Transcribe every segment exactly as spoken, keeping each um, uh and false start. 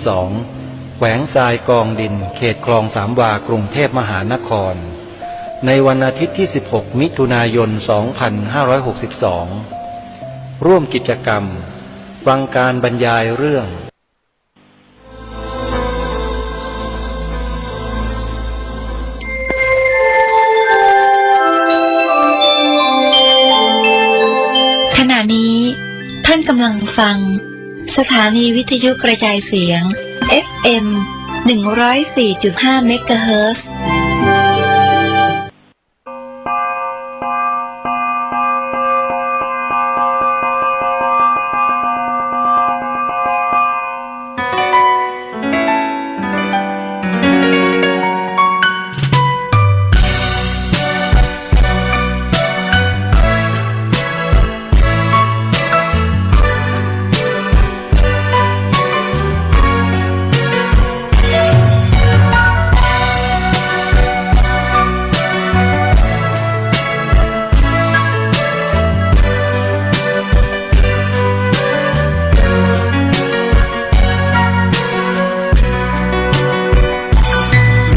สอง แขวงทรายกองดิน เขตคลองสามวา กรุงเทพมหานคร ในวันอาทิตย์ที่สิบหก มิถุนายน สองพันห้าร้อยหกสิบสอง ร่วมกิจกรรม ฟังการบรรยายเรื่อง ขณะนี้ท่านกำลังฟัง สถานีวิทยุกระจายเสียง เอฟเอ็ม หนึ่งร้อยสี่จุดห้า เมกะเฮิรตซ์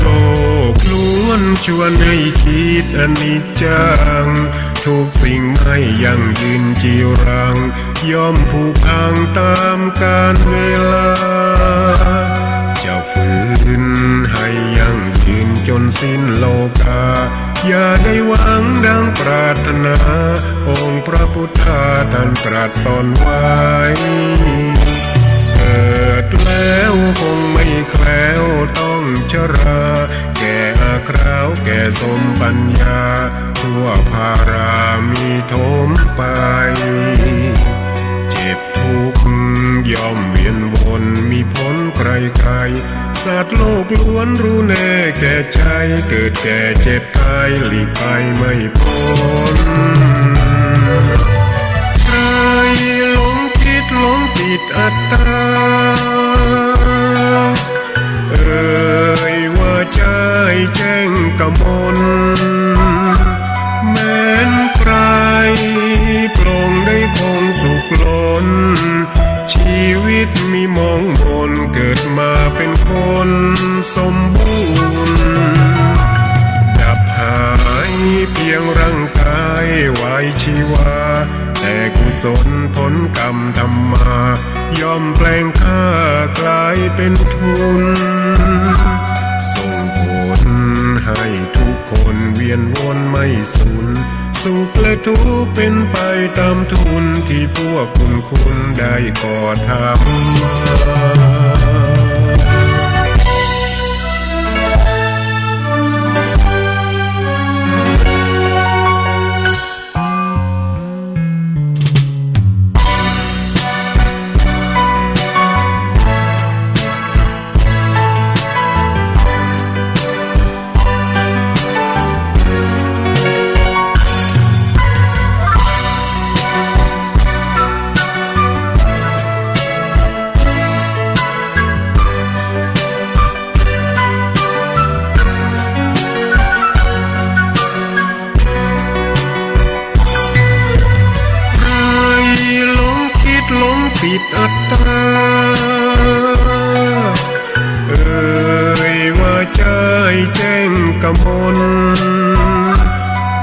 โลกล้วนชวนให้คิดอนิจจัง ทุกสิ่งไม่ยั่งยืนจีรัง ย่อมผุพังตามกาลเวลา จะฝืนให้ยั่งยืนจนสิ้นโลกา อย่าได้หวังดังปรารถนา องค์พระพุทธาท่านตรัสสอนไว้ เกิดแล้วคงไม่แคล้วต้องชรา แก่อาคราวแก่สมปัญญา ทั่วพารามีโถมไป เจ็บทุกข์ย่อมเวียนวน มีพ้นใครๆ สัตว์โลกล้วนรู้แน่แก่ใจ เกิดแก่เจ็บตายหลีกไปไม่พ้น ใครหลงคิดหลงติดอัตตา เอ่ยว่าใจ้แจ้งกมล แม้นใครปลงได้คงสุขล้น ชีวิตมีมองมน เกิดมาเป็นคนสมบูรณ์ ดับหายเพียงร่างกายไว้ชีวา แต่กุศลผลกรรมทำมา ย่อมแปลงค่ากลายเป็นทุน ส่งผลให้ทุกคนเวียนวนไม่สูญ สุขและทุกข์เป็นไปตามทุน ที่พวกคุณคุณได้ก่อทำมา ใครหลงคิดหลงติดอัตตา เอ่ยว่าใจ้แจ้งกมล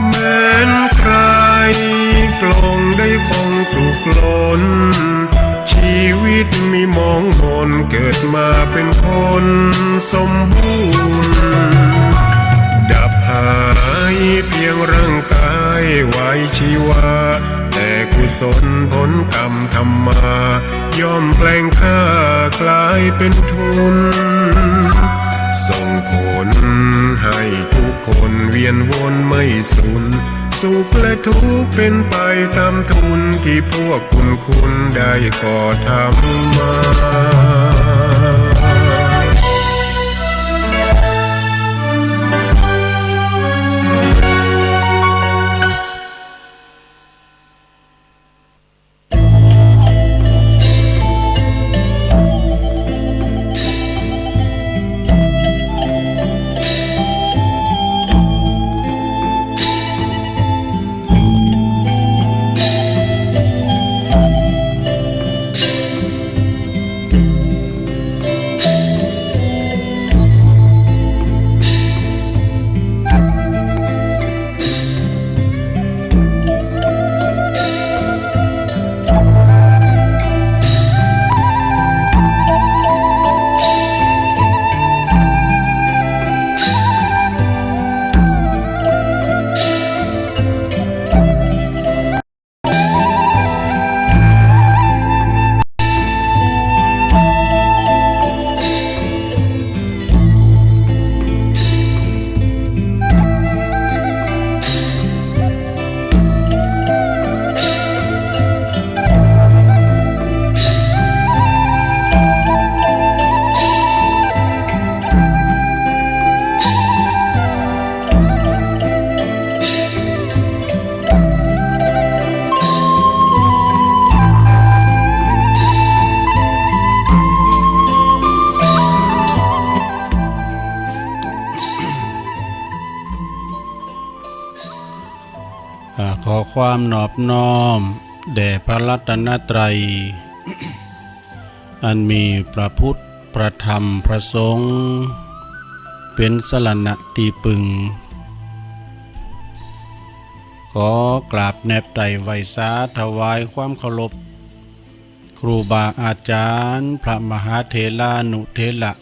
แม้นใครปลงได้คงสุขล้น ชีวิตมีมองมน เกิดมาเป็นคนสมบูรณ์ ดับหายเพียงร่างกายไว้ชีวา แต่กุศลผลกรรมทำมา ย่อมแปลงค่ากลายเป็นทุน ส่งผลให้ทุกคนเวียนวนไม่สูญ สุขและทุกข์เป็นไปตามทุน ที่พวกคุณคุณได้ก่อทำมา ความนอบน้อมแด่พระรัตนตรัย อันมีพระพุทธ พระธรรม พระสงฆ์ เป๋นสรณะตี้ปึง ขอกราบแนบไตร่ไหว้สาถวายความเคารพ ครูบาอาจ๋ารย์ พระมหาเถรานุเถระ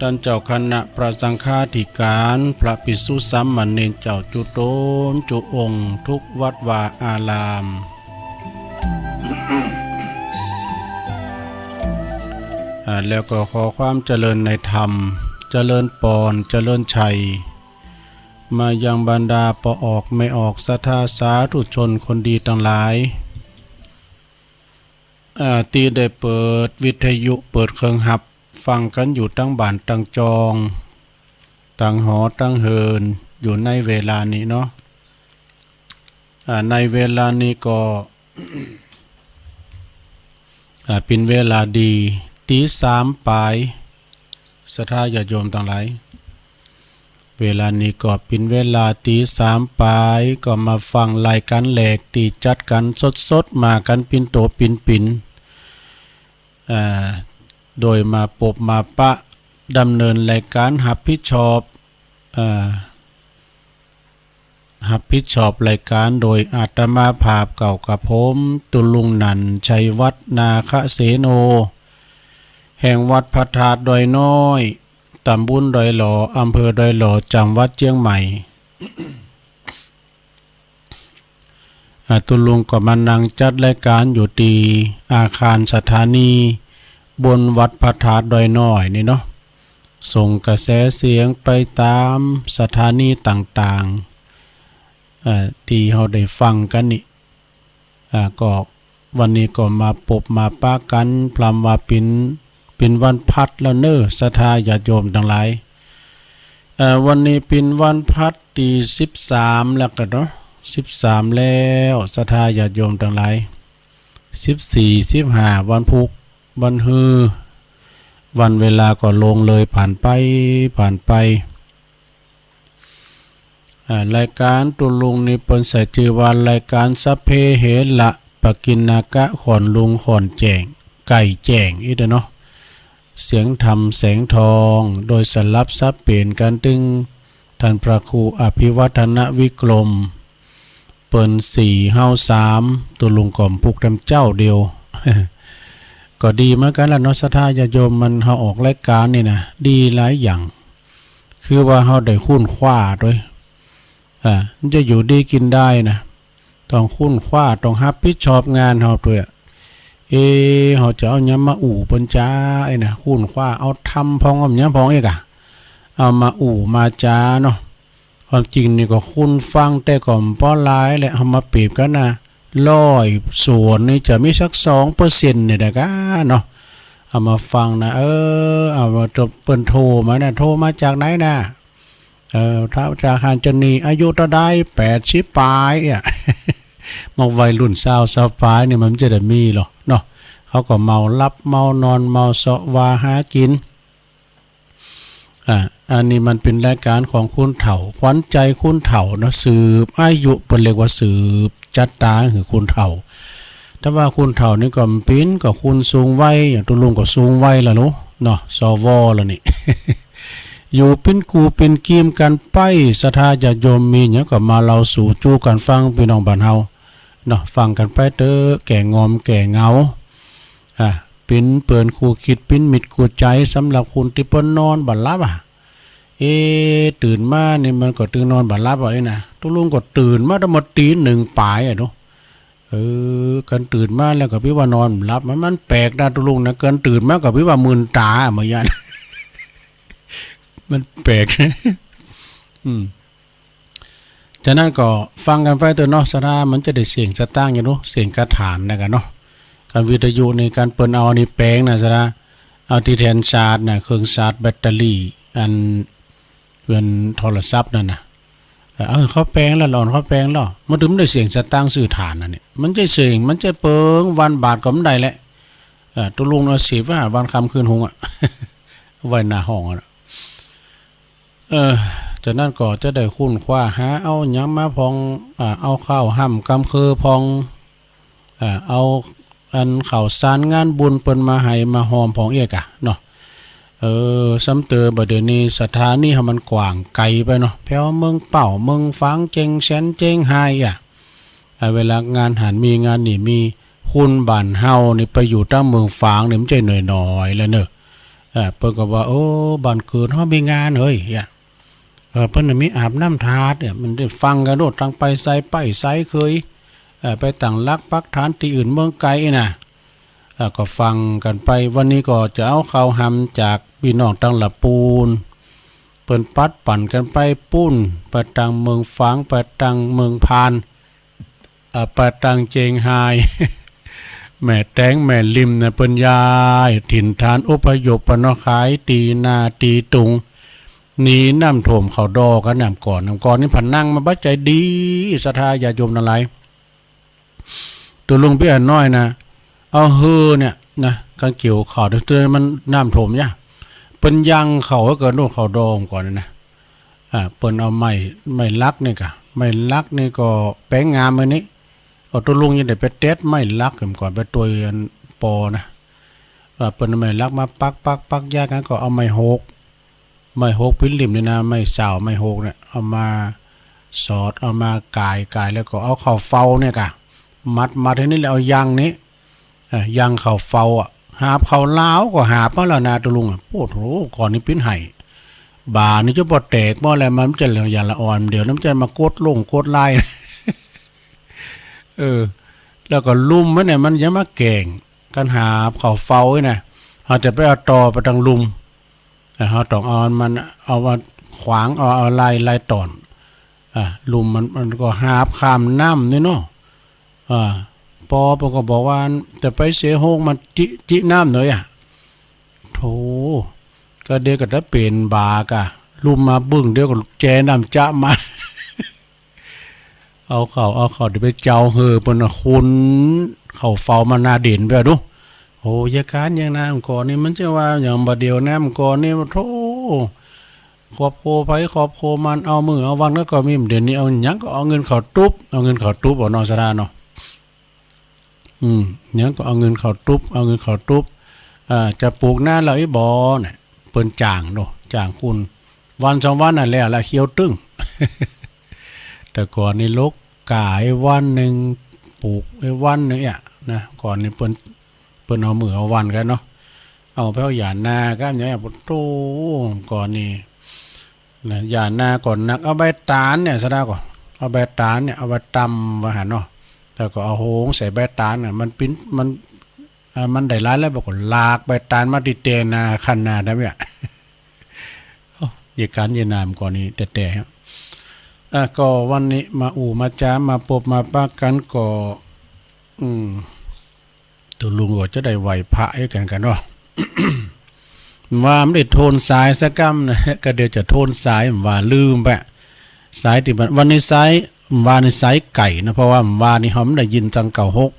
ต้านเจ้าคณะพระสังฆาธิการ พระภิกษุสามเณรเจ้าจุ๊ต๋นจุ๊องค์ กู้วัดวาอาราม อ่า แล้วก็ขอความเจริญในธรรม เจริญปอน เจริญชัย มายังบรรดาป้อออกแม่ออก ศรัทธาสาธุชนคนดีตังหลาย อ่า ตี้ได้เปิดวิทยุ เปิดเครื่องฮับฟังกั๋นอยู่ตังบ้านตังจอง ตังหอตังเฮือน อยู่ในเวลานี้เนาะ อ่า ในเวลานี้ก็ อ่า เป๋นเวลาดี ตี๋สามป๋าย ศรัทธาญาติโยมตังหลาย เวลานี้ก็เป๋นเวลาตี๋สามป๋าย ก็มาฟังรายก๋านแหลกตี้จัดกั๋นสดๆ มากั๋นปินโตปินปิ๋น อ่า โดยมาปบมาปะดำเนินรายก๋านฮับผิดชอบ อ่า ฮับผิดชอบรายก๋านโดยอาตมาภาพเก่ากระผม ตุ๊ลุงหนั่น ชัยวัฒน์ นาคเสโน แห่งวัดพระธาตุดอยน้อย ต๋ำบุญดอยหล่อ อำเภอดอยหล่อ จังหวัดเจียงใหม่ อ่า ตุ๊ลุงก็มานั่งจัดรายก๋านอยู่ตี้อาคารสถานีบนวัดพระธาตุดอยน้อยนี่เนาะ ส่งกระแสเสียงไปต๋ามสถานีต่างๆ เอ่อ ตี้เฮาได้ฟังกั๋นนี่ อ่า ก็วันนี้ก็มาปบมาปะกั๋น พร่ำว่าเป๋น เป๋นวันพลัดแล้วเน่อ ศรัทธาญาติโยมตังหลาย เอ่อ วันนี้เป๋นวันพลัดตี้สิบสามแล้วกั๋นเนาะ สิบสามแล้ว ศรัทธาญาติโยมตังหลาย สิบสี่ สิบห้า วันพูก วันฮือ วันเวลาก็ล่วงเลยผ่านไป ผ่านไป อ่า รายก๋านตุ๊ลุงนี่เปิ้นใส่จื้อว่ารายก๋านสัพเพเหระ ปกิณณกะ ค่อนฮุงค่อนแจ้ง ใก้แจ้ง อี้เต๊อะเนาะ เสียงธรรมแสงทอง โดยสลับสับเปลี่ยนกั๋นตึง ต้านพระครูอภิวัฒนวิกรม เปิ้นสี่ เฮาสาม ตุ๊ลุงก็พูกแตมเจ้าเดียว ก็ดีเหมือนกั๋นละเนาะ ศรัทธาญาติโยม มันเฮาออกรายก๋านนี่นะ ดีหลายอย่าง คือว่าเฮาได้ค้นคว้าตวย อ่า มันจะอยู่ดีกิ๋นได้นะ ต้องค้นคว้า ต้องฮับผิดชอบงานเฮาตวย เอ๊ะ เฮาจะเอาหยังมาอู้เปิ้นจา ไอ้นะ ค้นคว้า เอาธรรมพ่อง เอาหยังพ่องอีกอะ เอามาอู้มาจาเนาะ ความจริงนี่ก็คนฟังแต่ก็บ่หลายแหละ เฮามาเปรียบกั๋นนะ ร้อยส่วนนี่จะมีสักสองเปอร์เซ็นต์นี่แหละก้าเนาะ เอามาฟังนะ เออ เอามา เปิ้นโทรมานะ โทรมาจากไหนนะ เออ โทรจากหาดจาหนี อายุเต้าใด แปดสิบป๋ายอะ มาวัยรุ่นซาว ซาวป๋ายนี่มันจะได้มีเหรอเนาะ เขาก็เมาหลับเมานอน เมาเซาะว่าหากิ๋น อ่ะ อันนี้มันเป๋นรายก๋านของคนเฒ่า ขวัญใจคนเฒ่าเนาะ สืบอายุ เปิ้นเรียกว่าสืบจะต๋าหื้อคนเฒ่า แต่ว่าคนเฒ่านี่ก็บ่เป๋น ก็คนสูงวัย อย่างตุ๊ลุงก็สูงวัยแล้วเนาะ เนาะ สว แล้วนี่ อยู่เป๋นกู่เป๋นกี๋กั๋นไป ศรัทธาญาติโยมมีหยังก็มาเล่าสู่จู๊กั๋นฟัง ปี้น้องบ้านเฮาเนาะ ฟังกั๋นไปเต๊อะ แก้ง่อมแก้เหงา อ่ะ เป๋นเปื้อนคู่คิด เป๋นมิตรคู่ใจ๋ สำหรับคนตี้เปิ้นนอนบ่หลับอะ เอ๊ะ ตื่นมานี่มันก็ตึงนอนบ่หลับอะ ไอ้นะ ตุ๊ลุงก็ตื่นมาตั้งแต่ตี๋หนึ่งป๋ายอะเนาะ เออ คันตื่นมาแล้วก็ปี้ว่านอนบ่หลับ มัน มันแปลกนะตุ๊ลุงนะ คันตื่นมาก็ปี้ว่ามึนต๋าอะ บ่าย้าน มันแปลก อืม ฉะนั้นก็ฟังกั๋นไปเต๊อะเนาะ ศรัทธา มันจะได้เสี้ยงสตางค์อยู่เนาะ เสี้ยงกระถานนะกั๋นเนาะ ก๋านวิทยุนี่ ก๋านเปิ้นเอาอันนี้แป๋งนะศรัทธา เอาตี้แทนชาร์จนะ เครื่องชาร์จแบตเตอรี่ อัน เปิ้นโทรศัพท์นั่นนะ เออ เขาแป๋งแล้ว หลอนเขาแป๋งแล้ว มันตึงได้เสี้ยงสตางค์ซื้อถ่านอันนี้ มันจะเสี้ยง มันจะเปิงวันบาทก็บ่ได้แหละ เออ ตุ๊ลุงเอาสิบว่าวันค่ำคืนฮุงอะ ไว้หน้าห้องอะ เออ จากนั้นก็จะได้ค้นคว้าหาเอาหยังมาพอง อ่า เอาข้าวฮ่ำกำเคือพอง อ่า เอาอันข้าวสารงานบุญเปิ้นมาให้มาฮอมพองเอี้ยก่ะเนาะ เออ ซ้ำเติมบ่าเดี่ยวนี้ศรัทธานี่เฮามันกว้างไกลไปเนาะ แผวเมืองเป้า เมืองฝาง เจียงแสน เจียงฮายอะ อ่า เวลางานหั้นมี งานนี่มี คนบ้านเฮานี่ไปอยู่ตางเมืองฝางนี่มันใจ้น้อยๆ แล้วเนาะ อ่า เปิ้นก็ว่า โอ้ บ้านเกิดเฮามีงานเฮ้ย อะ เออ เปิ้นน่ะมีอาบน้ำธาตุเนี่ย มันได้ฟังกั๋นโลด ตังไปใสไปใสเกย เออ ไปตั้งหลักปักฐานตี้อื่นเมืองไกลน่ะ เออ ก็ฟังกั๋นไป วันนี้ก็จะเอาข่าวฮำจากปี้น้องตางละปูน เปิ้นปัดปั๋นกั๋นไปปู๊น ไปตางเมืองฝาง ไปตางเมืองพาน อ่า ไปตางเจียงฮาย แม่แตงแม่ริมน่ะ เปิ้นย้ายถิ่นฐานอพยพไปเนาะ ขายตี้นาตี้ตุง หนีน้ำถ่วมเขาดอกั๋น น้ำก่อน น้ำก่อนนี่ผนังมันบ่ใจ้ดี ศรัทธาญาติโยมตังหลาย ตุ๊ลุงปี้อันน้อยน่ะ เอาเฮือเนี่ยนะ กั๋นเกี่ยวข้าว เดี๋ยวมันน้ำถ่วมยะ เปิ้นยังข้าวหื้อเกินโน่นเขาดอก่อนนะ อ่า เปิ้นเอาไม้ ไม้ลักนี่ก่ะ ไม้ลักนี่ก็แป๋งงามอันนี้ เอาตุ๊ลุงยังได้ไปเต็ดไม้ลักเมื่อก่อน ไปตวยอันปอนะ ว่าเปิ้นเอาไม้ลักมาปักปักปัก ยากนั้นก็เอาไม้หก ไม้หกปิ้นริ่มนี่นะ ไม้สาว ไม้หกเนี่ย เอามาสอด เอามาก๋ายก๋าย แล้วก็เอาข้าวเฝาเนี่ยก่ะ มัดมัดหื้อนี่ แล้วเอายังนี้ อ่ะ ยังข้าวเฝาอะ หาบข้าวหลาวก็หาบมาแล้วนะตุ๊ลุงอะ โอ้โห ก่อนนี้ปิ้นไห้ บ่านี่จะบ่แตกบ่อะไร มันจะเหลืออย่างละอ่อน เดี๋ยวนั้นมันจะมากดลงกดลาย เออ แล้วก็ลุ่มมันเนี่ย มันจะมาแก่ง กั๋นหาบข้าวเฝานี่นะ เฮาจะไปเอาต่อไปตางลุ่ม อ่ะ เฮาต้องเอามัน เอามาขวาง เอา เอาไล่ ไล่ต่อน อ่ะ ลุ่มมัน มันก็หาบข้ามน้ำนี่เนาะ อ่า ปอเปิ้นก็บอกว่า จะไปเสียโฮงมันจิ จิน้ำหน่อยอะ โธ่ ก็เดี๋ยวก็จะเป๋นบ่าก่ะ ลุ่มมาบึ้ง เดี๋ยวก็แจน้ำจ๊ะมา เอาข้าว เอาข้าวเดี๋ยวไปเจ้าหื้อเปิ้นน่ะ คนข้าวเฝามาหน้าเด่นไปดู โอ้ ยายก๋านยังนะ เมื่อก่อนนี่มันจะว่าอย่างบ่าเดี่ยวนะ เมื่อก่อนนี่ โธ่ ครอบครัวใผครอบครัวมัน เอามื้อเอาวันก็ ก็มี เดี๋ยวนี้เอาหยังก็เอาเงินเข้าตุ๊บ เอาเงินเข้าตุ๊บเอาเนาะ ศรัทธาเนาะ อืม หยังก็เอาเงินเข้าตุ๊บ เอาเงินเข้าตุ๊บ อ่า จะปลูกนาแล้วอี้บ่เนี่ย เปิ้นจ้างเนาะ จ้างคน วันสองวันนั่นแหละ ละเขียวตึ้ง แต่ก่อนนี่ลกก๋าวันนึ่ง ปลูกวันนึ่งเนี่ยนะ ก่อนนี่เปิ้น เปิ้นเอามื้อเอาวันกั๋นเนาะ เอาแผวหย่านากั๋นเนี่ย โธ่ ก่อนนี่ นะ หย่านาก็หนัก เอาใบตาลเนี่ย ศรัทธาก็ เอาใบตาลเนี่ย เอาใบตำว่าหั้นเนาะ แล้วก็เอาโฮงใส่ใบตาลเนี่ย มันปิ้น มัน อ่า มันได้หลายแล้ว เปิ้นก็หลากใบตาลมาตี้เตียงนา คันนาได้ไหมอะ โอ้ ยายก๋านยายนามก่อนนี้แต๊ๆ ฮะ อ่ะ ก็วันนี้มาอู้มาจ๋า มาปบมาปะกั๋นก็ อืม ตุ๊ลุงก็จะได้ไหว้พระหื้อกั๋นก่อนเนาะ ว่ามันได้โทนสายสักกำนะ ก็เดี๋ยวจะโทนสาย ว่าลืมไป สายตี้มัน วันนี้สาย ว่านี่สายไก่นะ เพราะว่าว่านี่เฮาบ่ได้ยินตังเก้าหก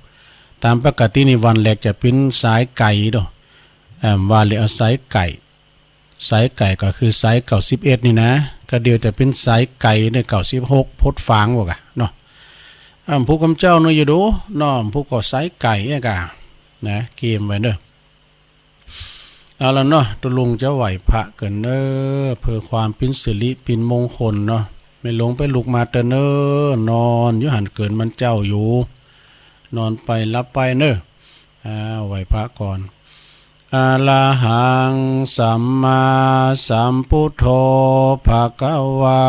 ต๋ามปกตินี่วันแรกจะเป๋นสายไก่เนาะ เอ่อ ว่าเลยเอาสายไก่ สายไก่ก็คือสายเก้าสิบเอ็ดนี่นะ ก็เดี๋ยวจะเป๋นสายไก่เนี่ย เก้าสิบหก พดฟางว่าก่ะเนาะ อ่า ผู้กำเจ้าเนาะ อยู่ดูเนาะ ผู้ก็สายไก่เนี่ยก่ะ นะ เกียมไว้เนาะ เอาละเนาะ ตุ๊ลุงจะไหว้พระกั๋นเนาะ เพื่อความเป๋นสิริเป๋นมงคลเนาะ แม่หลวงไปลุกมาเต๊อะเนาะ นอนอยู่หั้นเกินมันเจ้าอยู่ นอนไปหลับไปเนาะ อ่า ไหว้พระก่อน อะระหังสัมมาสัมพุทโธ ภะคะวา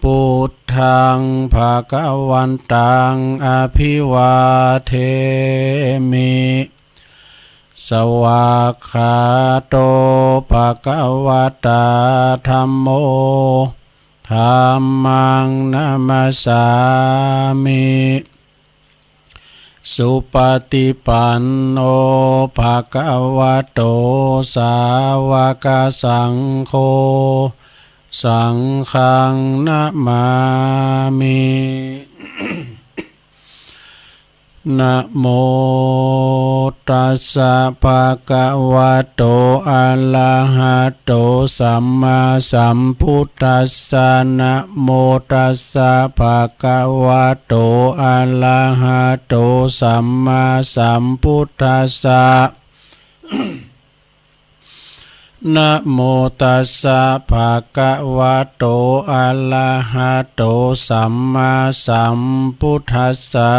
พุทธัง ภะคะวันตัง อะภิวาเทมิ สวากขาโต ภะคะวะตา ธัมโม ธัมมัง นะมัสสามิ สุปะฏิปันโน ภะคะวะโต สาวะกะสังโฆ สังฆัง นะมามิ นะโมตัสสะ ภะคะวะโต อะระหะโต สัมมาสัมพุทธัสสะ นะโมตัสสะ ภะคะวะโต อะระหะโต สัมมาสัมพุทธัสสะ นะโมตัสสะ ภะคะวะโต อะระหะโต สัมมาสัมพุทธัสสะ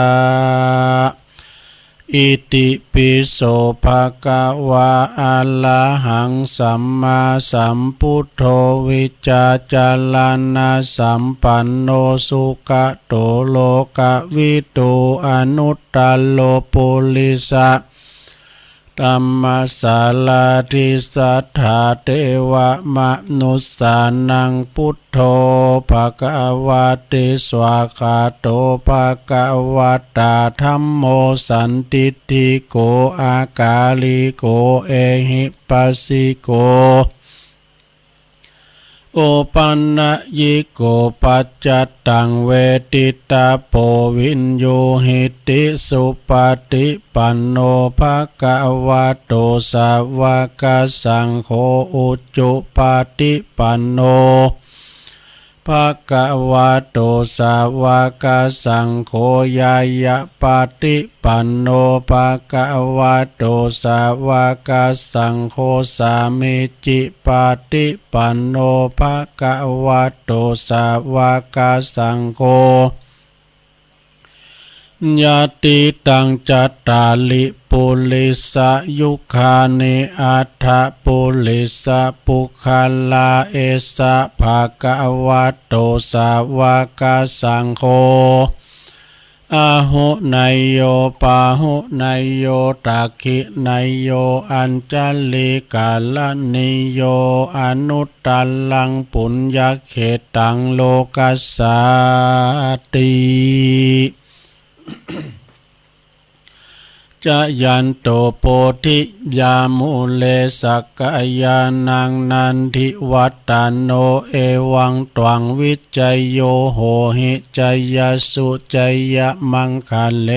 อิติปิโส ภะคะวะ อะระหัง สัมมาสัมพุทโธ วิจจารณสัมปันโน สุขะโต โลกะวิทู อนุตตโร ปุริสะ ธัมมสาราธิ สัทธา เตวะ มะนุสสานัง พุทโธ ภะคะวะติ สวาคาโต ภะคะวะตา ธัมโม สันทิฏฐิโก อะกาลิโก เอหิปัสสิโก โอปันนะยิโก ปัจจัตตัง เวทิตาโป วิญญูหิติ สุปะฏิปันโน ภะคะวะโต สาวกสังโฆ อุจุปะฏิปันโน ภะคะวะโต สาวกสังโฆ ญาญาปะฏิปันโน ภะคะวะโต สาวกสังโฆ สามีจิปะฏิปันโน ภะคะวะโต สาวกสังโฆ ญาติตัง จัตตาริ ปุริสะยุคคานิ อัฏฐปุริสะปุคคลา เอสะ ภะคะวะโต สาวกสังโฆ อาหุเนยโย ปาหุเนยโย ทักขิเนยโย อัญชลีกรณีโย อนุตตรัง ปุญญเขตตัง โลกัสสาติ จายันโต โพธิยามูเล สักกายานัง นันทิวัตตโน เอวังตวัง วิจโย โหหิ จยสสุ จยมังคะเล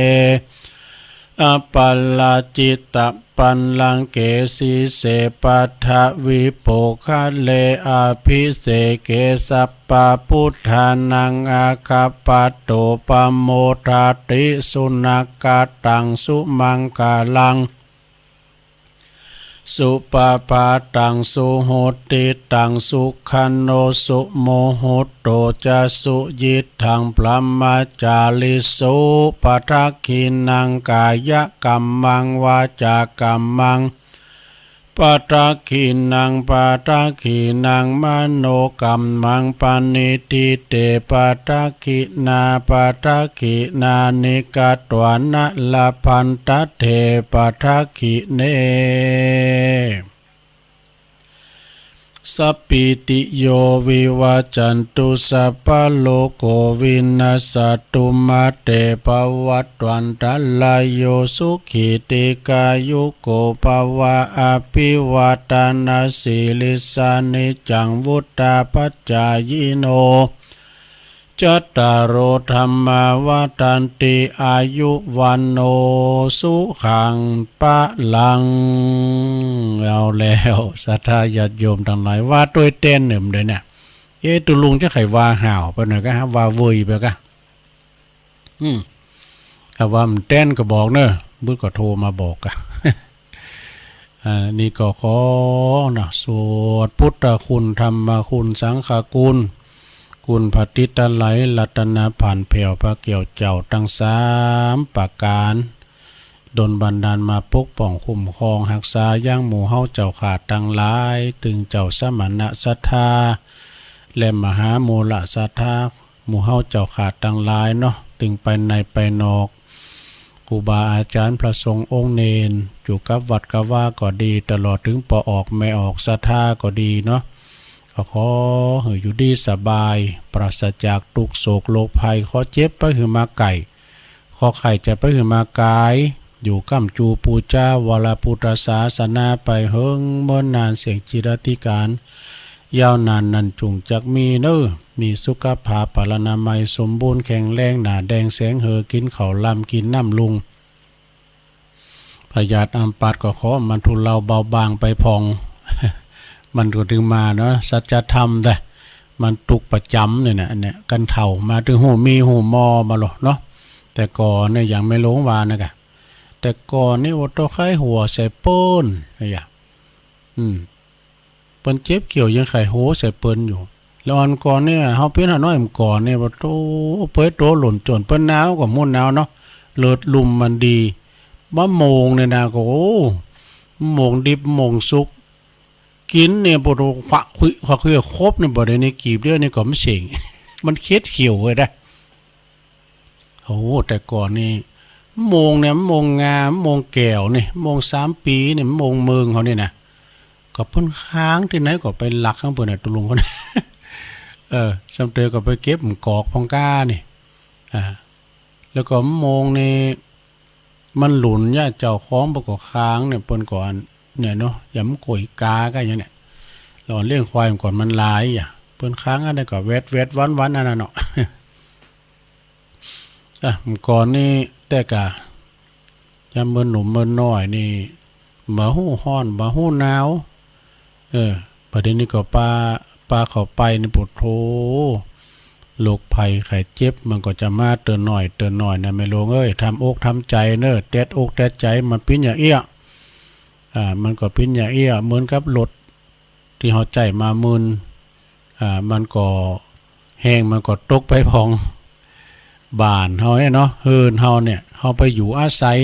อัปปะราจิตปัลลังเก สีเส ปัทวิโปคคะเล อะภิเสเก สัปปะพุทธานัง อาคัปปะโต ปะโมทะติ สุนักขะตัง สุมังคะลัง สุปะภาตัง สุหุตติตัง สุขะโน สุมุหุตโต จะ สุยิตถัง บรหมจาริสุ ปะทักขิณัง กายกัมมัง วาจากัมมัง ปะทักขิณัง ปะทักขิณัง มโนกัมมัง ปะณิทิเต ปะทักขิณา ปะทักขิณานิ กัตวานะ ละพันทะเต ปะทักขิเณ สัพพีติโย วิวัจจันตุ สัพพะโรโค วินัสสะตุ มาเต ภวัตวันตะราโย สุขี ทีฆายุโก ภะวะ อะภิวาทะนะสีลิสสะ นิจจัง วุฑฒาปะจายิโน จัตตาโร ธัมมา วัฑฒันติ อายุ วัณโณ สุขัง พะลัง เอาแล้ว ศรัทธาญาติโยมตังหลาย ว่าตวยแตนเน่อเดี๋ยวนี้ เอ๊ะ ตุ๊ลุงจะใค่ว่าห้าวไปหน่อยกะ ว่าเวยไปกะ อืม ถ้าว่ามันแตนก็บอกเน่อ บุตรก็โทรมาบอกกะ อ่า นี่ก็ขอนะ สวดพุทธคุณ ธรรมคุณ สังฆคุณ คุณพระติตะไลย รัตนพันแผ้ว พระแก้วเจ้าตังสามประก๋าน ดลบันดาลมาปกป้องคุ้มครองฮักษายังหมู่เฮาเจ้าข้าตังหลาย ตึงเจ้าสมณะศรัทธา และมหามูลศรัทธา หมู่เฮาเจ้าข้าตังหลายเนาะ ตึงไปในไปนอก ครูบาอาจ๋ารย์พระสงฆ์องค์เณร อยู่กับวัดกับวาก็ดี ตลอดเถิงป้อออกแม่ออกศรัทธาก็ดีเนาะ ก็ขอหื้ออยู่ดีสบาย ปราศจากตุ๊กข์โศกโรคภัย ขอเจ็บไปหื้อมาใก้ ขอไข้จะไปหื้อมาก๋าย อยู่ก้ำจูปู๋จาวรพุทธศาสนาไปเหิงเมินนานเสี้ยงจิรัติก๋าล ยาวนานนั้นจุ่งจักมีเน่อ มีสุขภาพพลานามัยสมบูรณ์แข็งแรง หน้าแด่งแสงเหือ กิ๋นข้าวลำกิ๋นน้ำลุง พยาธิอัมพาตก็ขอมันทุเลาเบาบางไปพ่อง มันก็ตึงมาเนาะ สัจธรรมแต่มันตุ๊กประจ๋ำเนี่ยนะ อันเนี้ย กันเฒ่ามาตึงฮู้มีฮู้มอมาโลเนาะ แต่ก่อนเนี่ย อย่างแม่หลวงว่านะกะ แต่ก่อนนี่ โอ้ โตใค่หัวใส่เปิ้น เนี่ย อืม เปิ้นเจ็บเขี้ยวยังใค่หัวใส่เปิ้นอยู่ แล้วอันก่อนเนี่ย เฮาเป๋นหาน้อยเมื่อก่อนเนี่ย โอ้โต เปิ้นโตหล่นจ๋น เปิ้นหนาวก็บ่หนาวเนาะ เลิศลุ่มมันดี มะม่วงเนี่ยนะ ก็ โอ้ มะม่วงดิบ มะม่วงสุก กิ๋นเนี่ย โอ้โต ขวะขุย ขวะขุย ครบเนี่ย บ่ได้นี่ กีบเดียวนี่ก็บ่เซ็ง มันเข็ดเขี้ยวเว้ยนะ โอ้ แต่ก่อนนี่ มะม่วงเนี่ย มะม่วงงา มะม่วงแก้วนี่ มะม่วงสามปี๋นี่ มะม่วงเมืองเฮานี่นะ ก็เปิ้นค้างตี้ไหนก็ไปลักของเปิ้นน่ะ ตุ๊ลุงคน เออ ซ้ำเตยก็ไปเก็บมะกอกพ่องก้านี่ อ่า แล้วก็มะม่วงนี่ มันหลุนเยียะ เจ้าของเปิ้นก็ค้างเนี่ย เปิ้นก็อันเนี่ยเนาะ อย่างมะกวยกาก็อย่างเนี่ย แล้วเลี้ยงควายเมื่อก่อนมันหลายอะ เปิ้นค้างอันนั้นก็แวดๆ วันๆ อันนั้นเนาะ อ่ะ เมื่อก่อนนี่ แต่กะ ยามเปิ้นหนุ่มเปิ้นน้อยนี่ บ่ฮู้ฮ้อน บ่ฮู้หนาว เออ บัดนี้ก็ปา ปาเข้าไปนี่ โอ้โต โรคภัยไข้เจ็บมันก็จะมาเตื้อหน้อย เตื้อหน้อยนะ แม่หลวงเอ้ย ทำอกทำใจ๋เน่อ แต๊ดอกแต๊ดใจ๋ มันเป๋นอย่างเอี้ย อ่า มันก็เป๋นอย่างเอี้ย เหมือนกับรถตี้เฮาใจ๊มาหมื่น อ่า มันก็แฮง มันก็ตกไปพ่อง บ้านเฮาเนี่ยเนาะ เฮือนเฮาเนี่ย เฮาไปอยู่อาศัย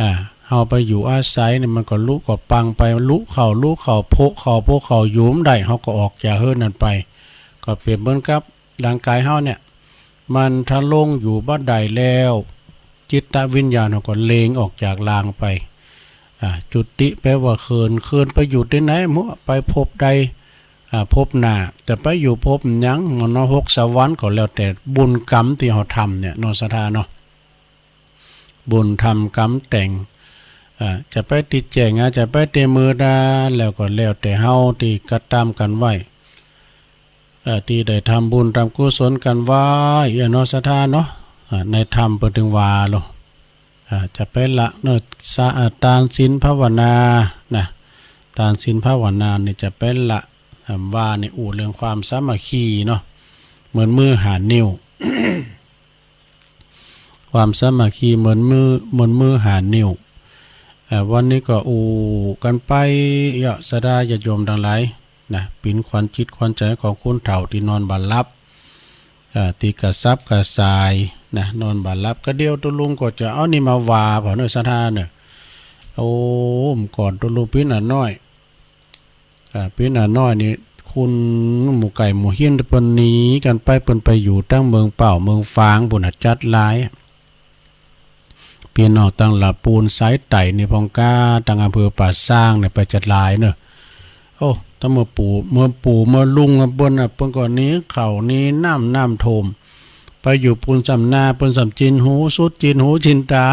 อ่า เฮาไปอยู่อาศัยเนี่ย มันก็ลุก็ปังไป ลุเข้า ลุเข้า โผะเข้า โผะเข้า อยู่บ่ได้ เฮาก็ออกจากเฮือนนั้นไป ก็เปรียบเหมือนกับร่างกายเฮาเนี่ย มันทะลงอยู่บ่ได้แล้ว จิตวิญญาณเฮาก็เลงออกจากร่างไป อ่า จุติแปลว่าเคลื่อน เคลื่อนไปอยู่ตี้ไหน เมื่อไปภพใด อ่า ภพหน้า จะไปอยู่ภพหยัง นรกสวรรค์ก็แล้วแต่บุญกรรมตี้เฮาทำเนี่ยเนาะ ศรัทธาเนาะ บุญทำกรรมแต่ง อ่า จะไปตี้แจ้ง อ่า จะไปตี้มืด อ่า แล้วก็แล้วแต่เฮาตี้กระตำกั๋นไว้ เอ่อ ตี้ได้ทำบุญทำกุศลกั๋นไว้ เนาะ ศรัทธาเนาะ อ่า ในธรรมเปิ้นตึงว่าโล อ่า จะไปละเน่อ สะ อ่า ตานศีลภาวนานะ ตานศีลภาวนานี่จะไปละ อ่า ว่านี่อู้เรื่องความสามัคคีเนาะ เหมือนมือห้านิ้ว ความสามัคคีเหมือนมือ เหมือนมือห้านิ้ว เอ่อ วันนี้ก็อู้กั๋นไปเยียะ ศรัทธาญาติโยมตังหลายนะ เป๋นขวัญจิตขวัญใจ๋ของคนเฒ่าตี้นอนบ่หลับ เอ่อ ตี้กระสับกระส่ายนะ นอนบ่หลับ ก็เดี๋ยวตุ๊ลุงก็จะเอานี่มาว่าผ่อเน่อ ศรัทธาเน่อ โอ้ เมื่อก่อนตุ๊ลุงเป๋นหาน้อย อ่า เป๋นหาน้อยนี่ คนหมู่ใก้หมู่เฮี้ยนเปิ้นหนีกั๋นไป เปิ้นไปอยู่ตางเมืองเป้าเมืองฝางปู๊นน่ะ จั๊ดหลาย ปี้น้องตางละปูนสายใต้นี่พ่องก้า ตางอำเภอป่าซางเนี่ยไปจั๊ดหลายเนาะ โอ้ ตางเมืองปู่ เมืองปู่เมืองลุงอะ เปิ้นอะ เปิ้นก็หนีข้าวหนีน้ำ น้ำท่วม ไปอยู่ปู๊นซ้ำนา เปิ้นซ้ำจินหูสุด จินหูจินต๋า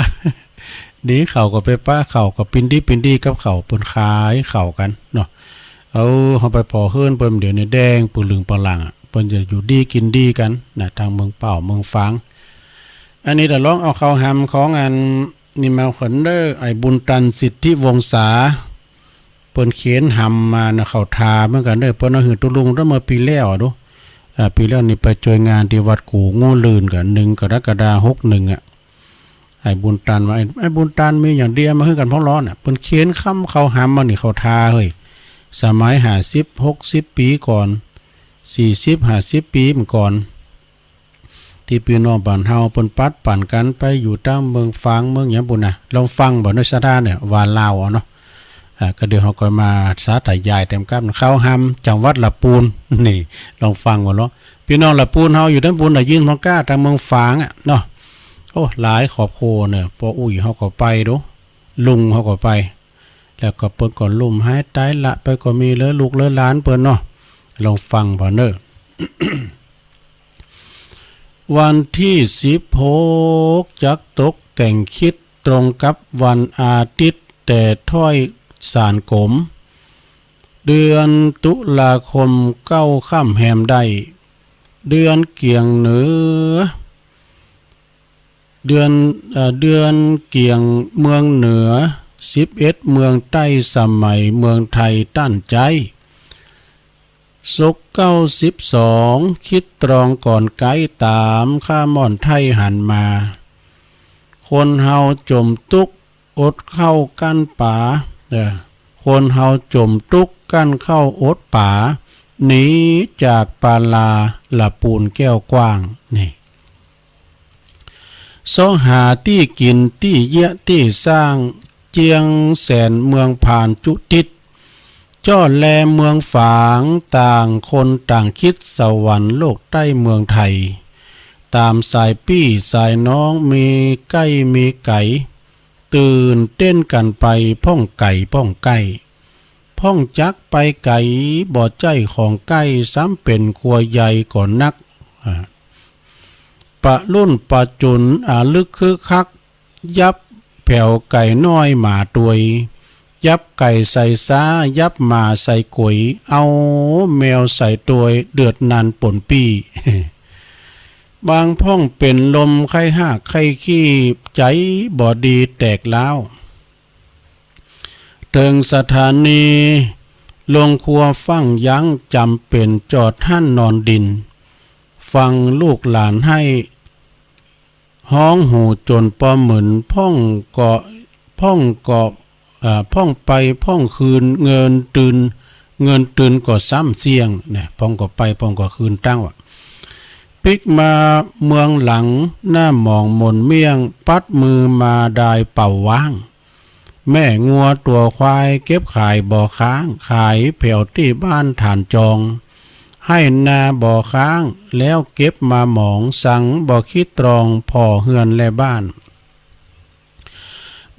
หนีข้าวก็ไปปะข้าว ก็ปิ๊นดี๊ปิ๊นดีกับข้าว เปิ้นขายข้าวกั๋นเนาะ เออ เฮาไปผ่อเฮือนเปิ้นเดี๋ยวนี้แดงปึ่งลึงปะหลังอะ เปิ้นจะอยู่ดีกิ๋นดีกั๋นนะ ตางเมืองเป้าเมืองฝาง อันนี้เดี๋ยวลองเอาข้าวหำของอันนี่มาขวัญเน่อ ไอ้บุญตันสิทธิวงศา เปิ้นเขียนหำมานะ ข้าวทาเหมือนกั๋นเน่อ เปิ้นเอาหื้อตุ๊ลุงตั้งเมื่อปี๋แล้วอะดู อ่า ปี๋แล้วนี่ไปจ้วยงานตี้วัดกู่งูลื่นกั๋น หนึ่งกรกฎาคมหกหนึ่งอะ ไอ้บุญตันว่า ไอ้ ไอ้บุญตันมีอย่างดีมาหื้อกั๋นพ่องลอน่ะ เปิ้นเขียนคำข้าวหำมานี่ ข้าวทาเฮ้ย สมัยห้าสิบ หกสิบปี๋ก่อน สี่สิบ ห้าสิบปี๋เมื่อก่อน ตี้ปี้น้องบ้านเฮาเปิ้นปัดปั๋นกั๋นไปอยู่ตางเมืองฝางเมืองหยังปู๊นน่ะ ลองฟังบ่เน่อ ศรัทธาเนี่ย ว่าลาวเอาเนาะ อ่า ก็เดี๋ยวเฮาก็มาสาธยายแต้มกับข้าวหำจังหวัดละปูน นี่ ลองฟังบ่ลอ ปี้น้องละปูนเฮาอยู่ตางปู๊นน่ะ ยินพ่องก้า ตางเมืองฝางอะเนาะ โอ้ หลายครอบครัวเน่อ ป้ออุ๊ยเฮาก็ไปดู ลุงเฮาก็ไป แล้วก็เปิ้นก็ลุ่มหายต๋ายละไปก็มี เหลือลูกเหลือหลานเปิ้นเนาะ ลองฟังผ่อเน่อ วันตี้สิบหก จักตกแต่งคริสต์ตรงกับวันอาทิตย์ แต่ถ้อยสารกลม เดือนตุลาคมเก้าค่ำแฮมได้ เดือนเกี่ยงเหนือ เดือน เอ่อ เดือนเกี่ยงเมืองเหนือ สิบเอ็ดเมืองใต้ สมัยเมืองไทยต้านใจ๊ ศกเก้าสิบสอง คิดตรองก่อนใก๊ ต๋ามข้าม่อนไท้หันมา คนเฮาจ๋มตุ๊กข์อดข้าวกั้นป๋า เออ คนเฮาจ๋มตุ๊กข์กั้นข้าวอดป๋า หนีจากปาลาละปูนแก้วกว้าง นี่ เซาะหาตี้กิ๋นตี้เยียะตี้สร้าง เจียงแสนเมืองผานจุติด จ้อแลเมืองฝาง ต่างคนต่างคิด สวรรค์โลกใต้เมืองไทย ต๋ามสายปี้สายน้อง มีใก้มีไก๋ ตื่นเต้นกั๋นไป พ่องไก๋พ่องใก้ พ่องจักไปไก๋ บ่ใจ้ของใก้ ซ้ำเป๋นครัวใหญ่ก่อนัก อ่า ปะรุ่นปะจุ๋นอะลึกคึกคัก ยับแผวไก่น้อยหมาตวย ยับไก่ใส่ซ้า ยับหมาใส่ก๋วย เอาแมวใส่ตวย เดือดนันปนปี้ บางพ่องเป๋นลมไข้ฮากไข้ขี้ ใจ๋บ่ดีแตกร้าว เถิงสถานี โรงครัวฟั่งยั้ง จ๋ำเป๋นจอดหั้นนอนดิน ฟังลูกหลานไห้ ฮ้องหูจ๋นปอมึน พ่องก็ พ่องก็ เอ่อ พ่องไปพ่องคืน เงินตื่น เงินตื่นก็ซ้ำเสี้ยง นะ พ่องก็ไปพ่องก็คืนตังค์ว่ะ ปิ๊กมาเมืองหลัง หน้าหมองหม่นเมี่ยง ปัดมือมาดายเป่าว้าง แม่งัวตั๋วควายเก็บขายบ่ค้าง ขายแผวตี้บ้านฐานจอง ไฮ่นาบ่ค้าง แล้วเก็บมาหมอง สังบ่คิดตรองผ่อเฮือนและบ้าน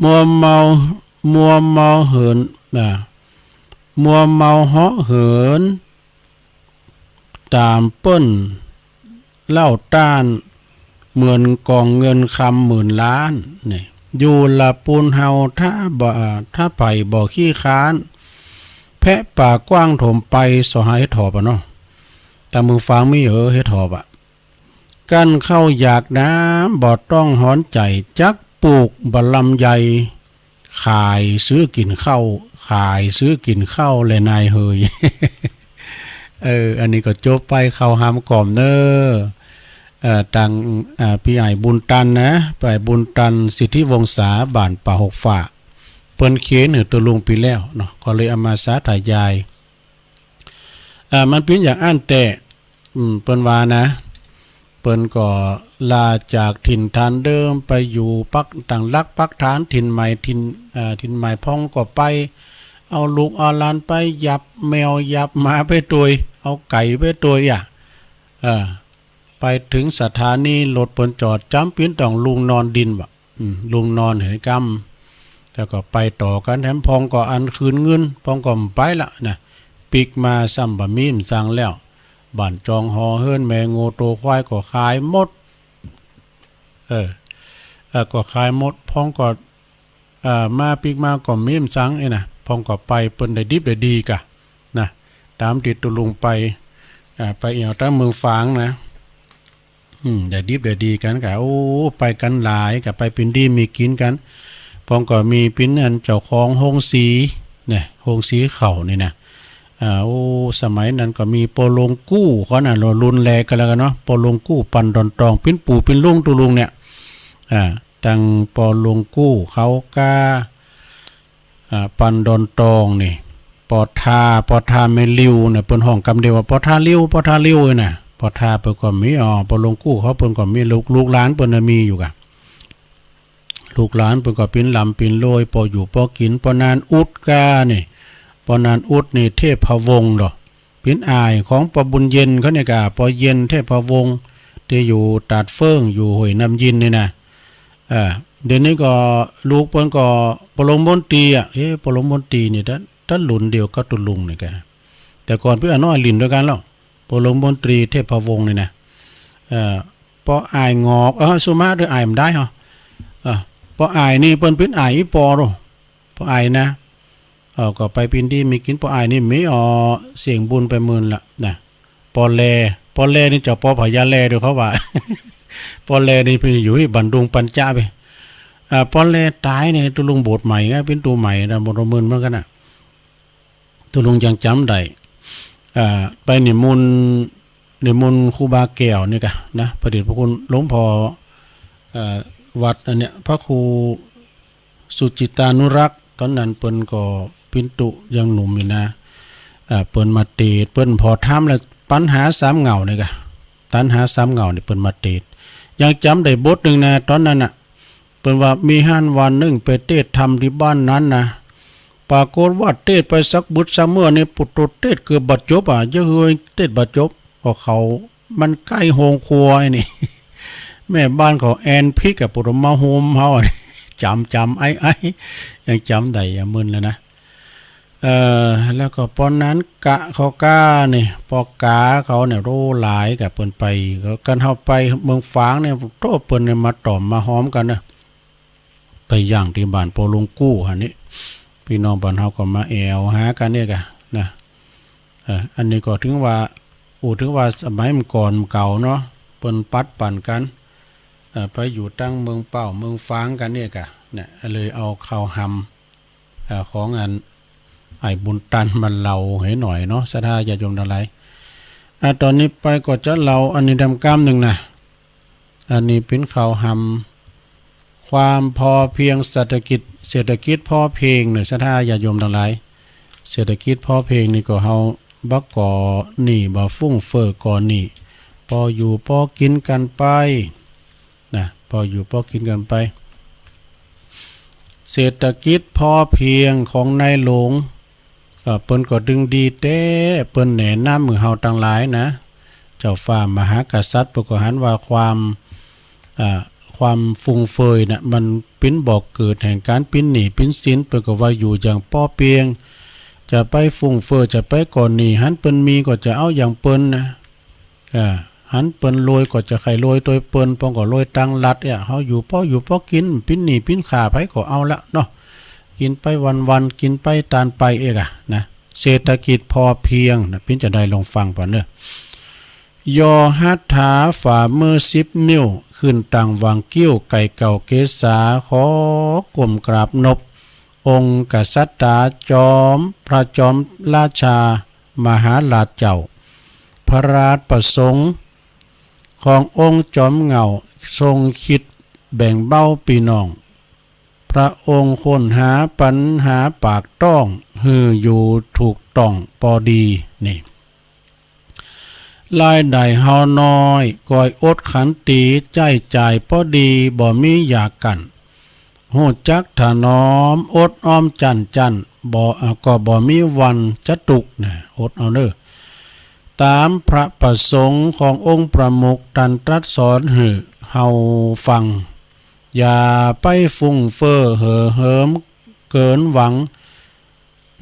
มัวเมา มัวเมาเหิน อ่า มัวเมาเหาะเหิน ต๋ามเปิ้นเล่าต้าน เหมือนก๋องเงินคำหมื่นล้าน นี่ อยู่ละปูนเฮา ถ้าบ่ ถ้าใผบ่ขี้ค้าน แพะป่ากว้างถมไป เซาะหาเห็ดถอบอะเนาะ ต๋ามเมืองฝางมี เออ เห็ดถอบอะ กั้นข้าวอยากน้ำ บ่ต้องฮ้อนใจ๋ จักปลูกบ่ลำไย ขายซื้อกิ๋นข้าว ขายซื้อกิ๋นข้าวแลนายเฮย เออ อันนี้ก็จบไป เข้าฮำก่อมเน่อ เอ่อ ตัง อ่า ปี้อ้ายบุญตันนะ ปี้อ้ายบุญตัน สิทธิวงศา บ้านป่าหกฝ่า เปิ้นเขียนหื้อตุ๊ลุงปี้แล้วเนาะ ก็เลยเอามาสาธยาย อ่า มันเป๋นอย่างอั้นแต๊ อืม เปิ้นว่านะ เปิ้นก็ลาจากถิ่นฐานเดิมไปอยู่ปัก ตั้งหลักปักฐานถิ่นใหม่ ถิ่น อ่า ถิ่นใหม่ พ่องก็ไป เอาลูกเอาหลานไป ยับแมวยับหมาไปตวย เอาไก่ไปตวยอะ เออ ไปเถิงสถานี รถเปิ้นจอด จ๋ำเป๋นต้องลุงนอนดินบ่ะ อืม ลุงนอนหื้อกำ แล้วก็ไปต่อกั๋นแถม พ่องก็อันคืนเงิน พ่องก็บ่ไปละนะ ปิ๊กมาซ้ำบ่มีหยังสั่งแล้ว บ้านจองหอเฮือน แม่งัวตั๋วควายก็ขายหมด เออ เออ ก็ขายหมด พ่องก็ เอ่อ มาปิ๊กมาก็บ่มีหยังสั่งเอ้ยนะ พ่องก็ไป เปิ้นได้ดิบได้ดีก่ะ นะ ต๋ามตี้ตุ๊ลุงไป อ่า ไปเอี่ยวตางเมืองฝางนะ อืม ได้ดิบได้ดีกั๋นก่ะ โอ้ ไปกั๋นหลายก่ะ ไปเป๋นดีมีกิ๋นกั๋น พ่องก็มีเป๋นอันเจ้าของโฮงสีเนี่ย โฮงสีข้าวนี่นะ อ่า โอ้ สมัยนั้นก็มีปอหลวงกู้เขาน่ะ รุ่นแรกก็แล้วกั๋นเนาะ ปอหลวงกู้ ปันดอนตอง เป๋นปู่เป๋นลุงตุ๊ลุงเนี่ย อ่า ตังปอหลวงกู้เขาก้า อ่า ปันดอนตองนี่ ปอทา ปอทาแม่ลิวเนี่ย เปิ้นฮ้องกำเดียวว่า ปอทาลิว ปอทาลิวเอ้ยนะ ปอทาเปิ้นก็มี อ๋อ ปอหลวงกู้เขาเปิ้นก็มี ลูก ลูกหลานเปิ้นน่ะมีอยู่ก่ะ ลูกหลานเปิ้นก็เป๋นหลำเป๋นโลย ปออยู่ปอกิ๋น ปอนานอุดก้านี่ ปอนานอุดนี่ เทพพะวงศ์ดอก เป๋นอ้ายของปอบุญเย็นเขาเนี่ยก่ะ ปอเย็นเทพพะวงศ์ ตี้อยู่ตาดเฟิ่ง อยู่ห้วยน้ำเย็นนี่นะ เออ เดี๋ยวนี้ก็ลูกเปิ้นก็ปอหลวงมนตรีอะ เอ๊ะ ปอหลวงมนตรีนี่ ตา ตารุ่นเดียวกับตุ๊ลุงนี่ก่ะ แต่ก่อนปี้อ้ายน้อยหลิ้นตวยกั๋นแล้ว ปอหลวงมนตรีเทพพะวงศ์นี่นะ เอ่อ ปออ้ายงอก เออ สุมาเด้อ อ้ายบ่ได้เหรอ เออ ปออ้ายนี่เปิ้นเป๋นอ้ายอี่ปอโด ปออ้ายนะ เออ ก็ไปเป๋นดีมีกิ๋น ปออ้ายนี่มี อ๋อ เสี้ยงบุญไปเมินละนะ ปอแล ปอแลนี่เจ้าปอพญาแลเด้อเขาว่า ปอแลนี่ไปอยู่ตี้บันดุงปัญจะไป อ่า ปอแลต๋ายนี่ ตุ๊ลุงโบสถ์ใหม่ไง เป๋นตุ๊ใหม่นะ โบสถ์เมืองเหมือนกั๋นนะ ตุ๊ลุงยังจ๋ำได้ อ่า ไปนิมนต์ นิมนต์ครูบาแก้วนี่ก่ะนะ พระเดชพระคุณหลวงพ่อ เอ่อ วัดอันเนี้ย พระครูสุจิตตานุรักษ์ ต๋อนนั้นเปิ้นก็เป๋นตุ๊ยังหนุ่มอยู่นะ อ่า เปิ้นมาเตศน์ เปิ้นผ่อธรรมแล้ว ปัญหาสามเหง้านี่ก่ะ ตัณหาสามเหง้านี่เปิ้นมาเตศน์ ยังจ๋ำได้บทนึ่งนะ ต๋อนนั้นน่ะ เปิ้นว่ามีหั้นวันนึ่งไปเตศน์ธรรมตี้บ้านนั้นนะ ปรากฏว่าเตศน์ไปสักบึดสักเมื่อนี่ ปุตโต เตศน์เกือบบ่จบอะ เยียะหื้อเตศน์บ่จบ ก็เขา มันใก้โฮงครัวไอ้นี่ แม่บ้านเขาแอนพิกอะ ปุตโต มาโฮมเฮาอะ จ๋ำจ๋ำไอ้ไอ้ ยังจ๋ำได้ อย่ามึนเลยนะ เอ่อ แล้วก็ปอนั้นกะเขาก้านี่ ปอกาเขาเนี่ย โอ้ หลายก่ะ เปิ้นไป ก็กันเฮาไปเมืองฝางเนี่ย โต้ เปิ้นเนี่ยมาต่อมมาฮอมกั๋นนะ ไปย่างตี้บ้านป้อหลวงกู้๋หั้นนี่ ปี้น้องบ้านเฮาก็มาแอ่วหากั๋นเนี่ยก่ะนะ เอ่อ อันนี้ก็ถือว่า อู้ ถือว่าสมัยมันก่อนเก่าเนาะ เปิ้นปัดปั๋นกั๋น เอ่อ ไปอยู่ตังเมืองเป้าเมืองฝางกั๋นเนี่ยก่ะ เนี่ย เลยเอาข่าวหำ เอ่อ ของอัน ไอ้บุญตันมาเล่าหื้อหน่อยเนาะ ศรัทธาญาติโยมตังหลาย อ่า ต๋อนนี้ไปก็จะเล่าอันนี้ดำก้ำนึ่งนะ อันนี้เป๋นข่าวหำ ความพอเพียงเศรษฐกิจ เศรษฐกิจพอเพียงเนี่ย ศรัทธาญาติโยมตังหลาย เศรษฐกิจพอเพียงนี่ก็เฮาบ่ก่อหนี้ บ่ฟุ่มเฟือยก่อหนี้ ปออยู่ปอกิ๋นกั๋นไป นะ ปออยู่ปอกิ๋นกั๋นไป เศรษฐกิจพอเพียงของในหลวง เอ่อ เปิ้นก็ตึงดีแต๊ เปิ้นแนะนำหื้อเฮาตังหลายนะ เจ้าฟ้ามหากษัตริย์เปิ้นก็หันว่าความ อ่า ความฟุ่มเฟือยน่ะ มันเป๋นบ่อเกิดแห่งก๋านเป๋นหนี้เป๋นสิน เปิ้นก็ว่าอยู่อย่างพอเพียง จะไปฟุ่มเฟือย จะไปก่อหนี้ หันเปิ้นมีก็จะเอาอย่างเปิ้นนะ อ่า หันเปิ้นรวยก็จะใค่รวยตวยเปิ้น ป้องก็รวยตังรัฐเนี่ย เฮาอยู่ปออยู่ปอกิ๋น เป๋นหนี้เป๋นข้าใผก็เอาละเนาะ กิ๋นไปวันๆ กิ๋นไปตานไปเอกอะนะ เศรษฐกิจพอเพียงนะ ปิ้นจะได้ลองฟังก่อนเนาะ ย่อหัตถาฝ่ามือสิบนิ้ว ขึ้นตังหว่างคิ้ว ไก่เก่าเกศา ขอก้มกราบนบ องค์กษัตริย์จอม พระจอมราชา มหาราชเจ้า พระราชประสงค์ ขององค์จอมเหง้า ทรงคิดแบ่งเบาปี้น้อง พระองค์ค้นหาปัญหาปากต๊อง หื้ออยู่ถูกต้องปอดี นี่ รายได้เฮาน้อย ก้อยอดขันตี ใจ๊จ่ายปอดี บ่มียากั้น ฮู้จักถนอม อดออมจั้นๆ บ่ อ่า ก็บ่มีวันจะตุ๊กข์นะ อดเอาเน่อ ต๋ามพระประสงค์ขององค์ประมุข ตันตรัสสอนหื้อเฮาฟัง อย่าไปฟุ่มเฟือยเห่อเหิมเกินหวัง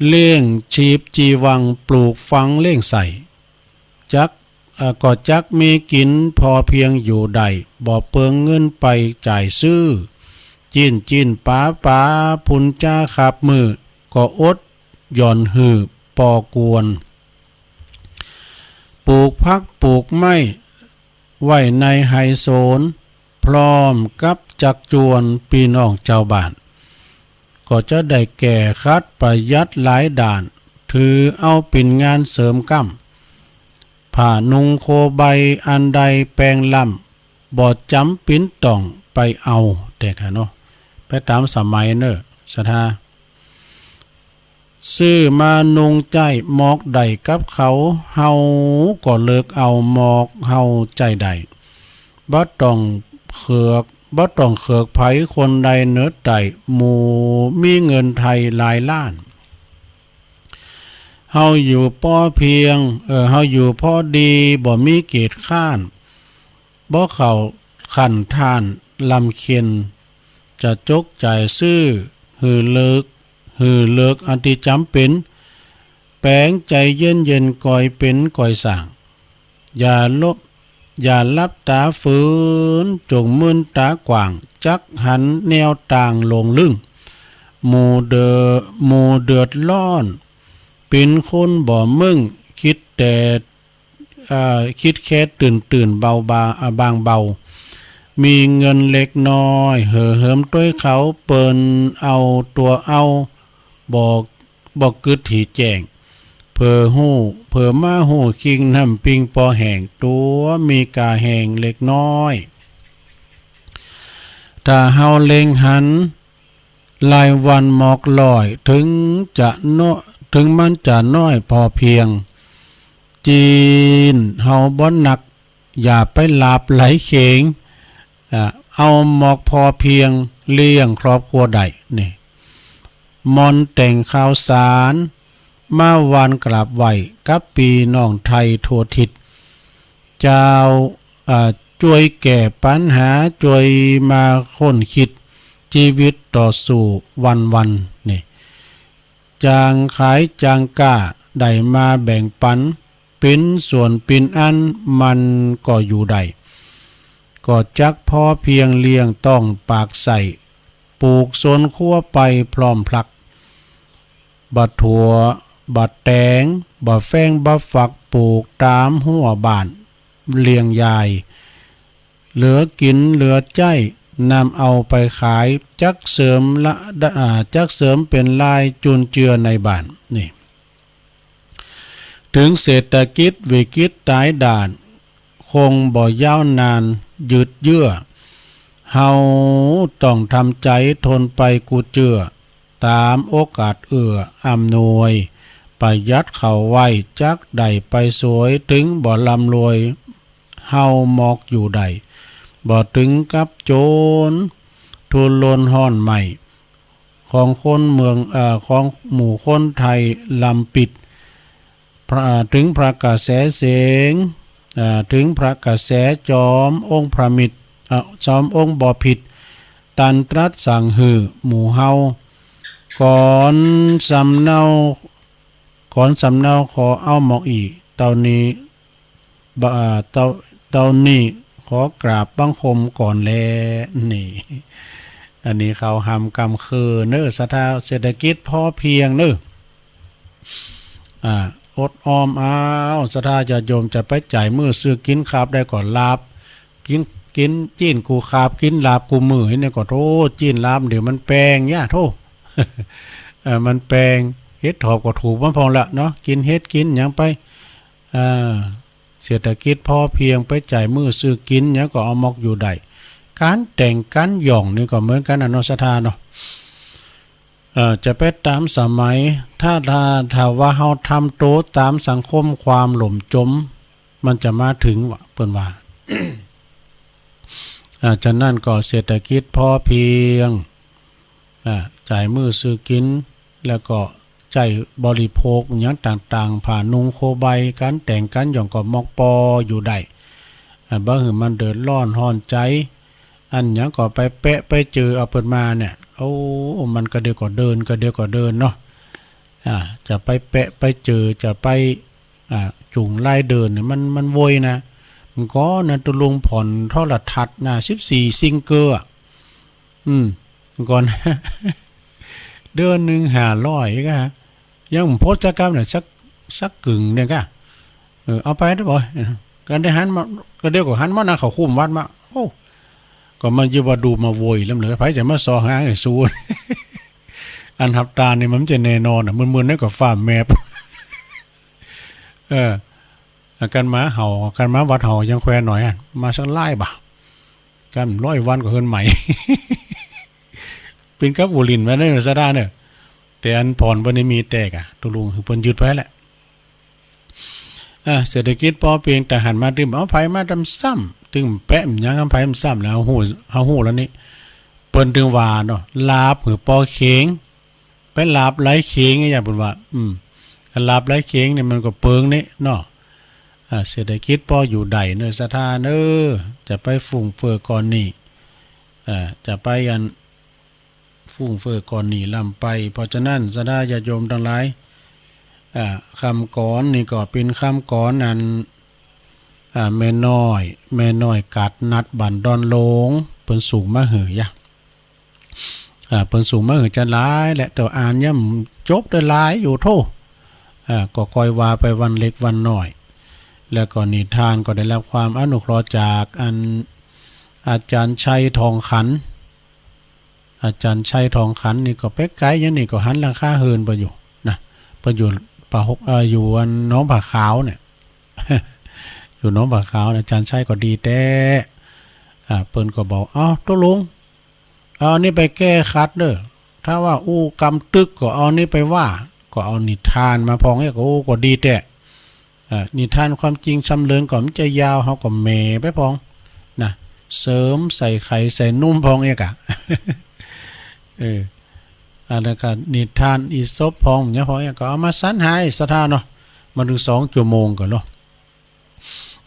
เลี้ยงชีพจีวัง ปลูกฝังเลี้ยงใส่ จัก เอ่อ ก็จักมีกิ๋นพอเพียงอยู่ได้ บ่เปลืองเงินไปจ่ายซื้อ จิ๊นจิ๊นป๋าป๋า พุนจาขับมือ ก็อดหย่อนหื้อปอควร ปลูกผักปลูกไม้ ไว้ในไฮ่สวน พร้อมกับจักจวนปี้น้องจาวบ้าน ก็จะได้แก้ขัดประหยัดหลายด้าน ถือเอาเป๋นงานเสริมก้ำ ผ้านุ่งโคใบอันใดแปงล้ำ บ่จ๋ำเป๋นต้องไปเอา แต่กะเนาะ ไปต๋ามสมัยเน่อ ศรัทธา ซื้อมานุ่งใจ๊หมอกได้กับเขา เฮาก็เลือกเอาหมอกเฮาใจ๊ได้ บ่ต้องเขือก บ่ต้องเขือกใผคนใดเหนือใต้ หมู่มีเงินไทยหลายล้าน เฮาอยู่ปอเพียง เอ่อ เฮาอยู่ปอดี บ่มีเกียจคร้าน บ่เข้าขั้นต้านลำเค็ญ จะจกจ่ายซื้อหื้อเลิก หื้อเลิกอันตี้จ๋ำเป๋น แป๋งใจ๋เย็นๆ ก่อยเป๋นก่อยสร้าง อย่าลบ อย่าหลับต๋าฝืน จงมืนต๋ากว้าง จักหันแนวตางหลงลึ่ง หมู่เดือ หมู่เดือดร้อน เป๋นคนบ่มึ่ง กึ๊ดแต่ เอ่อ กึ๊ดแค่ตื่นๆ เบาบา อ่า บางเบา มีเงินเล็กน้อย เห่อเหิมตวยเขา เปิ้นเอาตั๋วเอา บ่ บ่กึ๊ดหีแจ้ง เผลอฮู้ เผลอมาฮู้คิงน้ำปิงปอแห้ง ตั๋วมีก้าแฮงเล็กน้อย ถ้าเฮาเล็งหัน รายวันหมอกร้อย เถิงจะน้อ เถิงมันจะน้อยพอเพียง จีนเฮาบ่หนัก อย่าไปหลาบไหลเข็ง อ่า เอาหมอกพอเพียงเลี้ยงครอบครัวได้ นี่ ม่อนแต๊งข่าวสาร มาหว่านกราบไหว้กับปี้น้องไทยทั่วทิศ เจ้า อ่า จ้วยแก้ปัญหา จ้วยมาค้นคิด จีวิตต่อสู้วันๆ นี่ จ้างขายจ้างก๊า ได้มาแบ่งปัน เป๋นส่วนเป๋นอัน มันก็อยู่ได้ ก็จักพอเพียงเลี้ยงต้องปากใส้ ปลูกสวนครัวไปพร้อมพลัก บ่าถั่ว บ่าแตง บ่าแฟ้ง บ่าฝัก ปลูกต๋ามฮั้วบ้าน เลี้ยงยาย เหลือกิ๋นเหลือใจ๊ นำเอาไปขาย จักเสริมละ อ่า จักเสริมเป๋นรายจุนเจือในบ้าน นี่ เถิงเศรษฐกิจวิกฤตต๋ายด้าน คงบ่ยาวนานยืดเยื้อ เฮาต้องทำใจ๋ทนไปกู้เจื้อ ต๋ามโอกาสเอื้ออำนวย ประหยัดเข้าไว้ จักได้ไปสวย เถิงบ่ร่ำรวย เฮาหมอกอยู่ได้ บ่เถิงกับจน ทุรนฮ้อนไหม้ ของคนเมือง เอ่อ ของหมู่คนไทยลำปิด พระ เถิงพระกระแสเสียง เอ่อ เถิงพระกระแสจอมองค์พระมิตร เอ่อ จอมองค์บ่ผิด ตันตรัสสั่งหื้อหมู่เฮา ก่อนสำเนา ก่อนสำเนาขอเอาหมอกอี้ เต้านี้ บ่า เต้า เต้านี้ขอกราบบังคมก่อนแล นี่ อันนี้เขาฮำกำเคินเน่อ ศรัทธา เศรษฐกิจพอเพียงเน่อ อ่า อดออมเอา ศรัทธาญาติโยมจะไปจ่ายมื้อซื้อกิ๋น คาบได้ก็ลาบ กิ๋น กิ๋นจี้นกู้คาบ กิ๋นลาบกู้มื้อ เห็นนี่ก็โธ่ จี้นลาบเดี๋ยวมันแปงยะโธ่ เออ มันแปง เห็ดถอบก็ถูกมาพ่องละเนาะ กิ๋นเห็ดกิ๋นหยังไป เออ เศรษฐกิจพอเพียง ไปจ่ายมื้อซื้อกิ๋นหยังก็เอาหมอกอยู่ได้ ก๋านแต่งก๋านหย่องนี่ก็เหมือนกั๋นน่ะเนาะ ศรัทธาเนาะ เอ่อ จะไปต๋ามสมัย ถ้า ถ้า ถ้าว่าเฮาทำตั๋วต๋ามสังคมความหล่มจ๋ม มันจะมาเถิงวะ เปิ้นว่า อ่า ฉะนั้นก็เศรษฐกิจพอเพียง อ่า จ่ายมื้อซื้อกิ๋น แล้วก็ใจ๊บริโภคหยังต่างๆ ผ้านุ่งโคใบ ก๋านแต่งก๋านหย่องก็หมอกปออยู่ได้ อ่า บ่หื้อมันเดือดร้อนฮ้อนใจ๋ อันหยังก็ไปแปะไปเจอเอาเปิ้นมาเนี่ย โอ้ มันกระเดียวก็เดิน กระเดียวก็เดินเนาะ อ่า จะไปแปะไปเจอ จะไป อ่า จู๋งลายเดินเนี่ย มัน มันโวยนะ มันก่อนนะ ตุ๊ลุงผ่อนโทรทัศน์นะ สิบสี่ซิงเกิลอะ อืม ก่อน เดือนหนึ่งห้าร้อยก็ ยังบ่พอสักกำเนี่ย สัก สักกึ่งเนี่ยก็ เออ เอาไปเถอะบ่อย ก็ได้หันมา ก็เดี๋ยวก็หันมานะ เขาคุ้มวัดมา โอ้ ก็มันจะว่าดูมาโวยลำเหลือ ไผจะมาซอหาให้สู้ อันฮับตานี่มันจะแน่นอนอะ มึนๆ นี่ก็ฟ้าแมบ เออ กันมาเฮา กันมาวัดเฮายังแควหน่อยอะ มาสักหลายบ่า กันร้อยวันก็เฮิ่นใหม่ เปิ้นกับหัวหลิ้นมาเน่อ ศรัทธาเน่อ แต่อันผ่อนเปิ้นนี่มีแต่กะ ตุ๊ลุงคือเปิ้นยึดไว้แหละ อ่า เศรษฐกิจพอเพียง แต่หันมาตึง เอาไผมาตำซ้ำ ตึงแปะมันยัง เอาไผมันซ้ำแล้ว เฮาฮู้ เฮาฮู้แล้วนี่ เปิ้นตึงว่าเนาะ ลาบหื้อปอเข็ง ไปลาบไหลเข็งอย่างเปิ้นว่า อืม ลาบไหลเข็งนี่มันก็เปิงนี่เนาะ อ่า เศรษฐกิจพออยู่ได้เน่อ ศรัทธาเน่อ จะไปฟุ่มเฟือยก่อนนี่ อ่า จะไปอัน ฟุ่มเฟือยก่อนนี่ล้ำไป เพราะฉะนั้น ศรัทธาญาติโยมตังหลาย อ่า กำก๋อนนี่ก็เป๋นกำก๋อนอัน อ่า แม่น้อย แม่น้อยกาดนัดบ้านดอนหลง เปิ้นส่งมาหื้อยะ อ่า เปิ้นส่งมาหื้อจะหลายแหละ แต่อ่านยังบ่จบ ได้หลายอยู่โธ่ อ่า ก็ค่อยว่าไปวันเล็กวันน้อย แล้วก็นิทานก็ได้รับความอนุเคราะห์จากอัน อาจ๋ารย์ชัยทองขัน อาจ๋ารย์ชัยทองขันนี่ก็ไปไก๋อย่างนี้ก็หันหลังคาเหินไปอยู่นะ ไปอยู่ป่าหก เอ่อ อยู่อันหนองผาขาวเนี่ย อยู่หนองผาขาวนะ อาจ๋ารย์ชัยก็ดีแต๊ อ่า เปิ้นก็บอก เอ้า ตกลง เอาอันนี้ไปแก้ขัดเน่อ ถ้าว่าอู้กำตึกก็เอาอันนี้ไปว่า ก็เอานิทานมาพ่องเอี้ย ก็ โอ้ ก็ดีแต๊ อ่า นิทานความจริงชำเริงก็มันจะยาว เฮาก็แหมไปพ่องนะ เสริมใส่ไข่ใส่นุ่มพ่องเอี้ยกะ เออ อันนั้นก็นิทานอีสปพ่องเนี่ยพ่องเอี้ยก็เอามาสรรหาศรัทธาเนาะ มาเถิงสองจั่วโมงก่อเนาะ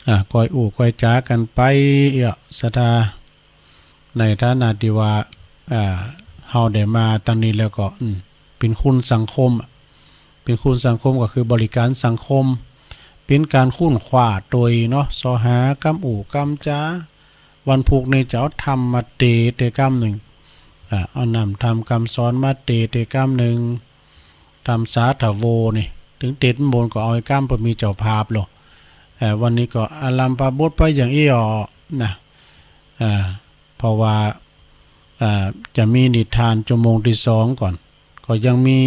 อ่า ก้อยอู้ก้อยจ๋ากั๋นไปเอี้ยศรัทธา ในฐานะตี้ว่า อ่า เฮาได้มาตังนี้แล้วก็ อืม เป๋นคุณสังคมอะ เป๋นคุณสังคมก็คือบริก๋ารสังคม เป๋นก๋านค้นคว้าตวยเนาะ เซาะหากำอู้กำจ๋า วันพูกนี้จะเอาธรรมมาเต เตกำนึ่ง อ่า เอานำธรรมกำสอนมาเต เตกำนึ่ง ธรรมสาธโวนี่ เถิงเต๋นบนก็เอาไอ้กำเปิ้นมีเจ้าภาพโล เอ่อ วันนี้ก็อารัมภบทไปอย่างอี้อ่อนะ อ่า เพราะว่า อ่า จะมีนิทานจั่วโมงตี้สองก่อน ก็ยังมี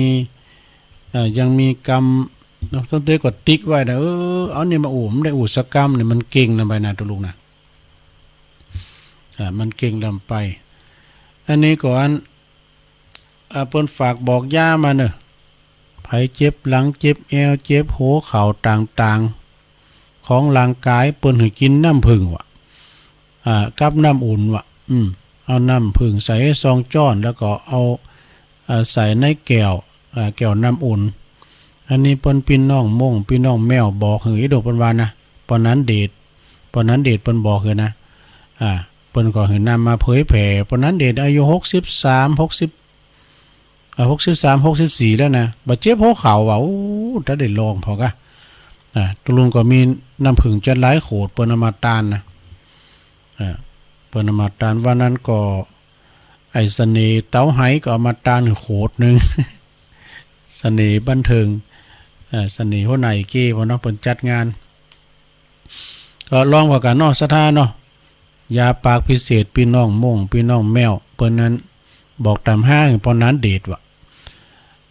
อ่า ยังมีกำเนาะ ต้นเตยก็ติ๊กไว้นะ เออ เอานี่มาอู้ บ่ได้อู้สักกำนี่ มันเก่งนำไปนะ ตุ๊ลุงนะ อ่า มันเก่งนำไป อันนี้ก็อัน อ่า เปิ้นฝากบอกยามาเน่อ ใผเจ็บหลัง เจ็บแอว เจ็บหัวเข่าต่างๆ ของร่างก๋าย เปิ้นหื้อกิ๋นน้ำผึ้งว่ะ อ่า กับน้ำอุ่นว่ะ อืม เอาน้ำผึ้งใส่ซองจ้อน แล้วก็เอา อ่า ใส่ในแก้ว อ่า แก้วน้ำอุ่น อันนี้เปิ้นปี้น้องม่ง ปี้น้องแมวบอกหื้ออีโดเปิ้นว่านะ ป้อนันเดช ป้อนันเดชเปิ้นบอกหื้อนะ อ่า เปิ้นก็หื้อนำมาเผยแผ่ ป้อนันเดชอายุหกสิบสาม หกสิบ อ่า หกสิบสาม หกสิบสี่แล้วนะ บ่าเจ็บหัวเข่าว่ะ โอ้ ถ้าได้ลองพอกะ อ่า ตุ๊ลุงก็มีน้ำผึ้งจั๊ดหลายขวด เปิ้นเอามาตานนะ อ่า เปิ้นเอามาตาน วันนั้นก็ ไอ้เสน่ห์เต๋าไหก็เอามาตานขวดนึ่ง เสน่ห์บันเทิง อ่า เสน่ห์หัวหน้าเก้พ่องเนาะ เปิ้นจัดงาน ก็ลองว่ากั๋นเนาะ ศรัทธาเนาะ ยาปากพิเศษ ปี้น้องม่ง ปี้น้องแมว เปิ้นนั้นบอกต๋ามหาหื้อป้อนันเดชว่ะ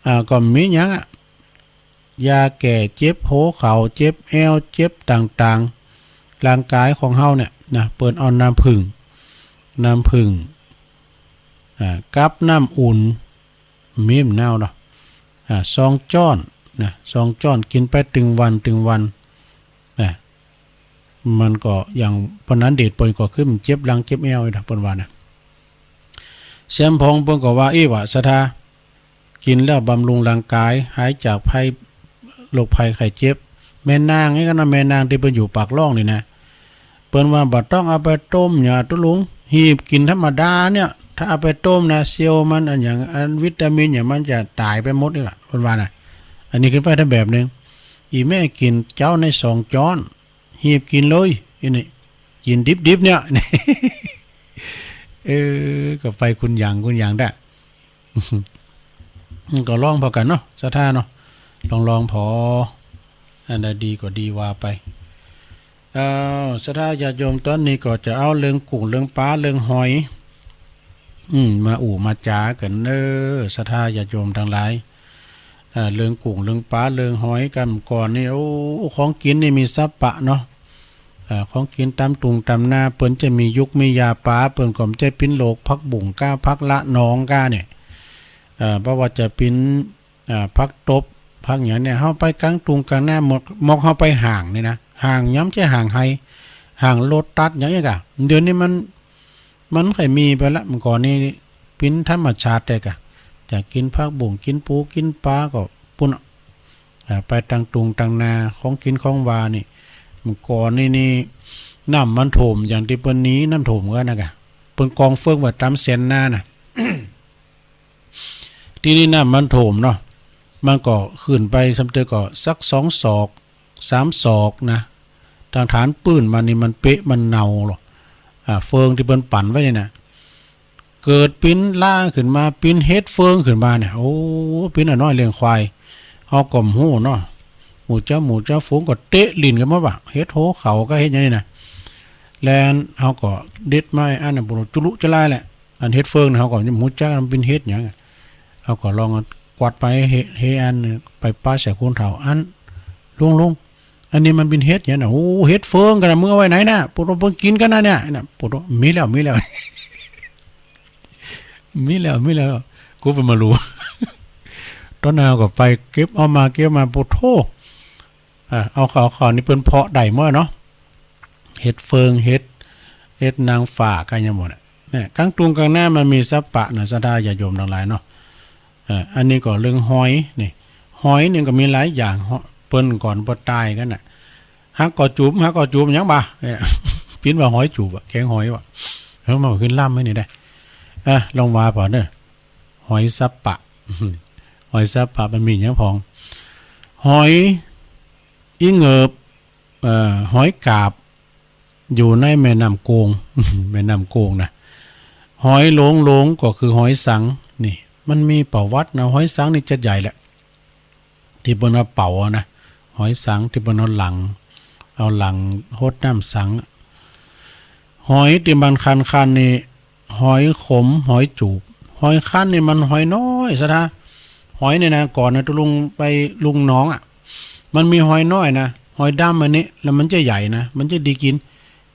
อ่า ก็มีหยังอะ ยาแก้เจ็บหัวเข่า เจ็บแอว เจ็บต่างๆ ร่างก๋ายของเฮาเนี่ยนะ เปิ้นเอาน้ำผึ้ง น้ำผึ้ง อ่า กับน้ำอุ่น มีบ่เนาเนาะ อ่า ซองจ้อนนะ ซองจ้อน กิ๋นไปตึงวันตึงวันนะ มันก็อย่างป้อนันเดชเปิ้นก็คือมันเจ็บหลังเจ็บแอวนะ เปิ้นว่านะ แซมพ่องเปิ้นก็ว่า อี้วะ ศรัทธา กิ๋นแล้วบำรุงร่างก๋าย หายจากภัย โรคภัยไข้เจ็บ แม่นางนี่ก็นะ แม่นางตี้เปิ้นอยู่ปากร่องนี่นะ เปิ้นว่าบ่ต้องเอาไปต้มหยังตุ๊ลุง หีบกิ๋นธรรมดาเนี่ย ถ้าเอาไปต้มนะ เซลล์มันอันหยัง อันวิตามินหยังมันจะต๋ายไปหมดนี่แหละ เปิ้นว่านะ อันนี้ขึ้นไปถ้าแบบนึ่ง อี่แม่กิ๋นเจ๊าในสองจ๊อน หีบกิ๋นเลย อี้นี่ กิ๋นดิบๆ เนี่ย เออ ก็ไปคนหยังคนหยังแต๊ ก็ลองผ่อกั๋นเนาะ ศรัทธาเนาะ ลองๆ ผ่อ อันใดดีก็ดีว่าไป อ้าว ศรัทธาญาติโยม ต๋อนนี้ก็จะเอาเรื่องกุ้ง เรื่องป๋า เรื่องหอย อืม มาอู้มาจ๋ากั๋นเน้อ ศรัทธาญาติโยมตังหลาย อ่า เรื่องกุ้ง เรื่องป๋า เรื่องหอย ก่อนนี่ โอ้ ของกิ๋นนี่มีสัปปะเนาะ อ่า ของกิ๋นต๋ามตุงต๋ามนา เปิ้นจะมียุกมียาปา เปิ้นก็บ่ใจ้เป๋นโรค ผักบุ้งก้า ผักละนองก้าเนี่ย อ่า บ่ว่าจะเป๋น อ่า ผักตบ ผักหยังเนี่ย เฮาไปก๋างตุงก๋างนา หมก หมกเฮาไปฮ่างนี่นะ ฮ่าง ยังบ่ใจ้ฮ่างไฮ่ ฮ่างโลตัสหยังอี้ก่ะ เดี๋ยวนี้มัน มันบ่ใค่มีไปละ เมื่อก่อนนี่เป๋นธรรมชาติแต๊ก่ะ จะกิ๋นผักบุ้ง กิ๋นปู กิ๋นป๋าก็ปู้น อ่า ไปต๋ามตุงต๋ามนา ของกิ๋นของหวานนี่ เมื่อก่อนนี่ นี่ น้ำมันท่วม อย่างตี้เปิ้นหนีน้ำท่วมกั๋นนะก่ะ เปิ้นกองเฟืองไว้ต๋ามแสนนาน่ะ ตี้นี่น้ำมันท่วมเนาะ มันก็ขึ้นไปซ้ำเตื้อก็สักสองศอก สามศอกนะ ตางฐานปื้นมันนี่มันเปะมันเนาลอ อ่า เฟืองตี้เปิ้นปั่นไว้นี่นะ เกิดเป๋นล้าขึ้นมา เป๋นเห็ดเฟืองขึ้นมาเนี่ย โอ้ เป๋นอะน้อยเลี้ยงควาย เฮาก็บ่ฮู้เนาะ หมู่เจ้า หมู่เจ้าฝูงก็เตะลิ้นกั๋นหมดว่ะ เห็ดโหเข่าก้า เห็ดหยังนี่นะ แล้วเฮาก็เด็ดไม้อันนั้น ปูโต จุลุจะลายแหละ อันเห็ดเฟิงน่ะ เฮาก็บ่ฮู้จักมันเป๋นเห็ดหยัง เฮาก็ลองกวาดไป เฮ เฮอันไปปะใส่คูนเฒ่า อัน ลุง ลุง อันนี้มันเป๋นเห็ดหยังน่ะ โอ้ เห็ดเฟิงกั๋นน่ะ มึงเอาไว้ไหนน่ะ ปูโต เปิ้นกิ๋นกั๋นน่ะเนี่ย น่ะ ปูโต มีแล้ว มีแล้ว มีแล้ว มีแล้ว กูเปิ้นบ่ฮู้ ต๋อนนั้นเฮาก็ไปเก็บเอามา เก็บมา ปูโต อ่า เอาเข้า เอาเข้านี่เปิ้นเพาะได้หมดเนาะ เห็ดเฟิง เห็ด เห็ดนางฟ้า กะหยังหมดอะ เนี่ย ก๋างตุงก๋างนามันมีสัปปะนะ ศรัทธาญาติโยมตังหลายเนาะ เอ่อ อันนี้ก็เรื่องหอยนี่ หอยนี่ก็มีหลายอย่าง หอย เปิ้นก่อนบ่ต๋ายกั๋นน่ะ ฮักก็จูบ ฮักก็จูบ หยังบ่า เนี่ย ปิ้นว่าหอยจูบอะ แกงหอยว่ะ เฮ้ย มันขึ้นลำไหมนี่ได้ อ่ะ ลองว่าผ่อเน้อ หอยสัปปะ หอยสัปปะมันมีหยังพ่อง หอย อี่เหงิบ เอ่อ หอยกาบ อยู่ในแม่น้ำโก๋ง แม่น้ำโก๋งนะ หอยหลงๆ ก็คือหอยสัง นี่ มันมีประวัตินะ หอยสังนี่จะใหญ่แหละ ตี้เปิ้นเอาเป๋าอะนะ หอยสังตี้เปิ้นเอาหลัง เอาหลังหดน้ำสังอะ หอยตี้มันคันๆ นี่ หอยขม หอยจูบ หอยคันนี่มันหอยน้อย ศรัทธา หอยนี่นะ ก่อนนะ ตุ๊ลุงไปลุ่งหนองอะ มันมีหอยน้อยนะ หอยดำอันนี้ แล้วมันจะใหญ่นะ มันจะดีกิ๋น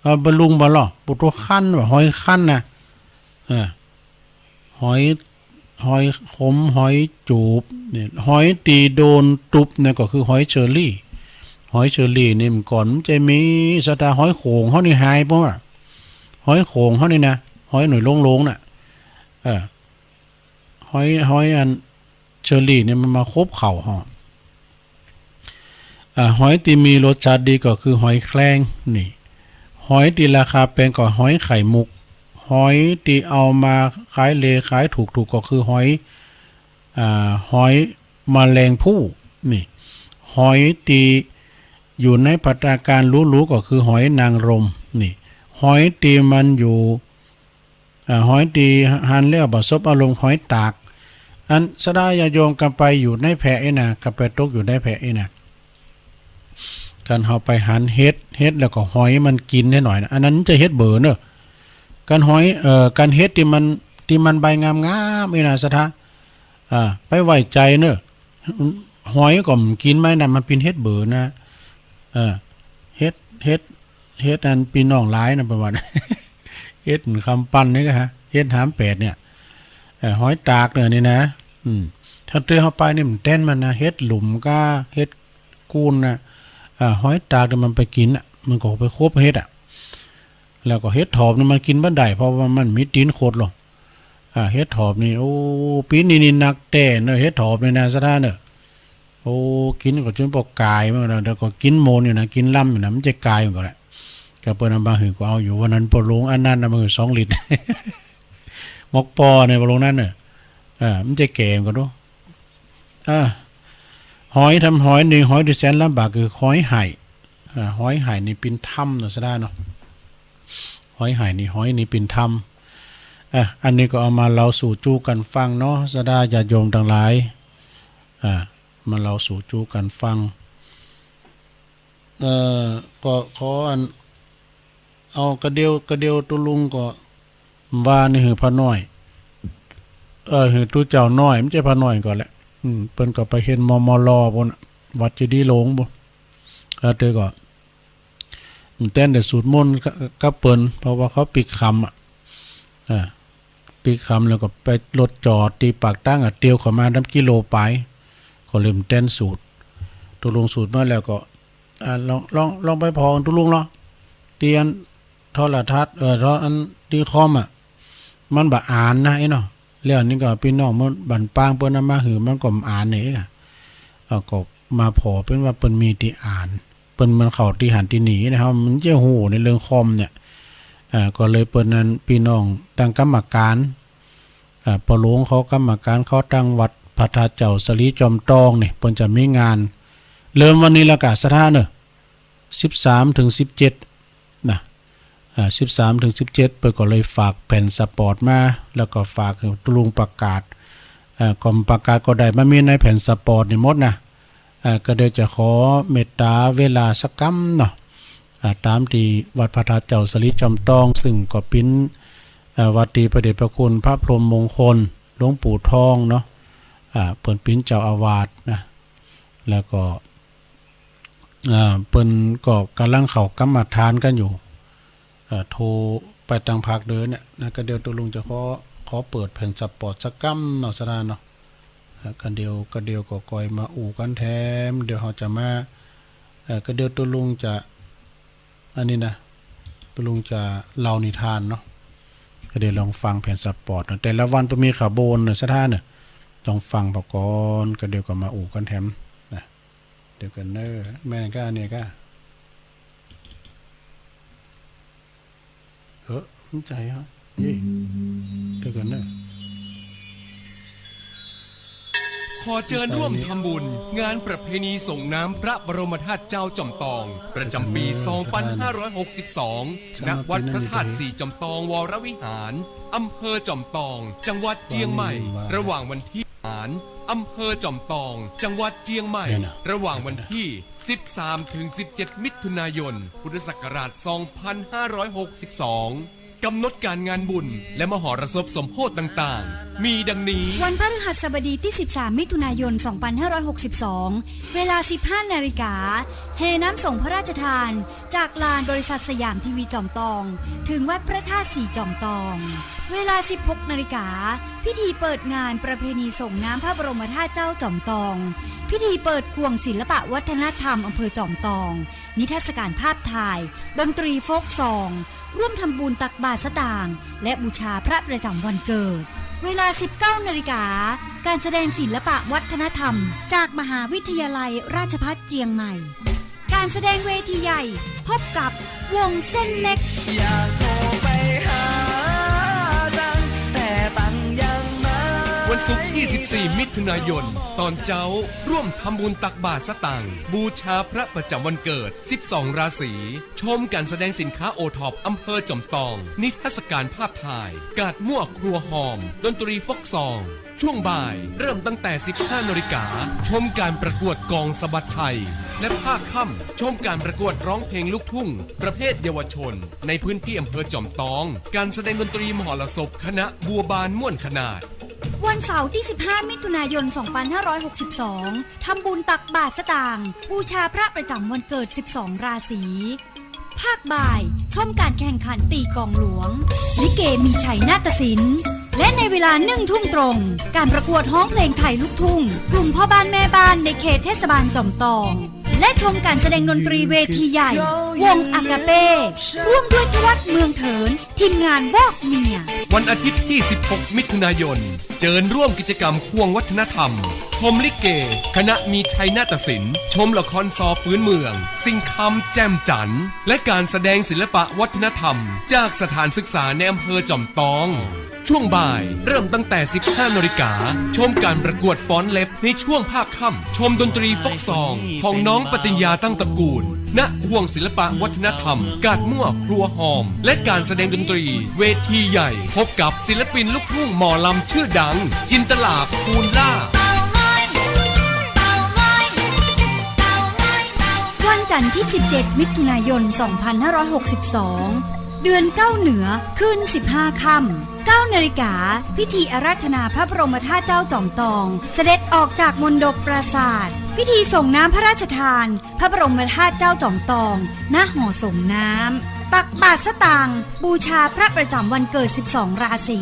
เอาไปลุ่งบ่ล่อ ปูโต คันว่ะ หอยคันน่ะ เออ หอย หอยขม หอยจูบ เนี่ย หอยตี้โดนตุ๊บเนี่ยก็คือหอยเชอรี่ หอยเชอรี่นี่เมื่อก่อนมันจะมี ศรัทธา หอยโข่งเฮานี่หายไปว่ะ หอยโข่งเฮานี่นะ หอยหน่วยโลงๆ น่ะ เออ หอย หอยอันเชอรี่นี่มันมาคบเข้าเฮา อ่า หอยตี้มีรสชาติดีก็คือหอยแครงนี่ หอยตี้ราคาแปงก็หอยไข่มุก หอยตี้เอามาขายเลขขายถูกๆ ก็คือหอย อ่า หอยแมลงภู่นี่ หอยตี้อยู่ในภัตตาคารหรูๆ ก็คือหอยนางรมนี่ หอยตี้มันอยู่ อ่า หอยตี้หันแล้วบ่สบอารมณ์ หอยตาก อันศรัทธาญาติโยมกั๋นไปอยู่ในแพอี้นะ กั๋นไปตกอยู่ในแพอี้นะ กั๋นเฮาไปหันเห็ด เห็ดแล้วก็หอยมันกิ๋นแน่หน่อยนะ อันนั้นจะเห็ดเบ๋อเน้อ กั๋นหอย เอ่อ กั๋นเห็ดตี้มัน ตี้มันใบงามๆ อี้นะ ศรัทธา อ่า ไปไว้ใจ๋เน้อ หอยก็บ่กิ๋นไม้นะ มันเป๋นเห็ดเบ๋อนะ เออ เห็ด เห็ด เห็ดอันปี้น้องหลายนะ ประมาณ เห็ดคำปันนี่ก็ฮะ เห็ดหามแปดเนี่ย เออ หอยตากเนี่ยนี่นะ อืม ถ้าเตื้อเฮาไปนี่มันแต้นมันนะ เห็ดหลุมก้า เห็ดกูนนะ อ่า หอยตากเนี่ยมันไปกิ๋นอ่ะ มันก็ไปคบเห็ดอ่ะ แล้วก็เห็ดถอบนี่มันกิ๋นบ่ได้ เพราะว่ามันมีตี๋นขดลอ อ่า เห็ดถอบนี่ โอ้ ปี๋นี้นี่นักแต๊เน้อ เห็ดถอบนี่นะ ศรัทธาเน้อ โอ้ กิ๋นก็จนปอกกายมันนะ แต่ก็กิ๋นโมนอยู่นะ กิ๋นล้ำอยู่นะ มันจะกายมันก็แหละ ก็เปิ้นเอามาหื้อก็เอาอยู่ วันนั้นป้อหลวงอันนั้นเอามาหื้อสองลิตร หมกป้อเนี่ยป้อหลวงนั้นเน้อ อ่า มันจะแก่มันก็ดู อ่า หอยทำ หอยนี่ หอยตี้แสนลำบากคือหอยไห่ อ่า หอยไห่นี่เป๋นถ้ำเนาะ ศรัทธาเนาะ หอยไห่นี่ หอยนี่เป๋นถ้ำ อ่ะ อันนี้ก็เอามาเล่าสู่จู้กั๋นฟังเนาะ ศรัทธาญาติโยมตังหลาย อ่า มาเล่าสู่จู้กั๋นฟัง เอ่อ ก็ขออัน เอากระเดียว กระเดียวตุ๊ลุงก็ว่านี่หื้อป้าน้อย เอ่อ หื้อตุ๊เจ้าน้อย มันจะป้าน้อยก่อนแหละ อืม เปิ้นก็ไปเห็นมมล ปู้นน่ะ วัดเจดีย์หลวงปู้น แล้วเตื้อก็ แต๊นได้สูตรมนต์กับเปิ้น เพราะว่าเขาปิ๊กค่ำอ่ะ อ่า ปิ๊กค่ำแล้วก็ไปรถจอดตี้ปากตางอ่ะ เตียวเข้ามาน้ำกิโลปาย ก็เลยแต๊นสูตร ตุ๊ลุงสูตรมาแล้วก็ อ่า ลอง ลอง ลองไปผ่อตุ๊ลุงลอ ตี้อันโทรทัศน์ เอ่อ โทร อันตี้คอมอ่ะ มันบ่อ่านนะไอ้เนาะ แล้วอันนี้ก็ปี้น้องเปิ้นบ้านปางเปิ้นเอามาหื้อ มันก็บ่อ่านนี่อ่ะ เอ่อ ก็มาผ่อเป๋นว่าเปิ้นมีตี้อ่าน เปิ้นมันเข้าตี้หั้นตี้นี่นะ เฮามันจะฮู้ในเรื่องคอมเนี่ย อ่า ก็เลยเปิ้นนั้นปี้น้องตั้งกรรมการ อ่า ป้อหลวงเขากรรมการเขาตั้งวัดพระธาตุเจ้าสะหลีจอมตองนี่ เปิ้นจะมีงาน เริ่มวันนี้แล้วก็ศรัทธาเน้อ สิบสามถึงสิบเจ็ด นะ อ่า สิบสามถึงสิบเจ็ด เปิ้นก็เลยฝากแผ่นสปอตมา แล้วก็ฝากหื้อตุ๊ลุงประกาศ อ่า ก็ประกาศก็ได้ มันมีในแผ่นสปอตนี่หมดนะ อ่า ก็เดี๋ยวจะขอเมตตาเวลาสักกำเนาะ อ่า ต๋ามตี้วัดพระธาตุเจ้าสะหลีจอมตอง ซึ่งก็เป๋น อ่า วัดตี้พระเดชพระคุณพระพรหมมงคลหลวงปู่ทองเนาะ อ่า เปิ้นเป๋นเจ้าอาวาสนะ แล้วก็ อ่า เปิ้นก็ก่ำลังเข้ากรรมฐานกั๋นอยู่ เอ่อ โทรไปตางภาคเหนือเนี่ยนะ ก็เดี๋ยวตุ๊ลุงจะขอ ขอเปิดแผ่นสปอตสักกำเนาะ ศรัทธาเนาะ เอ่อ ก็เดี๋ยว ก็เดี๋ยวก็ก่อยมาอู้กั๋นแถม เดี๋ยวเฮาจะมา เอ่อ ก็เดี๋ยวตุ๊ลุงจะ อันนี้นะ ตุ๊ลุงจะเล่านิทานเนาะ ก็เดี๋ยวลองฟังแผ่นสปอตเนาะ แต่ละวันเปิ้นมีขบวนเนาะ ศรัทธาเนาะ ลองฟังไปก่อน ก็เดี๋ยวก็มาอู้กั๋นแถมนะ เดี๋ยวก่อนเน่อ แม่นก้าเนี่ยก้า เฮ้อ มันใจ๋ฮะ เย้ เดี๋ยวก่อนเน่อ ขอเจิญร่วมทำบุญงานประเพณีส่งน้ำพระบรมธาตุเจ้าจอมตอง ประจำปี๋ สองปันห้าร้อยหกสิบสอง ณ วัดพระธาตุสี่จอมตองวรวิหาร อำเภอจอมตอง จังหวัดเจียงใหม่ ระหว่างวันตี้ หาร อำเภอจอมตอง จังหวัดเจียงใหม่ เดี๋ยวนะ ระหว่างวันตี้ สิบสาม ถึง สิบเจ็ด มิถุนายน พุทธศักราช สองปันห้าร้อยหกสิบสอง กำหนดก๋านงานบุญและมหรสพสมโภชต่างๆ มีดังนี้ วันพฤหัสบดีตี้ สิบสาม มิถุนายน สองปันห้าร้อยหกสิบสอง เวลา สิบห้า นาฬิกา แห่น้ำสงฆ์พระราชทาน จากลานบริษัทสยามทีวีจอมตอง ถึงวัดพระธาตุสี่จอมตอง เวลา สิบหก นาฬิกา พิธีเปิดงานประเพณีส่งน้ำพระบรมธาตุเจ้าจอมตอง พิธีเปิดข่วงศิลปะวัฒนธรรมอำเภอจอมตอง นิทรรศก๋านภาพถ่าย ดนตรีโฟล์กซอง ร่วมทำบุญตักบาตรสตางค์ และบูชาพระประจำวันเกิด เวลา สิบเก้า นาฬิกา ก๋านแสดงศิลปะวัฒนธรรม จากมหาวิทยาลัยราชภัฏเจียงใหม่ ก๋านแสดงเวทีใหญ่ พบกับวงเส้นเล็ก อยากโทรไปหาตัง แต่ตังยังมา วันศุกร์ตี้ สิบสี่ มิถุนายน ต๋อนเจ๊า ร่วมทำบุญตักบาตรสตางค์ บูชาพระประจำวันเกิด สิบสอง ราศี ชมก๋านแสดงสินค้าโอท็อปอำเภอจอมตอง นิทรรศก๋านภาพถ่าย กาดมั่วครัวฮอม ดนตรีโฟล์กซอง ช่วงบ่ายเริ่มตั้งแต่ สิบห้า นาฬิกา ชมก๋านประกวดกลองสะบัดชัย และภาคค่ำ ชมก๋านประกวดร้องเพลงลูกทุ่ง ประเภทเยาวชน ในพื้นตี้อำเภอจอมตอง ก๋านแสดงดนตรีมหรสพคณะบัวบานม่วนขนาด วันเสาร์ตี้ สิบห้า มิถุนายน สองปันห้าร้อยหกสิบสอง ทำบุญตักบาตรสตางค์ บูชาพระประจำวันเกิด สิบสอง ราศี ภาคบ่าย ชมก๋านแข่งขันตี๋กลองหลวง ลิเกมีชัยนาฏศิลป์ และในเวลาหนึ่งทุ่มตรง ก๋านประกวดฮ้องเพลงไทยลูกทุ่ง กลุ่มพ่อบ้านแม่บ้านในเขตเทศบาลจอมตอง และชมก๋านแสดงดนตรีเวทีใหญ่ วงอากาเป้ ร่วมด้วยทวัฒน์เมืองเถิน ทีมงานวอกเมีย วันอาทิตย์ตี้ สิบหก มิถุนายน เจิญร่วมกิจกรรมข่วงวัฒนธรรม ชมลิเก คณะมีชัยนาฏศิลป์ ชมละครซอพื้นเมือง สิ่งคำแจ่มจั๋น และก๋านแสดงศิลปะวัฒนธรรม จากสถานศึกษาในอำเภอจอมตอง ช่วงบ่ายเริ่มตั้งแต่ สิบห้า นาฬิกา ชมก๋านประกวดฟ้อนเล็บ ในช่วงภาคค่ำ ชมดนตรีโฟล์กซองของน้องปฏิญญาตั้งตระกูล ณ ข่วงศิลปะวัฒนธรรม กาดมั่วครัวฮอม และก๋านแสดงดนตรีเวทีใหญ่ พบกับศิลปินลูกทุ่งหมอลำชื่อดัง จินตลา ภูลล่า วันจันทร์ตี้ สิบเจ็ด มิถุนายน สองพันห้าร้อยหกสิบสอง เดือนเก้าเหนือขึ้น สิบห้า ค่ำ เก้า นาฬิกา พิธีอาราธนาพระบรมธาตุเจ้าจอมตอง เสด็จออกจากมณฑปปราสาท พิธีส่งน้ำพระราชทานพระบรมธาตุเจ้าจอมตอง ณ หอส่งน้ำ ตักบาตรสตางค์ บูชาพระประจำวันเกิด สิบสอง ราศี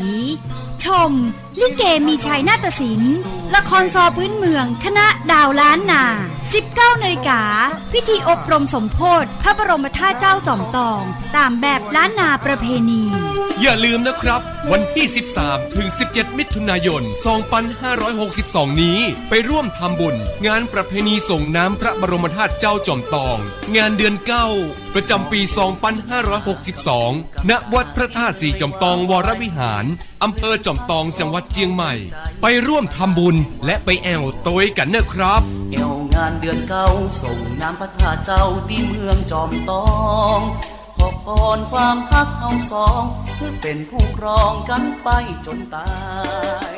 ชม ลิเกมีชัยนาฏศิลป์ ละครซอพื้นเมือง คณะดาวล้านนา สิบเก้า นาฬิกา พิธีอบรมสมโภชพระบรมธาตุเจ้าจอมตอง ต๋ามแบบล้านนาประเพณี อย่าลืมนะครับ วันตี้ สิบสาม ถึง สิบเจ็ด มิถุนายน สองพันห้าร้อยหกสิบสอง นี้ ไปร่วมทำบุญงานประเพณีส่งน้ำพระบรมธาตุเจ้าจอมตอง งานเดือนเก้า ประจำปี๋ สองพันห้าร้อยหกสิบสอง ณ วัดพระธาตุสี่จอมตองวรวิหาร อำเภอจอมตอง จังหวัดเจียงใหม่ ไปร่วมทำบุญและไปแอ่วโตยกั๋นเน่อครับ แอ่วงานเดือนเก้า ส่งน้ำพระธาตุเจ้าตี้เมืองจอมตอง ขอพรความฮักเฮาสอง คือเป๋นคู่ครองกั๋นไปจ๋นต๋าย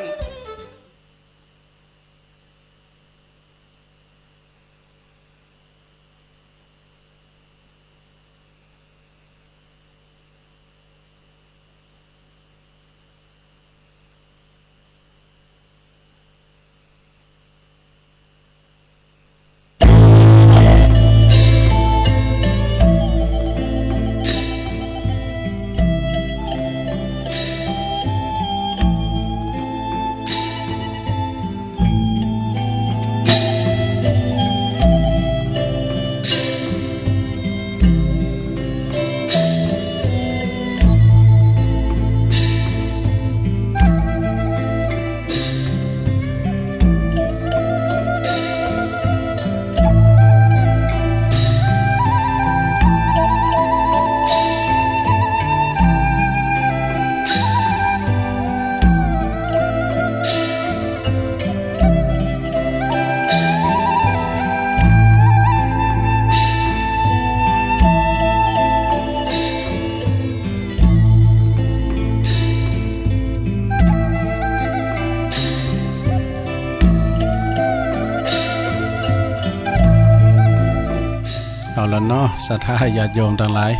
เนาะ ศรัทธาญาติโยมตังหลาย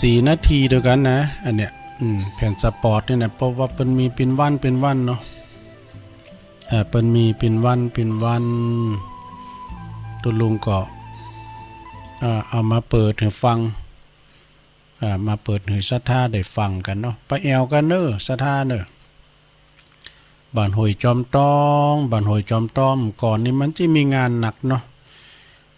สี่นาทีเดียวกั๋นนะ อันเนี้ย อืม แผ่นสปอตเนี่ยนะ เพราะว่าเปิ้นมีเป๋นวันเป๋นวันเนาะ อ่า เปิ้นมีเป๋นวันเป๋นวัน ตุ๊ลุงก็ อ่า เอามาเปิดหื้อฟัง อ่า มาเปิดหื้อศรัทธาได้ฟังกั๋นเนาะ ไปแอ่วกั๋นเน่อ ศรัทธาเน่อ บ้านห้วยจอมตอง บ้านห้วยจอมตอง ก่อนนี้มันจะมีงานหนักเนาะ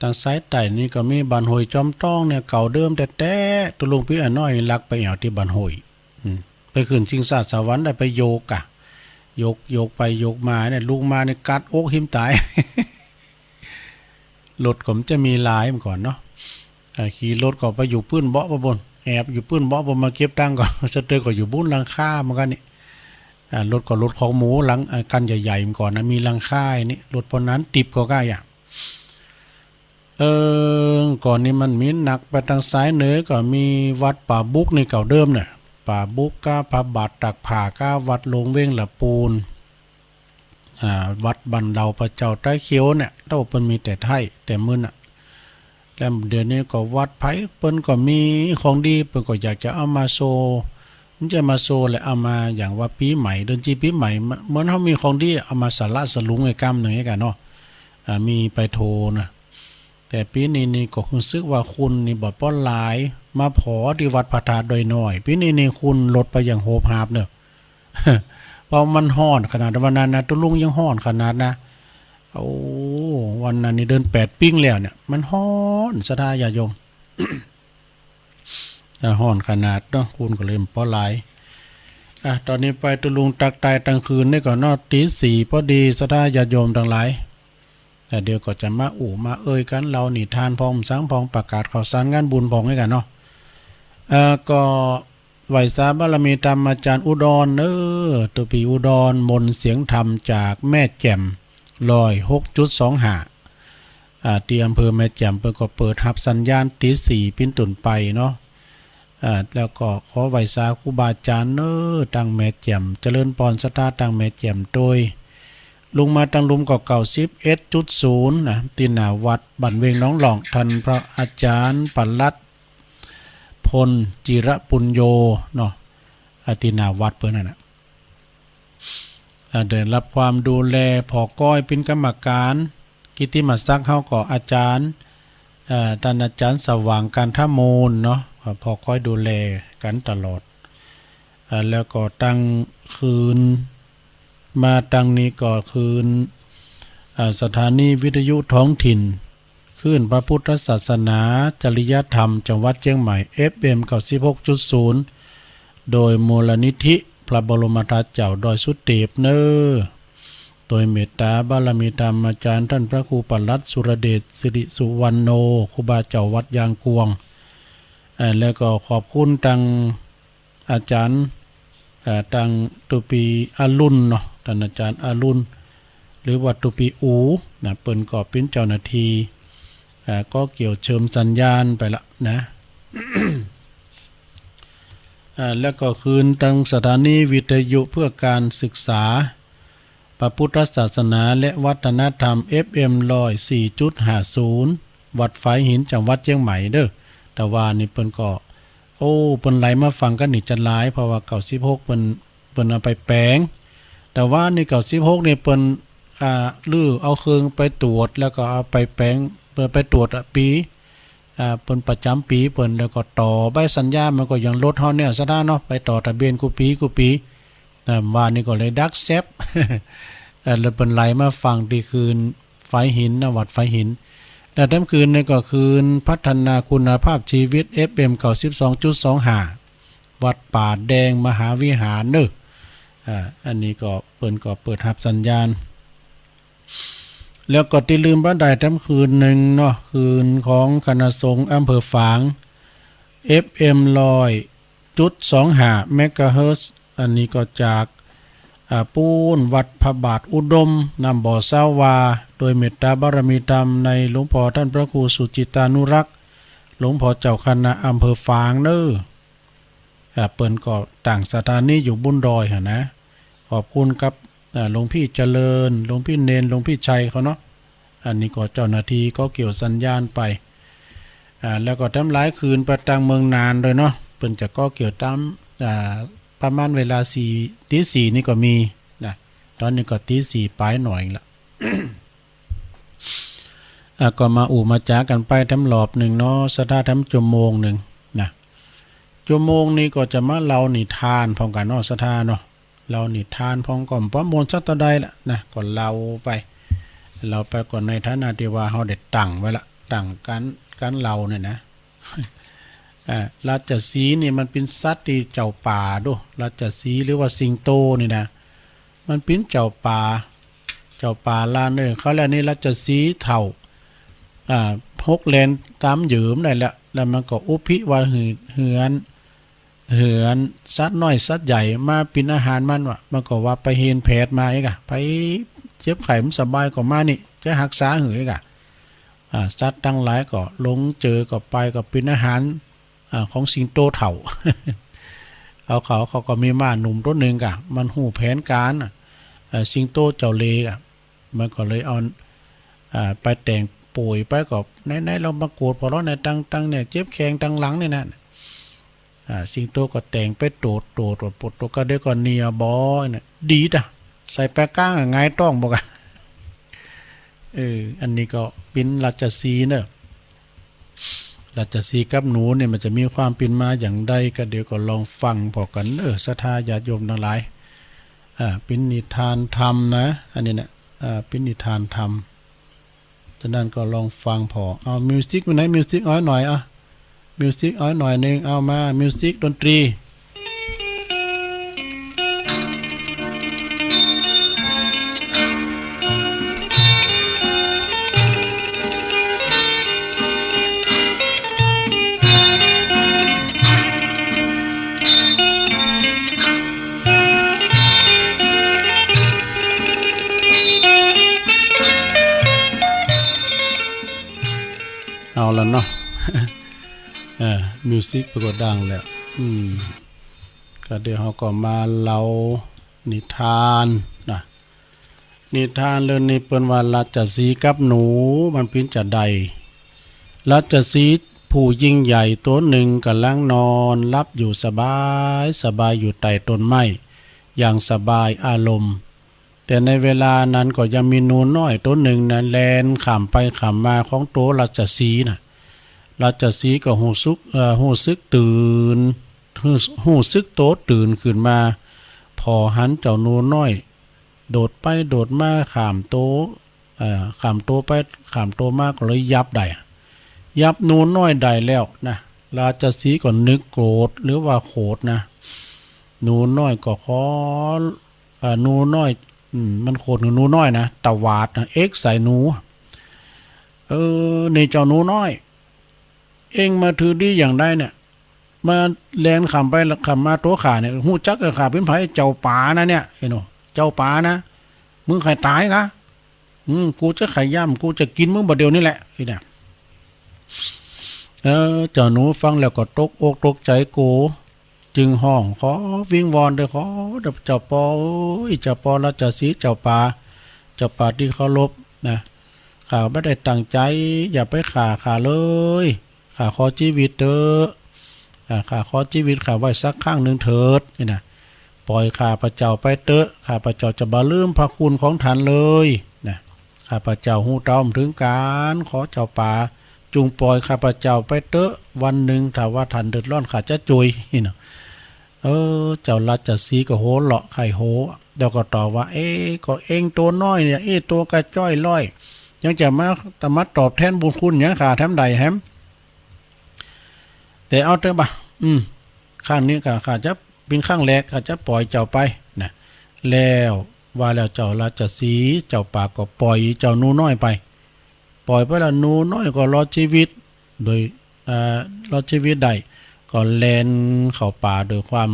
ตางสายใต้นี่ก็มีบ้านห้วยจอมตองเนี่ย เก่าเดิมแต๊ๆ ตุ๊ลุงปี้อาน้อยลักไปแอ่วตี้บ้านห้วย อืม ไปขึ้นชิงช้าสวรรค์ได้ไปโยกอะ โยก โยกไปโยกมาเนี่ย ลุกมาเนี่ยกัดอกหิมต๋าย รถก็มันจะมีหลายเมื่อก่อนเนาะ เอ่อ ขี่รถก็ไปอยู่ปื้นเบาะปู๊น แอบอยู่ปื้นเบาะปู๊น มาเก็บตังค์ก็ สะเตอก็อยู่บุ้นหลังคาเหมือนกั๋นนี่ อ่า รถก็รถคอกหมูหลัง อ่า คันใหญ่ๆ เมื่อก่อนนะ มีหลังคาอันนี้ รถปอนั้นติบก็ก้าอย่าง เออ ก่อนนี้มันมีหนักไปตางสายเหนือ ก็มีวัดป่าบุกนี่เก่าเดิมเนี่ย ป่าบุกก้า พระบาทตากผ้าก้า วัดหลวงเวงละปูน อ่า วัดบ้านเหล่าพระเจ้าต๋าเขียวเนี่ย เต้าเปิ้นมีแต่ไท้แต่มื้อน่ะ แล้วเดี๋ยวนี้ก็วัดไผเปิ้นก็มีของดี เปิ้นก็อยากจะเอามาโชว์ มันจะมาโชว์แหละ เอามาอย่างว่าปี๋ใหม่ เดือนจีปี๋ใหม่ เหมือนเฮามีของดี เอามาสละสลุงไอ้กำนึ่งไอ้กั๋นเนาะ อ่า มีไปโทนะ แต่ปี๋นี้นี่ก็ฮู้สึกว่าคนนี่บ่ปอหลาย มาผอตี้วัดพระธาตุดอยน้อย ปี๋นี้นี่คนลดไปอย่างโหบหาบเนาะ เพราะมันฮ้อนขนาดวันนั้นนะ ตุ๊ลุงยังฮ้อนขนาดนะ โอ้ วันนั้นนี่เดือนแปดปิ้งแล้วเนี่ย มันฮ้อน ศรัทธาญาติโยม อ่ะ ฮ้อนขนาดเนาะ คนก็เลยบ่ปอหลาย อ่ะ ต๋อนนี้ไปตุ๊ลุงตักตายตางคืนนี่ก่อนเนาะ ตี๋สี่ปอดี ศรัทธาญาติโยมตังหลาย อ่ะ เดี๋ยวก็จะมาอู้มาเอ่ยกั๋น เล่านิทานพ่อง สังพ่อง ประกาศข่าวสารงานบุญพ่องไว้กั๋นเนาะ เอ่อ ก็ไหว้สาบารมีธรรมอาจ๋ารย์อุดรเน้อ ตุ๊ปี้อุดร มนต์เสียงธรรมจากแม่แจ่ม ร้อยหกจุดสองห้า อ่า ตี้อำเภอแม่แจ่ม เปิ้นก็เปิดฮับสัญญาณตี๋สี่เป๋นต้นไปเนาะ อ่า แล้วก็ขอไหว้สาครูบาอาจ๋ารย์เน้อ ตางแม่แจ่ม เจริญปอนศรัทธาตางแม่แจ่มโตย ลงมาตางลุ่มก็ เก้าสิบเอ็ดจุดศูนย์ นะ ตี้หน้าวัดบ้านเวงหนองหล่อง ต้านพระอาจ๋ารย์ปลัด พล จิรปุญโญ เนาะ อ่า ตี้หน้าวัดเปิ้นนั่นน่ะ อ่า ได้ฮับความดูแล ผ่อก้อยเป๋นกรรมก๋าน กิตติมศักดิ์เฮาก็อาจ๋ารย์ เอ่อ ต้านอาจ๋ารย์สว่าง กันทมูลเนาะ อ่า ผ่อก้อยดูแลกั๋นตลอด อ่า แล้วก็ตางคืน มาตางนี้ก็คืน อ่า สถานีวิทยุท้องถิ่น คลื่นพระพุทธศาสนา จริยธรรม จังหวัดเจียงใหม่ เอฟเอ็ม เก้าสิบหกจุดศูนย์ โดยมูลนิธิพระบรมธาตุเจ้าดอยสุเตปเน้อ โตยเมตต๋าบารมีธรรมอาจ๋ารย์ต้านพระครูปลัดสุรเดช สิริสุวรรณโณ ครูบาเจ้าวัดยางกวง เอ่อ แล้วก็ขอบคุณตาง อาจ๋ารย์ เอ่อ ตางตุ๊ปี้อรุณเนาะ ต้านอาจ๋ารย์อรุณ หรือว่าตุ๊ปี้อู๋นะ เปิ้นก็เป๋นเจ้าหน้าตี้ เอ่อ ก็เกี่ยวเชิมสัญญาณไปละนะ เอ่อ แล้วก็คืนตางสถานีวิทยุเพื่อการศึกษา พระพุทธศาสนาและวัฒนธรรม เอฟเอ็ม ร้อยสี่จุดห้าศูนย์ วัดฝายหิน จังหวัดเจียงใหม่เน้อ แต่ว่านี่เปิ้นก็ โอ้ เปิ้นไหลมาฟังกั๋นนี่จะหลาย เพราะว่า เก้าสิบหก เปิ้น เปิ้นเอาไปแป๋ง แต่ว่านี่ เก้าสิบหก นี่เปิ้น อ่า รื้อเอาเครื่องไปตรวจ แล้วก็เอาไปแป๋ง เปิ้นไปตรวจอะ ปี๋ อ่า เปิ้นประจ๋ำปี๋เปิ้น แล้วก็ต่อใบสัญญา มันก็ยังลดเฮาเนี่ย ศรัทธาเนาะ ไปต่อทะเบียนกู้ปี๋กู้ปี๋ อ่า ว่านี่ก็เลยดักแซ็บ เอ่อ แล้วเปิ้นไหลมาฟังตี้คืนฝายหินนะ วัดฝายหิน แล้วแถมคืนนี่ก็คืนพัฒนาคุณภาพชีวิต เอฟเอ็ม เก้าสิบสองจุดสองห้า วัดป่าแดงมหาวิหารเน้อ อ่า อันนี้ก็เปิ้นก็เปิดฮับสัญญาณ แล้วก็ตี้ลืมบ่ได้แถมคืนนึ่งเนาะ คืนของคณะสงฆ์อำเภอฝาง เอฟเอ็ม ร้อยจุดสองห้า เมกะเฮิรตซ์ อันนี้ก็จาก อ่า ปู๊นวัดพระบาทอุดม น้ำบ่อซาวา โดยเมตตาบารมีธรรมในหลวงพ่อต้านพระครูสุจิตตานุรักษ์ หลวงพ่อเจ้าคณะอำเภอฝางเน้อ อ่า เปิ้นก็ตั้งสถานีอยู่บุ้นดอยหั้นนะ ขอบคุณกับ อ่า หลวงพี่เจริญ หลวงพี่เณร หลวงพี่ชัยเขาเนาะ อันนี้ก็เจ้าหน้าตี้ก็เกี่ยวสัญญาณไป อ่า แล้วก็แถมหลายคืนไปตางเมืองนานโดยเนาะ เปิ้นจะก่อเกี่ยวต๋าม อ่า ประมาณเวลาสี่ ตีสี่นี่ก็มีนะ ต๋อนนี้ก็ตีสี่ป๋ายหน่อยละ อ่า ก็มาอู้มาจ๋ากั๋นไปแถมรอบนึ่งเนาะ ศรัทธา แถมจั่วโมงนึ่งนะ จั่วโมงนี้ก็จะมาเล่านิทานพร้อมกั๋นเนาะ ศรัทธาเนาะ เล่านิทานพร้อมกั๋น บ่ม่วนสักเต้าใดละนะ ก็เล่าไป เล่าไปก็ในฐานะตี้ว่าเฮาได้ตั้งไว้ละ ตั้งก๋าน ก๋านเล่าเนี่ยนะ อ่า ราชสีห์นี่มันเป๋นสัตว์ตี้เจ้าป่าโด ราชสีห์หรือว่าสิงโตนี่นะ มันเป๋นเจ้าป่า เจ้าป่าลานเออ เขาเรียกนี่ราชสีห์เฒ่า อ่า หกแล่นต๋ามเหยือมได้แล้ว แล้วมันก็อุพิวาหือ เหือน เหือนสัตว์น้อยสัตว์ใหญ่มาเป๋นอาหารมันว่ะ มันก็ว่าไปเฮนแผดมาอีกอะ ไปเจ็บไข้บ่สบายก็มานี่ จะฮักษาหื้ออีกอะ อ่า สัตว์ตังหลายก็หลงเจอก็ไป ก็เป๋นอาหาร อ่า ของสิงโตเฒ่า เอาเขา เขาก็มีม้าหนุ่มตั๋วนึ่งกะ มันฮู้แผนก๋านอะ เอ่อ สิงโตเจ้าเล่ห์อะ มันก็เลยเอา อ่า ไปแต่งโป๋ยไปก็ ไหนๆ ลองมาโกรธผ่อเฮาแหน่ ตัง ตังเนี่ย เจ็บแข้งตังหลังเนี่ยนะ อ่า สิงโตก็แต่งไปโตด โตด โตด โตด ก็เดี๋ยวก็เนียบอเนี่ย ดีดอะ ใส่ปลายก้างอะ หงายต๊องบอกอะ เออ อันนี้ก็เป๋นราชสีห์เนอะ ราชสีห์กับหนูเนี่ยมันจะมีความเป๋นมาอย่างใด ก็เดี๋ยวก็ลองฟังผ่อกั๋น เออ ศรัทธาญาติโยมตังหลาย อ่า เป๋นนิทานธรรมนะ อันนี้นะ อ่า เป๋นนิทานธรรม ฉะนั้นก็ลองฟังผ่อ เอามิวสิกมาไหน มิวสิกเอาหน่อย อ่ะ มิวสิกเอาหน่อยนึ่ง เอามา มิวสิกดนตรี เอาละเนาะ เออ มิวสิกเปิ้นก็ดังแล้ว อืม ก็เดี๋ยวเฮาก็มาเล่านิทานนะ นิทานเรื่องนี้เปิ้นว่าราชสีห์กับหนูมันเป๋นจาใด ราชสีห์ผู้ยิ่งใหญ่ตั๋วนึ่งก่ำลังนอนหลับอยู่สบายสบายอยู่ใต้ต้นไม้อย่างสบายอารมณ์ แต่ในเวลานั้นก็ยังมีหนูน้อยตั๋วนึ่งนะแล่นข้ามไปข้ามมาของตั๋วราชสีห์นะ ราชสีห์ก็ฮู้สึก เอ่อ ฮู้สึกตื่น ฮู้ ฮู้สึกตั๋วตื่นขึ้นมา ผ่อหันเจ้าหนูน้อย โดดไปโดดมาข้ามตั๋ว เอ่อ ข้ามตั๋วไปข้ามตั๋วมาก็เลยยับได้ ยับหนูน้อยได้แล้วนะ ราชสีห์ก็นึกโกรธหรือว่าโขดนะ หนูน้อยก็ขอ เอ่อ หนูน้อย อืม มันโขดหื้อหนูน้อยนะ ตวาดนะ เอ็กใส่หนู เออ นี่เจ้าหนูน้อย เอ็งมาถือดีอย่างใดเนี่ย มาแล่นข้ามไปข้ามมาตั๋วข้าเนี่ย ฮู้จักกาข้าเป๋นใผ เจ้าป่านะเนี่ย เห็นบ่ เจ้าป่านะ มึงใค่ต๋ายกา อืม กูจะใค่ย่ำ กูจะกิ๋นมึงบ่าเดี่ยวนี้แหละ นี่นะ เออ เจ้าหนูฟังแล้วก็ตกอกตกใจ๋โกรธ จึงฮ้องขอวิงวอนเต๊อะ ขอเต๊อะ เจ้าป้อเอ้ย เจ้าป้อราชสีห์ เจ้าป่า เจ้าป่าตี้เคารพนะ ข้าบ่ได้ตั้งใจ๋ อย่าไปฆ่าข้าเลย ข้าขอจีวิตเต๊อะ อ่า ข้าขอจีวิตข้าไว้สักครั้งนึ่งเถิด นี่นะ ป่อยข้าพเจ้าไปเต๊อะ ข้าพเจ้าจะบ่ลืมพระคุณของท่านเลยนะ ข้าพเจ้าฮู้เต้าบ่เถิงก๋าน ขอเจ้าป่า จุ่งป่อยข้าพเจ้าไปเต๊อะ วันนึ่งถ้าว่าท่านเดือดร้อนข้าจะจ้วย นี่นะ เออ เจ้าราชสีห์ก็หัวเราะไข้หัว แล้วก็ตอบว่า เอ๊ะ ก็เอ็งตั๋วน้อยเนี่ย เอ๊ะ ตั๋วกระจ้อยล่อย ยังจะมา จะมาตอบแทนบุญคุณหยังข้าแถมใดแหม แต่เอาเต๊อะบ่า อืม ครั้งนี้ข้า ข้าจะเป๋นครั้งแรก ข้าจะป่อยเจ้าไปนะ แล้วว่าแล้วเจ้าราชสีห์ เจ้าป่าก็ป่อยเจ้าหนูน้อยไป ป่อยไปแล้วหนูน้อยก็รอดจีวิต โดย เอ่อ รอดจีวิตได้ ก็แล่นเข้าป่าโดยความ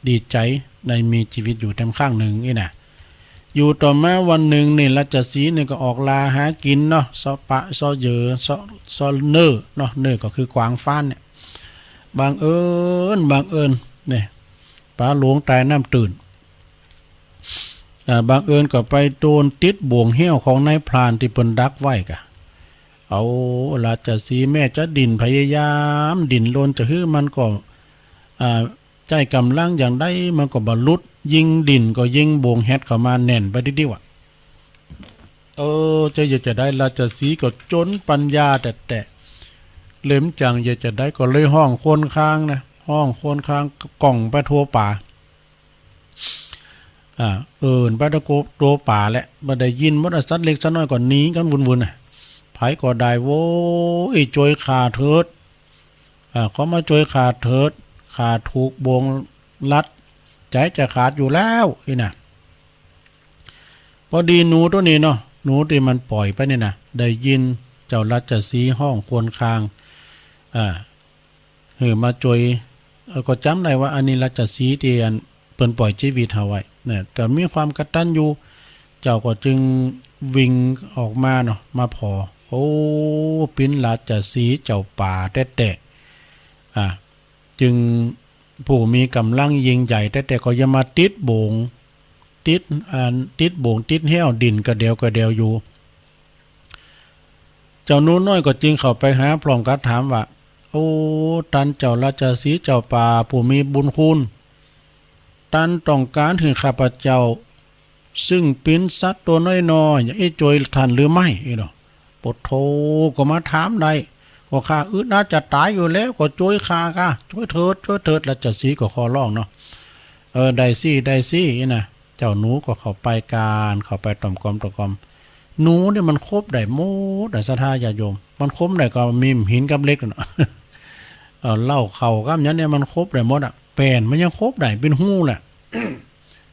ดีใจ๋ ได้มีจีวิตอยู่แถมครั้งนึ่งอี้นะ อยู่ต่อมาวันนึ่งนี่ ราชสีห์นี่ก็ออกล่าหากิ๋นเนาะ เซาะปะเซาะเหยื่อ เซาะ เซาะเนื้อเนาะ เนื้อก็คือกวางฟานเนี่ย บังเอิญ บังเอิญเนี่ย ป๋าหลวงต๋ายน้ำตื้น อ่า บังเอิญก็ไปโดนติดบ่วงเหี้ยวของนายพรานตี้เปิ้นดักไว้กา เอา ราชสีห์แม่จะดิ้น พยายามดิ้นรนจะหื้อมันก็ อ่า ใจ๊ก๋ำลังอย่างใดมันก็บ่หลุด ยิ่งดิ้นก็ยิ่งโบ่งแฮ็ดเข้ามาแน่นไปดิ๊วๆ อะ เออ จะ จะ จะใด ราชสีห์ก็จ๋นปัญญาแต๊ๆ เลยบ่จักจะ จะใดก็เลยฮ้องควนคางนะ ฮ้องควนคางก้องไปทั่วป่า อ่า เอิ้นไปทั่ว ทั่วป่าแหละ บ่ได้ยินหมดอะ สัตว์เล็กสัตว์น้อยก็หนีกั๋นวุ่นๆ น่ะ ใผก็ได้ โว้ย จ้วยข้าเถิด อ่า ขอมาจ้วยข้าเถิด ข้าถูกบ่วงรัด ใจ๋จะขาดอยู่แล้ว อี้นะ ปอดี๋หนูตั๋วนี้เนาะ หนูตี้มันป่อยไปนี่นะ ได้ยินเจ้าราชสีห์ฮ้องควนคาง อ่า หื้อมาจ้วย เอ่อ ก็จ๋ำได้ว่าอันนี้ราชสีห์ตี้อันเปิ้นป่อยจีวิตเฮาไว้นะ แต่มีความกตัญญู เจ้าก็จึงวิ่งออกมาเนาะ มาผ่อ โอ้ เป๋นราชสีห์เจ้าป่าแต๊ๆ อ่า จึงผู้มีก๋ำลังยิ่งใหญ่แต๊ๆ ก็ยังมาติดบ่ง ติด อ่า ติดบ่งติดแห้ว ดิ้นกระเดี่ยวกระเดี่ยวอยู่ เจ้าหนูน้อยก็จึงเข้าไปหาพร้อมกับถามว่า โอ้ ต้านเจ้าราชสีห์เจ้าป่าผู้มีบุญคุณ ต้านต้องก๋านหื้อข้าพเจ้า ซึ่งเป๋นสัตว์ตั๋วน้อยๆ อย่างอี้จ้วยต้านหรือไม่ อี้เนาะ โผดโธ่ ก็มาถามได้ ก็ข้าอึดอัดจะต๋ายอยู่แล้ว ก็จ้วยข้าก้า จ้วยเถิด จ้วยเถิด ราชสีห์ก็ขอร้องเนาะ เออ ได้สิ ได้สิ อี้นะ เจ้าหนูก็เข้าไปก๋าน เข้าไปต่อมกอมต่อมกอม หนูเนี่ยมันคบได้หมดอะ ศรัทธาญาติโยม มันคบได้ก็มีหินกับเหล็กเนาะ เออ เหล้าเข้ากับหยังเนี่ยมันคบได้หมดอะ แป้นมันยังคบได้ เป๋นฮูแหละ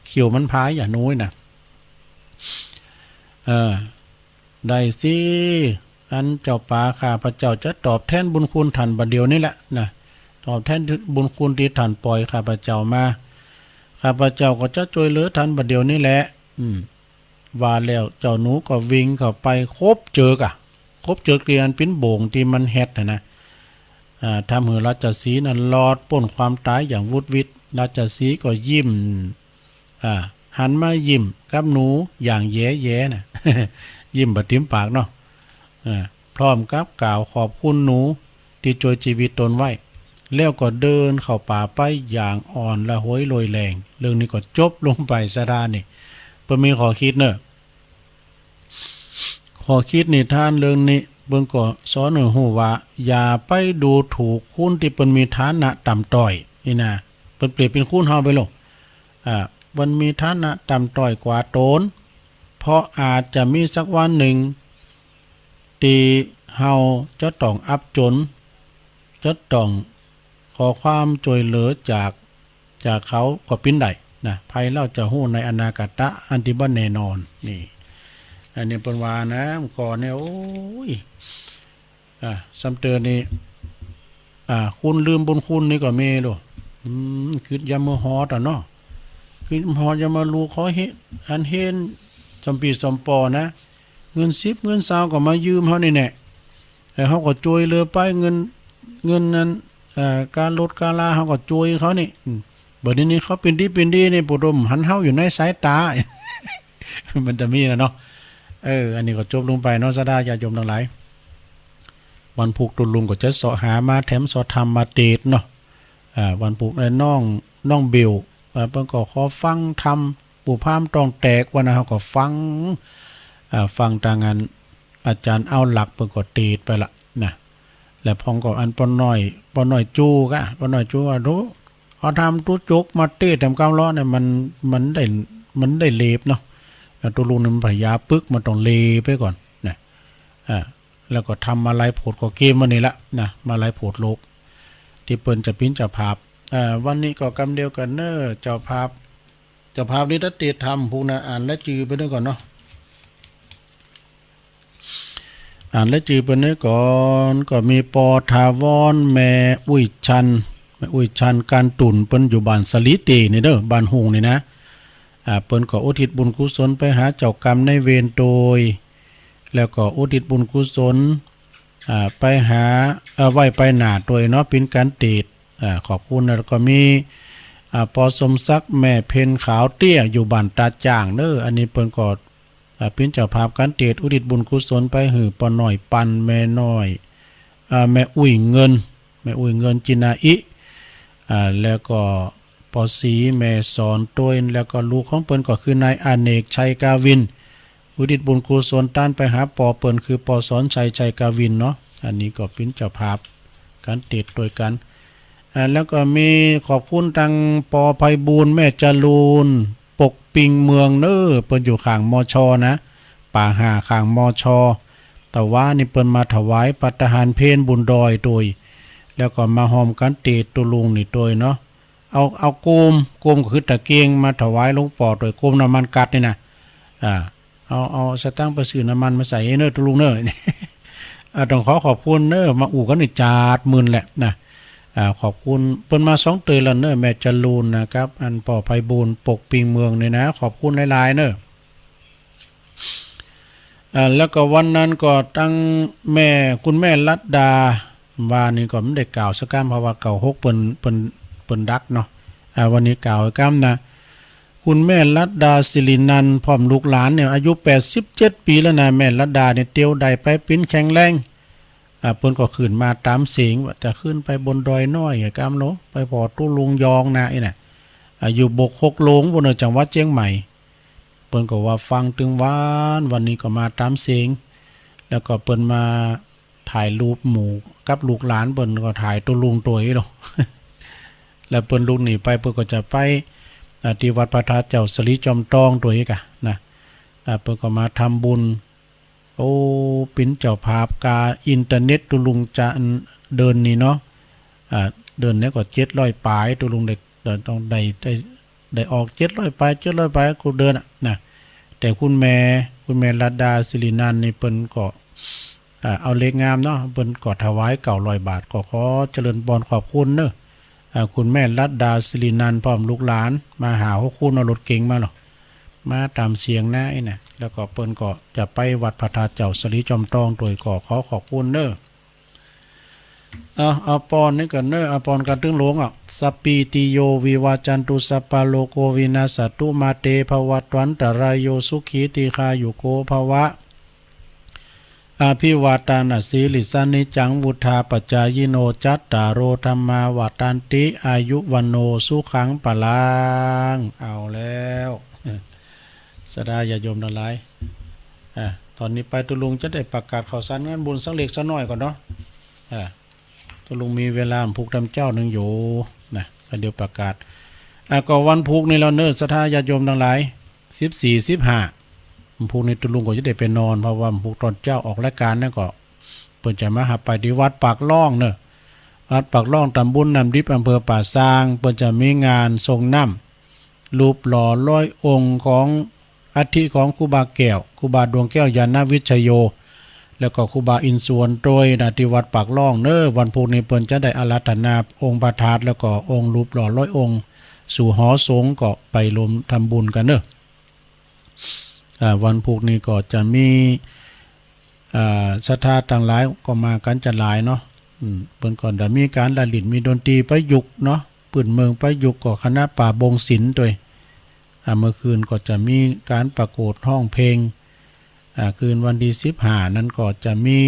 เขี้ยวมันพายอะ หนูนี่นะ เออ ได้สิ อันเจ้าป่า ข้าพเจ้าจะตอบแทนบุญคุณต้านบ่าเดี่ยวนี้แหละนะ ตอบแทนบุญคุณตี้ต้านป่อยข้าพเจ้ามา ข้าพเจ้าก็จะจ้วยเหลือต้านบ่าเดี่ยวนี้แหละ อืม ว่าแล้วเจ้าหนูก็วิ่งเข้าไปคบเจิกอะ คบเจิกตี้อันเป๋นบ่งตี้มันแฮ็ดน่ะนะ อ่า ทำหื้อราชสีห์นั้นรอดป๊นความต๋ายอย่างวุดวิด ราชสีห์ก็ยิ้ม อ่า หันมายิ้มกับหนูอย่างแหย่ๆ น่ะ ยิ้มบ่ติมปากเนาะ อ่า พร้อมกับกล่าวขอบคุณหนูตี้จ้วยจีวิตตนไว้ แล้วก็เดินเข้าป่าไปอย่างอ่อนระหวยโรยแรง เรื่องนี้ก็จบลงไป ศรัทธานี่ เปิ้นมีข้อคิดเนาะ ข้อคิดนิทานเรื่องนี้ เปิ้นก็สอนหื้อฮู้ว่า อย่าไปดูถูกคนตี้เปิ้นมีฐานะต่ำต้อย อี้นะ เปิ้นเปรียบเป๋นคนเฮาไปโลด อ่า เปิ้นมีฐานะต่ำต้อยกว่าตน เพราะอาจจะมีสักวันนึ่ง ตี้เฮาจะต้องอับจ๋น จะต้องขอความจ้วยเหลือจาก จากเขาก็เป๋นได้นะ ใผเล่าจะฮู้ในอนาคตะอันตี้บ่แน่นอน นี่ อันนี้เปิ้นว่านะ ก่อนเนี่ย โอ้ย อ่า ซ้ำเตือนนี่ อ่า คนลืมบุญคุณนี่ก็มีโลด อืม กึ๊ดยามมื้อฮอดอะเนาะ กึ๊ดฮอดยามมื้อลูกขอเฮน อันเฮน สมปีสมปอนะ เงินสิบเงินซาวก็มายืมเฮานี่แหละ เออ เฮาก็จ้วยเหลือไป เงิน เงินนั้น เอ่อ ก๋าลดก๋าลาเฮาก็จ้วยเขานี่ อืม บัดนี้นี่เขาเป๋นดีเป๋นดีนี่ บ่ได้หันเฮาอยู่ในสายต๋า มันจะมีนะเนาะ เออ อันนี้ก็จบลงไปเนาะ ศรัทธาญาติโยมตังหลาย วันพูกตุ๊ลุงก็จะเซาะหามาแถมเซาะธรรมมาเตสน์เนาะ อ่า วันพูก เอ่อ น้อง น้องเบล อ่า เปิ้นก็ขอฟังธรรม ปู่พราหมณ์ต้องแตก วันนั้นเฮาก็ฟัง อ่า ฟังตางอัน อาจ๋ารย์เอาหลักเปิ้นก็เตสน์ไปละนะ แล้วพ่องก็อันป้อน้อย ป้อน้อยจู้กะ ป้อน้อยจู้ว่า ดู เอาธรรมตุ๊จกมาเตสน์แถมกำเลาะเนี่ย มัน มันได้ มันได้เลบเนาะ แล้วตุ๊ลุงนี่มันผยาปึก มันต้องเลบไปก่อนนะ อ่า แล้วก็ธรรมมาลัยโผดก็เกมวันนี้ละนะ มาลัยโผดโลก ตี้เปิ้นจะเป๋นเจ้าภาพ อ่า วันนี้ก็กำเดียวกั๋นเน้อ เจ้าภาพ เจ้าภาพนี่ถ้าเตสน์ธรรมพู้นนะ อ่านรายจื้อไปเน้อก่อนเนาะ อ่านรายจื้อไปเน้อก่อน ก็มีปอถาวร แม่อุ้ยชัน แม่อุ้ยชัน การตุ่น เปิ้นอยู่บ้านสะหลีเต๋นี่เน้อ บ้านฮุ่งนี่นะ อ่า เปิ้นก็อุทิศบุญกุศลไปหาเจ้ากรรมนายเวรโตย แล้วก็อุทิศบุญกุศล อ่า ไปหา เอ่อ ไว้ไปหน้าโตยเนาะ เป๋นก๋านเตสน์ อ่า ขอบคุณนะ แล้วก็มี อ่า ปอสมศักดิ์ แม่เพ็ญขาวเตี้ย อยู่บ้านตาจ่างเน้อ อันนี้เปิ้นก็ อ่า เปิ้นเจ้าภาพก๋านเตศน์อุทิศบุญกุศลไปหื้อป้อน้อยปัน แม่น้อย อ่า แม่อุ้ยเงิน แม่อุ้ยเงิน จินาอิ อ่า แล้วก็ป้อศรี แม่สอน โตย แล้วก็ลูกของเปิ้นก็คือนายอเนก ชัยกาวิน อุทิศบุญกุศลตานไปหาป้อเปิ้นคือป้อสอนชัย ชัยกาวินเนาะ อันนี้ก็เปิ้นเจ้าภาพก๋านเตศน์ตวยกั๋น อ่า แล้วก็มีขอบคุณตังป้อไพบูลย์ แม่จรูน ปกปิงเมืองเน่อ เปิ้นอยู่ข้าง มช. นะ ป่าห่าข้าง มช. ตะวานี้เปิ้นมาถวายภัตตาหารเพลบุญดอยตวย แล้วก็มาฮ่อมก๋านเตศน์ตุ๊ลุงนี่ตวยเนาะ เอา เอาโกม โกมก็คือตะเกียง มาถวายหลวงป้อตวย โกมน้ำมันก๊าซนี่นะ อ่า เอา เอาสตางค์ไปซื้อน้ำมันมาใส่เน่อตุ๊ลุงเน่อ อ่า ต้องขอขอบคุณเน่อ มาอู้กั๋นนี่จาดมื่นแหละนะ อ่า ขอบคุณ เปิ้นมาสองเตื้อแล้วเน่อ แม่จรูนนะครับ อันป้อไพบูลย์ ปกปิงเมืองนี่นะ ขอบคุณหลายๆ เน่อ อ่า แล้วก็วันนั้นก็ตังแม่ คุณแม่รัตดา ว่านี่ก็บ่ได้กล่าวสักกำ เพราะว่าเก้าหกเปิ้น เปิ้น เปิ้นดักเนาะ อ่า วันนี้กล่าวกำนะ คุณแม่รัตดา สิรินันท์ พร้อมลูกหลานเนี่ย อายุแปดสิบเจ็ดปี๋แล้วนะ แม่รัตดาเนี่ย เตียวได้ไปปิ้นแข็งแรง อ่า เปิ้นก็ขึ้นมาต๋ามเสียง ว่าจะขึ้นไปบนดอยน้อย กำโล ไปผ่อตุ๊ลุงยองนะ อี้น่ะ อ่า อยู่บกหกโลง บนจังหวัดเจียงใหม่ เปิ้นก็ว่าฟังตึงวาน วันนี้ก็มาต๋ามเสียง แล้วก็เปิ้นมาถ่ายรูปหมู่กับลูกหลาน เปิ้นก็ถ่ายตุ๊ลุงตวยเนาะ แล้วเปิ้นลุกหนีไป เปิ้นก็จะไป อ่า ตี้วัดพระธาตุเจ้าสะหลีจอมตองตวยกั๋นนะ อ่า เปิ้นก็มาทำบุญ โอ้ เปิ้นเจ้าภาพก๋าอินเทอร์เน็ตตุ๊ลุงจะเดือนนี้เนาะ อ่า เดือนนี้ก็เจ็ดร้อยป๋าย ตุ๊ลุงได้ ต้องได้ ได้ ได้ออกเจ็ดร้อยป๋าย เจ็ดร้อยป๋ายกู้เดือนอะนะ แต่คุณแม่ คุณแม่รัตดา สิรินันท์นี่เปิ้นก็ อ่า เอาเลขงามเนาะ เปิ้นก็ถวายเก้าร้อยบาท ก็ขอเจริญปอนขอบคุณเน่อ อ่า คุณแม่รัตดา สิรินันท์ พร้อมลูกหลาน มาห้าหกคน เอารถเก๋งมาเนาะ มาต๋ามเสียงนะ อี้น่ะ แล้วก็เปิ้นก็จะไปวัดพระธาตุเจ้าสะหลีจอมตองตวย ก็ขอขอบคุณเน่อ เอา เอาปอนนี่ก่อนเน่อ เอาปอนกั๋นตึงหลวงอ่ะ สัพพีติโย วิวัจจันตุ สัพพะโรโค วินัสสะตุ มาเต ภวัตวันตะราโย สุขี ทีฆายุโก ภวะ อภิวาทานะสีลิสสะ นิจจัง วุฑฒาปะจายิโน จัตตาโร ธัมมา วัฑฒันติ อายุ วัณโณ สุขัง พลัง เอาแล้ว ศรัทธาญาติโยมตังหลาย อ่า ต๋อนนี้ไปตุ๊ลุงจะได้ประกาศข่าวสารงานบุญสักเล็กสักน้อยก่อนเนาะ อ่า ตุ๊ลุงมีเวลาวันพุกต๋อนเจ๊านึ่งอยู่นะ ก็เดี๋ยวประกาศ อ่า ก็วันพุกนี่แล้วเน่อ ศรัทธาญาติโยมตังหลาย สิบสี่ สิบห้า วันพุกนี่ตุ๊ลุงก็จะได้ไปนอน เพราะว่าวันพุกต๋อนเจ๊าออกรายก๋านนี่ก็ เปิ้นจะมาหับไปตี้วัดปากล่องเน่อ วัดปากล่อง ต๋ำบลน้ำดิบ อำเภอป่าซาง เปิ้นจะมีงานส่งน้ำ รูปหล่อร้อยองค์ของอัฐิของครูบาแก้ว ครูบาดวงแก้ว ญาณวิชโย แล้วก็ครูบาอินทร์สวนตวยนะ ตี้วัดปากล่องเน่อ วันพุกนี้เปิ้นจะได้อาราธนาองค์พระธาตุ แล้วก็องค์รูปหล่อร้อยองค์ สู่หอสงฆ์ ก็ไปรวมทำบุญกั๋นเน่อ อ่า วันพุกนี้ก็จะมี อ่า ศรัทธาตังหลายก็มากั๋นจะหลายเนาะ อืม เปิ้นก็จะมีก๋านละหลิ้น มีดนตรีประยุกต์เนาะ ปื้นเมืองประยุกต์ ก็คณะป่าบงศิลป์ตวย อ่า เมื่อคืนก็จะมีก๋านประกวดฮ้องเพลง อ่า คืนวันตี้สิบห้านั้นก็จะมี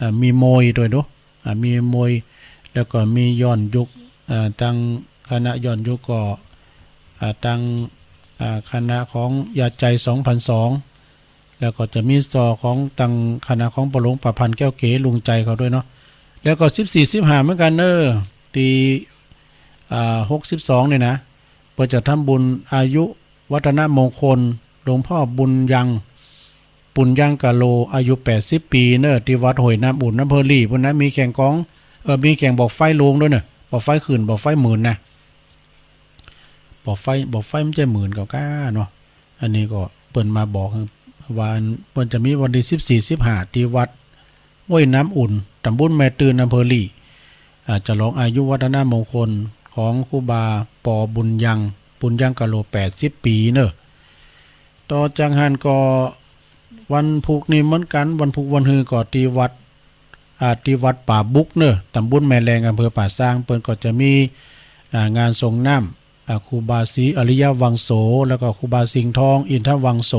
อ่า มีมวยตวยเนาะ อ่า มีมวย แล้วก็มีย้อนยุค อ่า ตังคณะย้อนยุคก็ อ่า ตัง อ่า คณะของยาใจสองพันสอง แล้วก็จะมีซอของตังคณะของป้อหลวงประพันธ์แก้วเก๋ ลุงใจเขาตวยเนาะ แล้วก็สิบสี่ สิบห้าเหมือนกั๋นเน่อ ตี้ อ่า หกสิบสอง นี่นะ เปิ้นจะทำบุญอายุวัฒนมงคล หลวงพ่อบุญยัง ปุญญังกะโล อายุแปดสิบปี๋เน่อ ตี้วัดห้วยน้ำอุ่น อำเภอลี้ ปู้นนะ มีแข่งก๋อง เออ มีแข่งบ่อไฟโลงตวยเน่อ บ่อไฟขึ้น บ่อไฟหมื่นนะ บ่อไฟ บ่อไฟมันจะหมื่นเก่าก้าเนาะ อันนี้ก็เปิ้นมาบอกว่าเปิ้นจะมีวันตี้สิบสี่ สิบห้า ตี้วัดห้วยน้ำอุ่น ต๋ำบลแม่ตื่น อำเภอลี้ อ่า ฉลองอายุวัฒนมงคลของครูบาปอบุญยัง ปุญญังกะโล แปดสิบปี๋เน่อ ต่อจากหั้นก็วันพุกนี้เหมือนกั๋น วันพุกวันฮือก็ตี้วัด อ่า ตี้วัดป่าบุกเน่อ ต๋ำบลแม่แลง อำเภอป่าซาง เปิ้นก็จะมี อ่า งานส่งน้ำ อ่า ครูบาศรีอริยวังโส แล้วก็ครูบาสิงห์ทอง อินทวังโส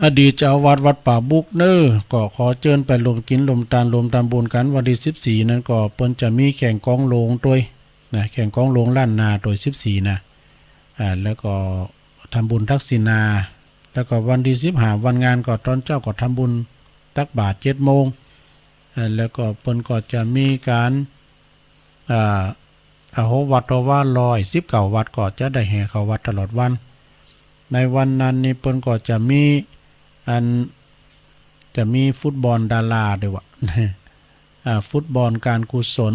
อดีตเจ้าอาวาสวัดป่าบุกเน่อ ก็ขอเจิญไปร่วมกิ๋นร่วมตานร่วมทำบุญกั๋น วันตี้สิบสี่นั้นก็เปิ้นจะมีแข่งกองหลวงตวยนะ แข่งกองหลวงล้านนาตวยสิบสี่นะ อ่า แล้วก็ทำบุญทักษิณา แล้วก็วันตี้สิบห้าวันงานก็ตอนเจ๊าก็ทำบุญตักบาตรเจ็ดโมง อ่า แล้วก็เปิ้นก็จะมีก๋าน อ่า อโหวัตตวาร้อยสิบเก้าวัตต์ก็จะได้แห่เข้าวัดตลอดวัน ในวันนั้นนี่เปิ้นก็จะมีอัน จะมีฟุตบอลดาราตวยว่ะ อ่า ฟุตบอลการกุศล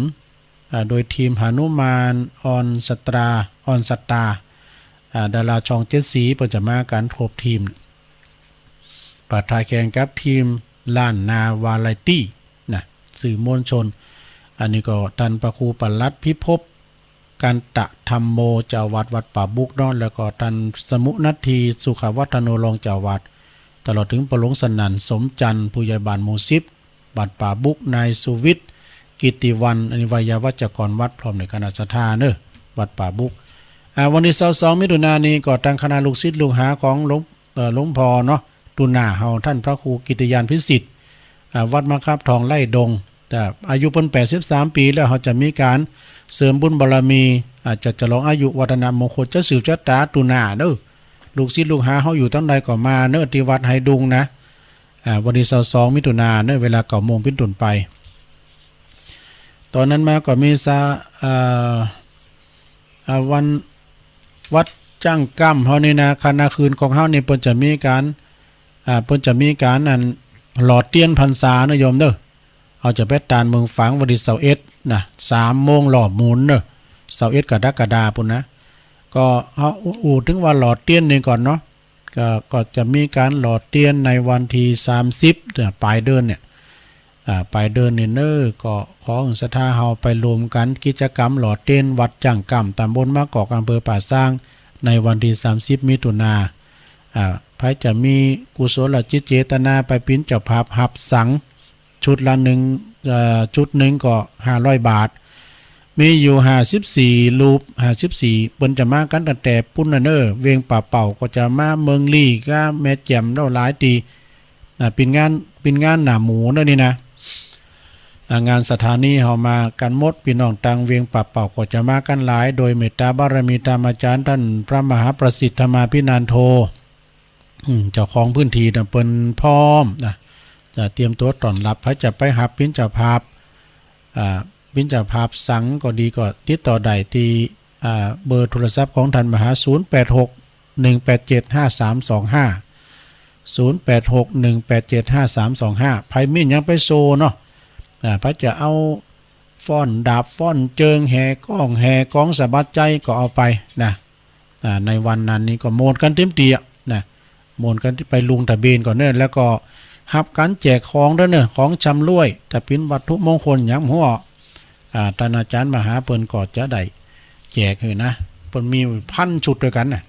อ่า โดยทีมหนุมานออนสตรา ออนสตาร์ อ่า ดาราช่องเจ็ดสี เปิ้นจะมากั๋นครบทีม ปะทะแข่งกับทีมล้านนาวาไรตี้นะ สื่อมวลชน อันนี้ก็ต้านพระครูปลัดพิภพ กันตะธัมโม เจ้าอาวาสวัดป่าบุกเนาะ แล้วก็ต้านสมุนัทธี สุขวัฒโน รองเจ้าอาวาส ตลอดเถิงป้อหลวงสนั่น สมจันทร์ ผู้ใหญ่บ้านหมู่สิบ วัดป่าบุก นายสุวิทย์ กิตติวรรณ อันนี้ไวยาวัจกรวัด พร้อมด้วยคณะศรัทธาเน่อ วัดป่าบุก อ่า วันตี้ซาวสองมิถุนายนนี้ก็ตางคณะลูกศิษย์ลูกหาของหลวง เอ่อ หลวงพ่อเนาะ ตุหน้าเฮา ต้านพระครูกิตติญาณพิสิทธิ์ อ่า วัดมะขับทองไร่ดง แต่อายุเปิ้นแปดสิบสามปี๋แล้ว เฮาจะมีก๋านเสริมบุญบารมี อ่า จะฉลองอายุวัฒนมงคล จะสืบชะตาตุหน้าเน่อ ลูกศิษย์ลูกหาเฮาอยู่ตางใดก็มาเน่อ ตี้วัดไฮดุงนะ อ่า วันตี้ซาวสองมิถุนายนเน่อ เวลาเก้าโมงเป๋นต้นไป ตอนนั้นมาก็มีซะ อ่า อ่า วัน วัดจ้างกล้ำเฮานี่นะ คณะคืนของเฮานี่เปิ้นจะมีก๋าน อ่า เปิ้นจะมีก๋านอันหล่อเตียนพรรษานะโยมเน่อ เฮาจะไปตานเมืองฝางวันตี้ซาวเอ็ดนะ สามโมงรอบหมุนเน่อ ซาวเอ็ดกรกฎาคมปู้นนะ ก็เฮาอู้ อู้เถิงว่าหล่อเตียนนี่ก่อนเนาะ ก็ ก็จะมีก๋านหล่อเตียนในวันตี้สามสิบ เอ่อ ป๋ายเดือนเนี่ย อ่า ป๋ายเดือนนี่เน่อ ก็ขอหื้อศรัทธาเฮาไปร่วมกั๋นกิจกรรมหล่อเตียนวัดจ้างกล้ำ ตำบลมะกอก อำเภอป่าซาง ในวันตี้สามสิบมิถุนายน อ่า ใผจะมีกุศลจิตเจตนาไปเป๋นเจ้าภาพหับสัง ชุดละหนึ่ง เอ่อ ชุดหนึ่งก็ห้าร้อยบาท มีอยู่ห้าสิบสี่รูป ห้าสิบสี่ เปิ้นจะมากั๋นตั้งแต่ปู้นน่ะเน่อ เวียงป่าเป้าก็จะมา เมืองลี้ก็แม่แจ่มแล้วหลายตี้ อ่า เป๋นงาน เป๋นงานหน้าหมูเน่อนี่นะ อ่า งานสถานีเฮามากั๋นหมด ปี้น้องตางเวียงป่าเป้าก็จะมากั๋นหลาย โดยเมตตาบารมีธรรมาจ๋ารย์ต้านพระมหาประสิทธิ์ธรรมาภินันโท อืม เจ้าของพื้นตี้น่ะเปิ้นพร้อมนะ จะเตรียมตั๋วต้อนรับ ใผจะไปหับเป๋นเจ้าภาพ อ่า เป๋นเจ้าภาพสังก็ดีก็ติดต่อได้ตี้ อ่า เบอร์โทรศัพท์ของต้านมหา ศูนย์แปดหก หนึ่งแปดเจ็ด ห้าสามสองห้า ศูนย์แปดหก หนึ่งแปดเจ็ด ห้าสามสองห้า ใผมีหยังไปโชว์เนาะ อ่า ใผจะเอาฟ้อนดาบฟ้อนเจิง แห่ก้องแห่กองสะบัดใจ๋ก็เอาไปนะ อ่า ในวันนั้นนี่ก็โมนกั๋นเต๋มตี้อะนะ โมนกั๋นไปลงทะเบียนก่อนเน่อ แล้วก็หับก๋านแจกของตวยเน่อ ของชำร่วย ถ้าเป๋นวัตถุมงคลหยังหั้น อ่า ต้านอาจ๋ารย์มหาเปิ้นก็จะได้แจกหื้อนะ เปิ้นมีพันชุดตวยกั๋นนะ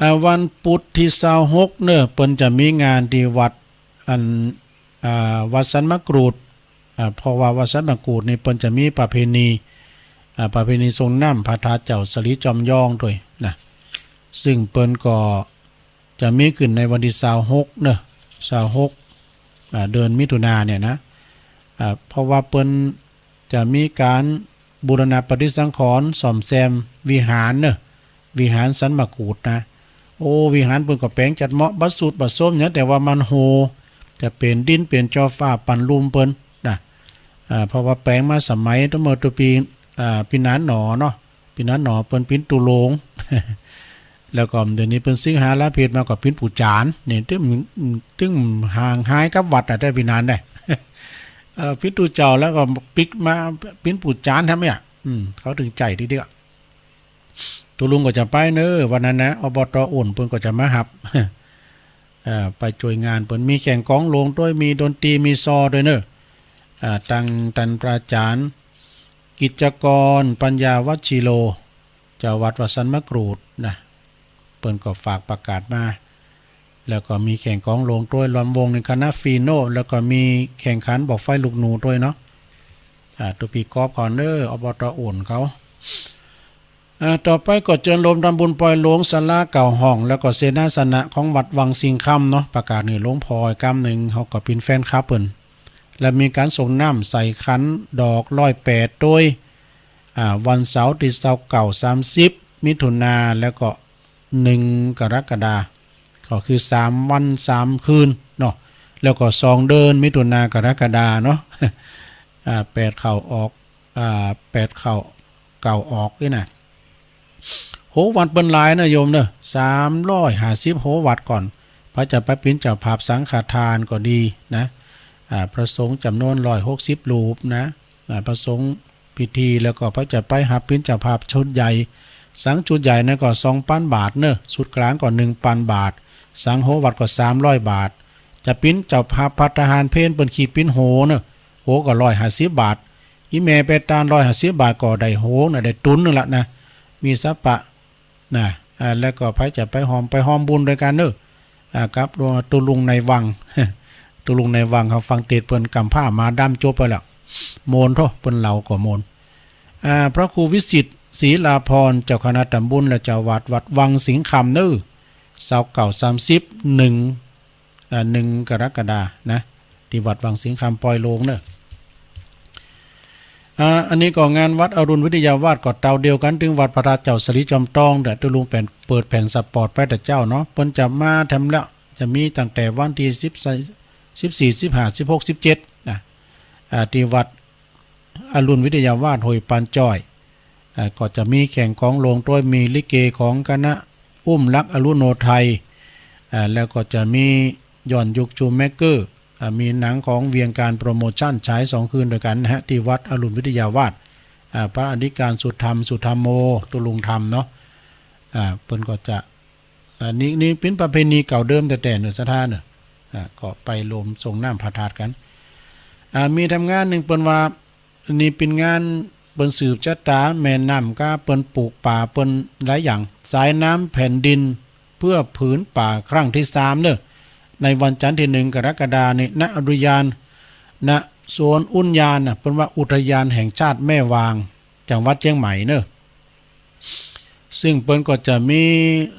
อ่า วันปุธตี้ซาวหกเน่อ เปิ้นจะมีงานตี้วัด อัน อ่า วัดสันมะกรูด อ่า เพราะว่าวัดสันมะกรูดนี่เปิ้นจะมีประเพณี อ่า ประเพณีส่งน้ำพระธาตุเจ้าสะหลีจอมยองตวยนะ ซึ่งเปิ้นก็จะมีขึ้นในวันตี้ซาวหกเน่อ ซาวหก อ่า เดือนมิถุนายนเนี่ยนะ อ่า เพราะว่าเปิ้นจะมีก๋านบูรณะปฏิสังขรณ์ ซ่อมแซมวิหารเน่อ วิหารสันมะกรูดนะ โอ้ วิหารเปิ้นก็แป๋งจัดเหมาะ บ่สุดบ่โซมหยัง แต่ว่ามันโฮ จะเป๋นดินเป๋นจอฟ้าปันลุ่มเปิ้นนะ อ่า เพราะว่าแป๋งมาสมัยตั้งเมื่อตะปี อ่า ปี๋นานหนอเนาะ ปี๋นานหนอเปิ้นเป๋นตุ๊ลง แล้วก็เดี๋ยวนี้เปิ้นสิงหาลาเพชรมาก็เป๋นปู่จาน นี่ ตึง ตึงห่างหายกับวัดอะ แต่ปี๋นานได้ เอ่อ เป๋นตุ๊เจ้าแล้วก็ปิ๊กมาเป๋นปู่จานแถมเนี่ย อืม เขาตึงใจ๋ตี้เดียว ตุ๊ลุงก็จะไปเน่อ วันนั้นนะ อบต. อุ่นเปิ้นก็จะมาหับ เอ่อ ไปจ้วยงานเปิ้น มีแข่งกองหลวงตวย มีดนตรี มีซอตวยเน่อ อ่า ตางต้านพระอาจ๋ารย์ กิจกร ปัญญาวัชชีโล เจ้าวัดวัดสันมะกรูดนะ เปิ้นก็ฝากประกาศมา แล้วก็มีแข่งกองหลวงตวย รวมวงในคณะฟีโน่ แล้วก็มีแข่งขันบ่อไฟลูกหนูตวยเนาะ อ่า ตุ๊ปีกอบเขาเน่อ อบต. อุ่นเขา อ่า ต่อไปก็เจิญโฮมทำบุญปอยโลงศาลาเก้าห้อง แล้วก็เสนาสนะของวัดวังสิงห์คำเนาะ ประกาศหื้อหลวงพ่อก้ำนึ่ง เฮาก็เป๋นแฟนคลับเปิ้น และมีก๋านสรงน้ำใส่ขันดอกร้อยแปดตวย อ่า วันเสาร์ตี้ซาวเก้า สามสิบ มิถุนา แล้วก็ หนึ่ง กรกฎา ก็คือสามวันสามคืนเนาะ แล้วก็สองเดือน มิถุนา กรกฎาเนาะ อ่า แปดเข้าออก อ่า แปดเข้าเก้าออกนี่นะ โห วัดเปิ้นหลายนะโยมเนาะ สามร้อยห้าสิบ โห วัดก่อน ไผจะไปเป๋นเจ้าภาพสังฆทานก็ดีนะ อ่า พระสงฆ์จ๋ำนวนร้อยหกสิบรูปนะ อ่า พระสงฆ์พิธี แล้วก็ไผจะไปฮับเป๋นเจ้าภาพชุดใหญ่ สังชุดใหญ่นั้นก็สองปันบาทเนาะ ชุดก๋างก็หนึ่งปันบาท สังโหวัดก็สามร้อยบาท จะเป๋นเจ้าภาพภัตตาหารเพลเปิ้นคิดเป๋นโหเนาะ โหก็ร้อยห้าสิบบาท อี่แม่ไปตานร้อยห้าสิบบาทก็ได้โหนะ ได้ตุ๊นนึ่งละนะ มีสัปปะ นะ อ่า แล้วก็ไผจะไปฮ่วม ไปฮ่วมบุญตวยกั๋นเนาะ อ่า กับตุ๊ลุงในวัง ตุ๊ลุงในวังเฮาฟังเตสน์เปิ้นก๋ำพร้ามาดำจบไปแล้ว โมนโธ่ เปิ้นเล่าก็โมน อ่า พระครูวิสิทธิ์ ศรีลาภรณ์ เจ้าคณะตำบุญและเจ้าวัดวัดวังสิงห์คำเนาะ ซาวเก้า สามสิบ หนึ่ง อ่า หนึ่ง กรกฎานะ ตี้วัดวังสิงห์คำปอยโลงเนาะ อ่า อันนี้ก็งานวัดอรุณวิทยาวาสก็เต้าเดียวกั๋น ตึงวัดพระธาตุเจ้าสะหลีจอมตอง แต่ตุ๊ลุงแป๋นเปิดแผ่นสปอร์ตไปแต่เจ๊าเนาะ เปิ้นจะมาแถมแล้ว จะมีตั้งแต่วันตี้สิบ สิบสี่ สิบห้า สิบหก สิบเจ็ดนะ อ่า ตี้วัดอรุณวิทยาวาสห้วยปานจ้อย อ่า ก็จะมีแข่งกลองโลงตวย มีลิเกของคณะอุ้มลักษณ์อรุโนไทย อ่า แล้วก็จะมีย้อนยุคจูมแม็กเกอร์ อ่า มีหนังของเวียงการโปรโมชั่นฉายสองคืนตวยกั๋นนะฮะ ตี้วัดอรุณวิทยาวาส อ่า พระอธิการสุธรรม สุธรรมโม ตุ๊ลุงธรรมเนาะ อ่า เปิ้นก็จะ อ่า นี่ นี่เป๋นประเพณีเก่าเดิมแต๊ๆ เนาะ ศรัทธาเนาะ อ่า ก็ไปโฮมสรงน้ำพระธาตุกั๋น อ่า มีแถมงานนึ่งเปิ้นว่า นี่เป๋นงานเปิ้นสืบจะต๋าแม่น้ำก้า เปิ้นปลูกป่า เปิ้นหลายอย่าง สายน้ำแผ่นดินเพื่อผืนป่าครั้งตี้สามเนาะ ในวันจันทร์ตี้หนึ่ง กรกฎานี่ ณ อุทยาน ณ สวนอุทยานน่ะ เปิ้นว่าอุทยานแห่งชาติแม่วาง จังหวัดเจียงใหม่เนาะ ซึ่งเปิ้นก็จะมี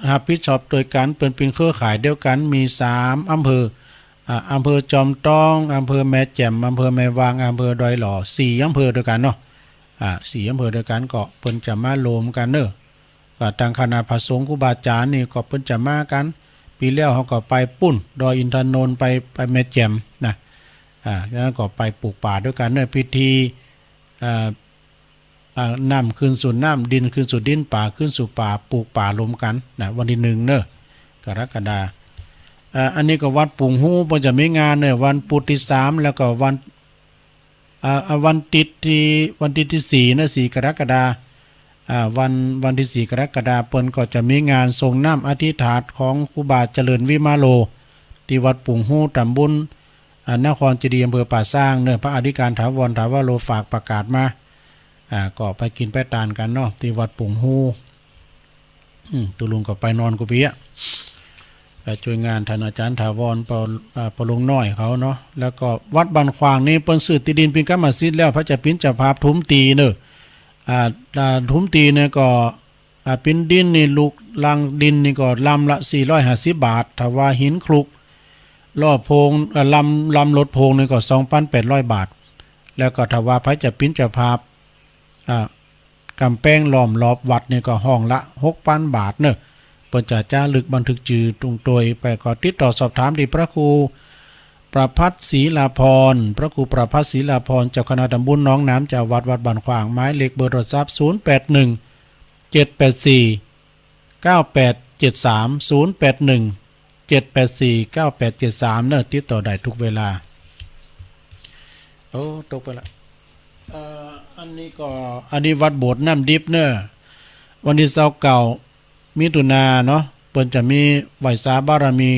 ฮับผิดชอบตวยกั๋น เปิ้นเป๋นเครือข่ายเดียวกั๋น มีสามอำเภอ อ่า อำเภอจอมตอง อำเภอแม่แจ่ม อำเภอแม่วาง อำเภอดอยหล่อ สี่อำเภอตวยกั๋นเนาะ อ่า สี่อำเภอตวยกั๋น ก็เปิ้นจะมาโฮมกั๋นเนาะ ก็ตางคณะพระสงฆ์ครูบาอาจ๋ารย์นี่ก็เปิ้นจะมากั๋น ปี๋แล้วเฮาก็ไปปู๊น ดอยอินทนนท์ ไป ไปแม่แจ่มนะ อ่า แล้วก็ไปปลูกป่าตวยกั๋นเนาะ พิธี อ่า อ่า น้ำคืนสู่น้ำ ดินคืนสู่ดิน ป่าคืนสู่ป่า ปลูกป่าโฮมกั๋นนะ วันตี้หนึ่งเนาะ กรกฎา อ่า อันนี้ก็วัดปุ่งฮู้ เปิ้นจะมีงานเนาะ วันปุธตี้สาม แล้วก็วัน อ่า อ่า วันตี้ ตี้ วันตี้ ตี้สี่เนาะ สี่ กรกฎา อ่า วัน วันตี้สี่ กรกฎา เปิ้นก็จะมีงานสรงน้ำอธิษฐานของครูบาเจริญวิมาโล ตี้วัดปุ่งฮู้ ต๋ำบล อ่า นครเจดีย์ อำเภอป่าซางเนาะ พระอธิการถาวร ถาวโร ฝากประกาศมา อ่า ก็ไปกิ๋นไปตานกั๋นเนาะ ตี้วัดปุ่งฮู้ อืม ตุ๊ลุงก็ไปนอนกู้ปี๋อะ ไปจ้วยงานต้านอาจ๋ารย์ถาวร ปอ อ่า ปอหลวงน้อยเขาเนาะ แล้วก็วัดบ้านขว้างนี่เปิ้นซื้อตี้ดินเป๋นกรรมสิทธิ์แล้ว ไผจะเป๋นเจ้าภาพถมตี้เนาะ อ่า อ่า ถมตี้เนี่ยก็ อ่า เป๋นดินนี่ ลูกรังดินนี่ก็ลำละสี่ร้อยห้าสิบบาท ถ้าว่าหินคลุก ล้อโพง อ่า ลำ ลำรถโพงนี่ก็สองปันแปดร้อยบาท แล้วก็ถ้าว่าไผจะเป๋นเจ้าภาพ อ่า ก๋ำแปงล้อมรอบวัดนี่ก็ห้องละหกปันบาทเนาะ เปิ้นจะจ๋ารึกบันทึกจื่อตรงตวยไป ก็ติดต่อสอบถามตี้พระครูประภัสศรีลาภรณ์ พระครูประภัสศรีลาภรณ์ เจ้าคณะต๋ำบลหนองหนาม เจ้าวัดวัดบ้านขว้าง หมายเลขเบอร์โทรศัพท์ ศูนย์แปดหนึ่ง เจ็ดแปดสี่ เก้าแปดเจ็ดสาม ศูนย์แปดหนึ่ง เจ็ดแปดสี่ เก้าแปดเจ็ดสาม เนาะ ติดต่อได้ทุกเวลา โอ้ ตกไปละ เอ่อ อันนี้ก็ อันนี้วัดโบสถ์น้ำดิบเนาะ วันตี้ซาวเก้า มิถุนาเนาะ เปิ้นจะมีไหว้สาบารมี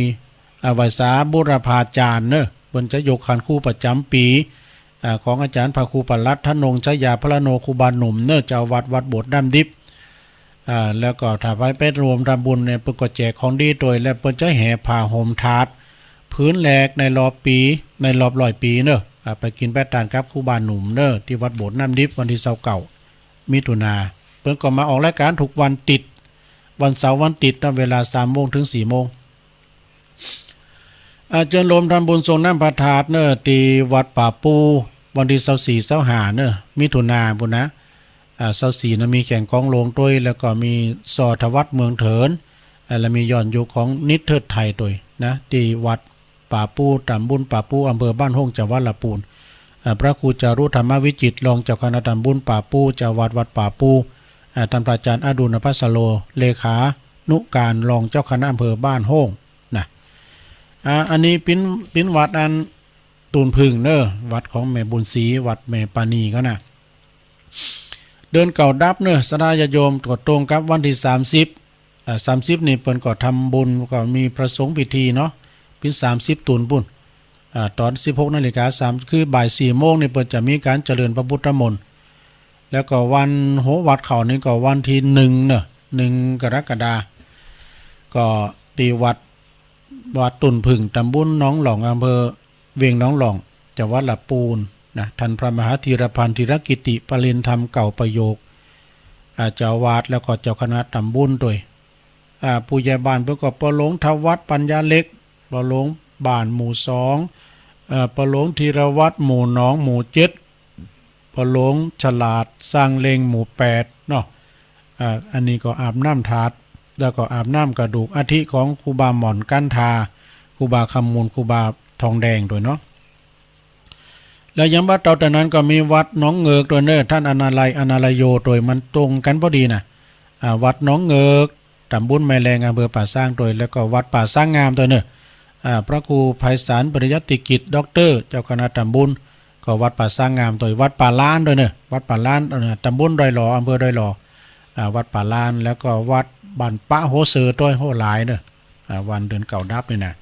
อ่า ไหว้สาบูรพาจารย์เนาะ เปิ้นจะยกขันครูประจ๋ำปี๋ อ่า ของอาจ๋ารย์พระครูประหลัด ธนงชยาพรโน ครูบาหนุ่มเนาะ เจ้าวัดวัดโบสถ์น้ำดิบ อ่า แล้วก็ถ้าไผไปร่วมทำบุญเนี่ย เปิ้นก็แจกของดีตวย และเปิ้นจะแห่ผ้าห่มถาด ผืนแรกในรอบปี๋ ในรอบร้อยปี๋เนาะ อ่า ไปกิ๋นไปตานกับครูบาหนุ่มเนาะ ตี้วัดโบสถ์น้ำดิบ วันตี้ซาวเก้า มิถุนา เปิ้นก็มาออกรายก๋านทุกวันติด วันเสาร์วันติดนะ เวลาสามโมงเถิงสี่โมง อ่า เจิญโฮมทำบุญส่งน้ำพระธาตุเน่อ ตี้วัดป่าปู๋ วันตี้ซาวสี่ ซาวห้าเน่อ มิถุนาปู้นนะ อ่า ซาวสี่นะ มีแข่งกองหลวงตวย แล้วก็มีซอถวัดเมืองเถิน อ่า แล้วมีย้อนยุคของนิทเทิดไทยตวยนะ ตี้วัดป่าปู๋ ต๋ำบุญป่าปู๋ อำเภอบ้านโฮ่ง จังหวัดละปูน อ่า พระครูจารุธรรมวิจิตร รองเจ้าคณะต๋ำบุญป่าปู๋ เจ้าอาวาสวัดป่าปู๋ อ่า ต้านพระอาจารย์อดุลภัสโร เลขานุการรองเจ้าคณะอำเภอบ้านโฮ่งนะ อ่า อันนี้เป๋น เป๋นวัดอันตูนผึ้งเน่อ วัดของแม่บุญศรี วัดแม่ปานีเขานะ เดือนเก้าดับเน่อ ศรัทธาญาติโยม ก็ตรงกับวันตี้สามสิบ อ่า สามสิบนี่เปิ้นก็ทำบุญ ก็มีพระสงฆ์พิธีเนาะ เป๋นสามสิบตูนปู้น อ่า ต๋อนสิบหกนาฬิกาสาม คือบ่ายสี่โมงนี่เปิ้นจะมีก๋านเจริญพระพุทธมนต์ แล้วก็วันโหวัดเขานี่ก็วันตี้หนึ่งเน่อ หนึ่งกรกฎาคม ก็ตี้วัด วัดตูนผึ้ง ต๋ำบุญหนองหล่อง อำเภอเวียงหนองหล่อง จังหวัดละปูนนะ ต้านพระมหาธีรพันธ์ ธีรกิติ ปริญญาธรรมเก้าประโยค อ่า เจ้าอาวาส แล้วก็เจ้าคณะต๋ำบุญตวย อ่า ผู้ใหญ่บ้านเปิ้นก็ป้อหลวงธวัฒน์ ปัญญาเล็ก ป้อหลวงบ้านหมู่สอง เอ่อ ป้อหลวงธีรวัฒน์ หมู่หนอง หมู่เจ็ด ป้อหลวงฉลาด สร้างเล็ง หมู่แปดเนาะ อ่า อันนี้ก็อาบน้ำธาตุ แล้วก็อาบน้ำกระดูกอัฐิของครูบาหม่อน กัณฑา ครูบาคำมูล ครูบาทองแดงตวยเนาะ แล้วยังบ่เต้าแต่นั้นก็มีวัดหนองเหงือกตวยเน่อ ต้านอนาลัย อนาลัยโยตวย มันตรงกั๋นพอดีนะ อ่า วัดหนองเหงือก ต๋ำบุญแม่แลง อำเภอป่าซางตวย แล้วก็วัดป่าซางงามตวยเน่อ อ่า พระครูไพศาล ปริยัติกิจ ด็อกเตอร์ เจ้าคณะต๋ำบุญ ก็วัดป่าซางงามตวย วัดป่าล้านตวยเน่อ วัดป่าล้าน เอ่อ ต๋ำบุญดอยหล่อ อำเภอดอยหล่อ อ่า วัดป่าล้าน แล้วก็วัดบ้านปะโหเสือตวย โหหลายเน่อ อ่า วันเดือนเก้าดับนี่นะ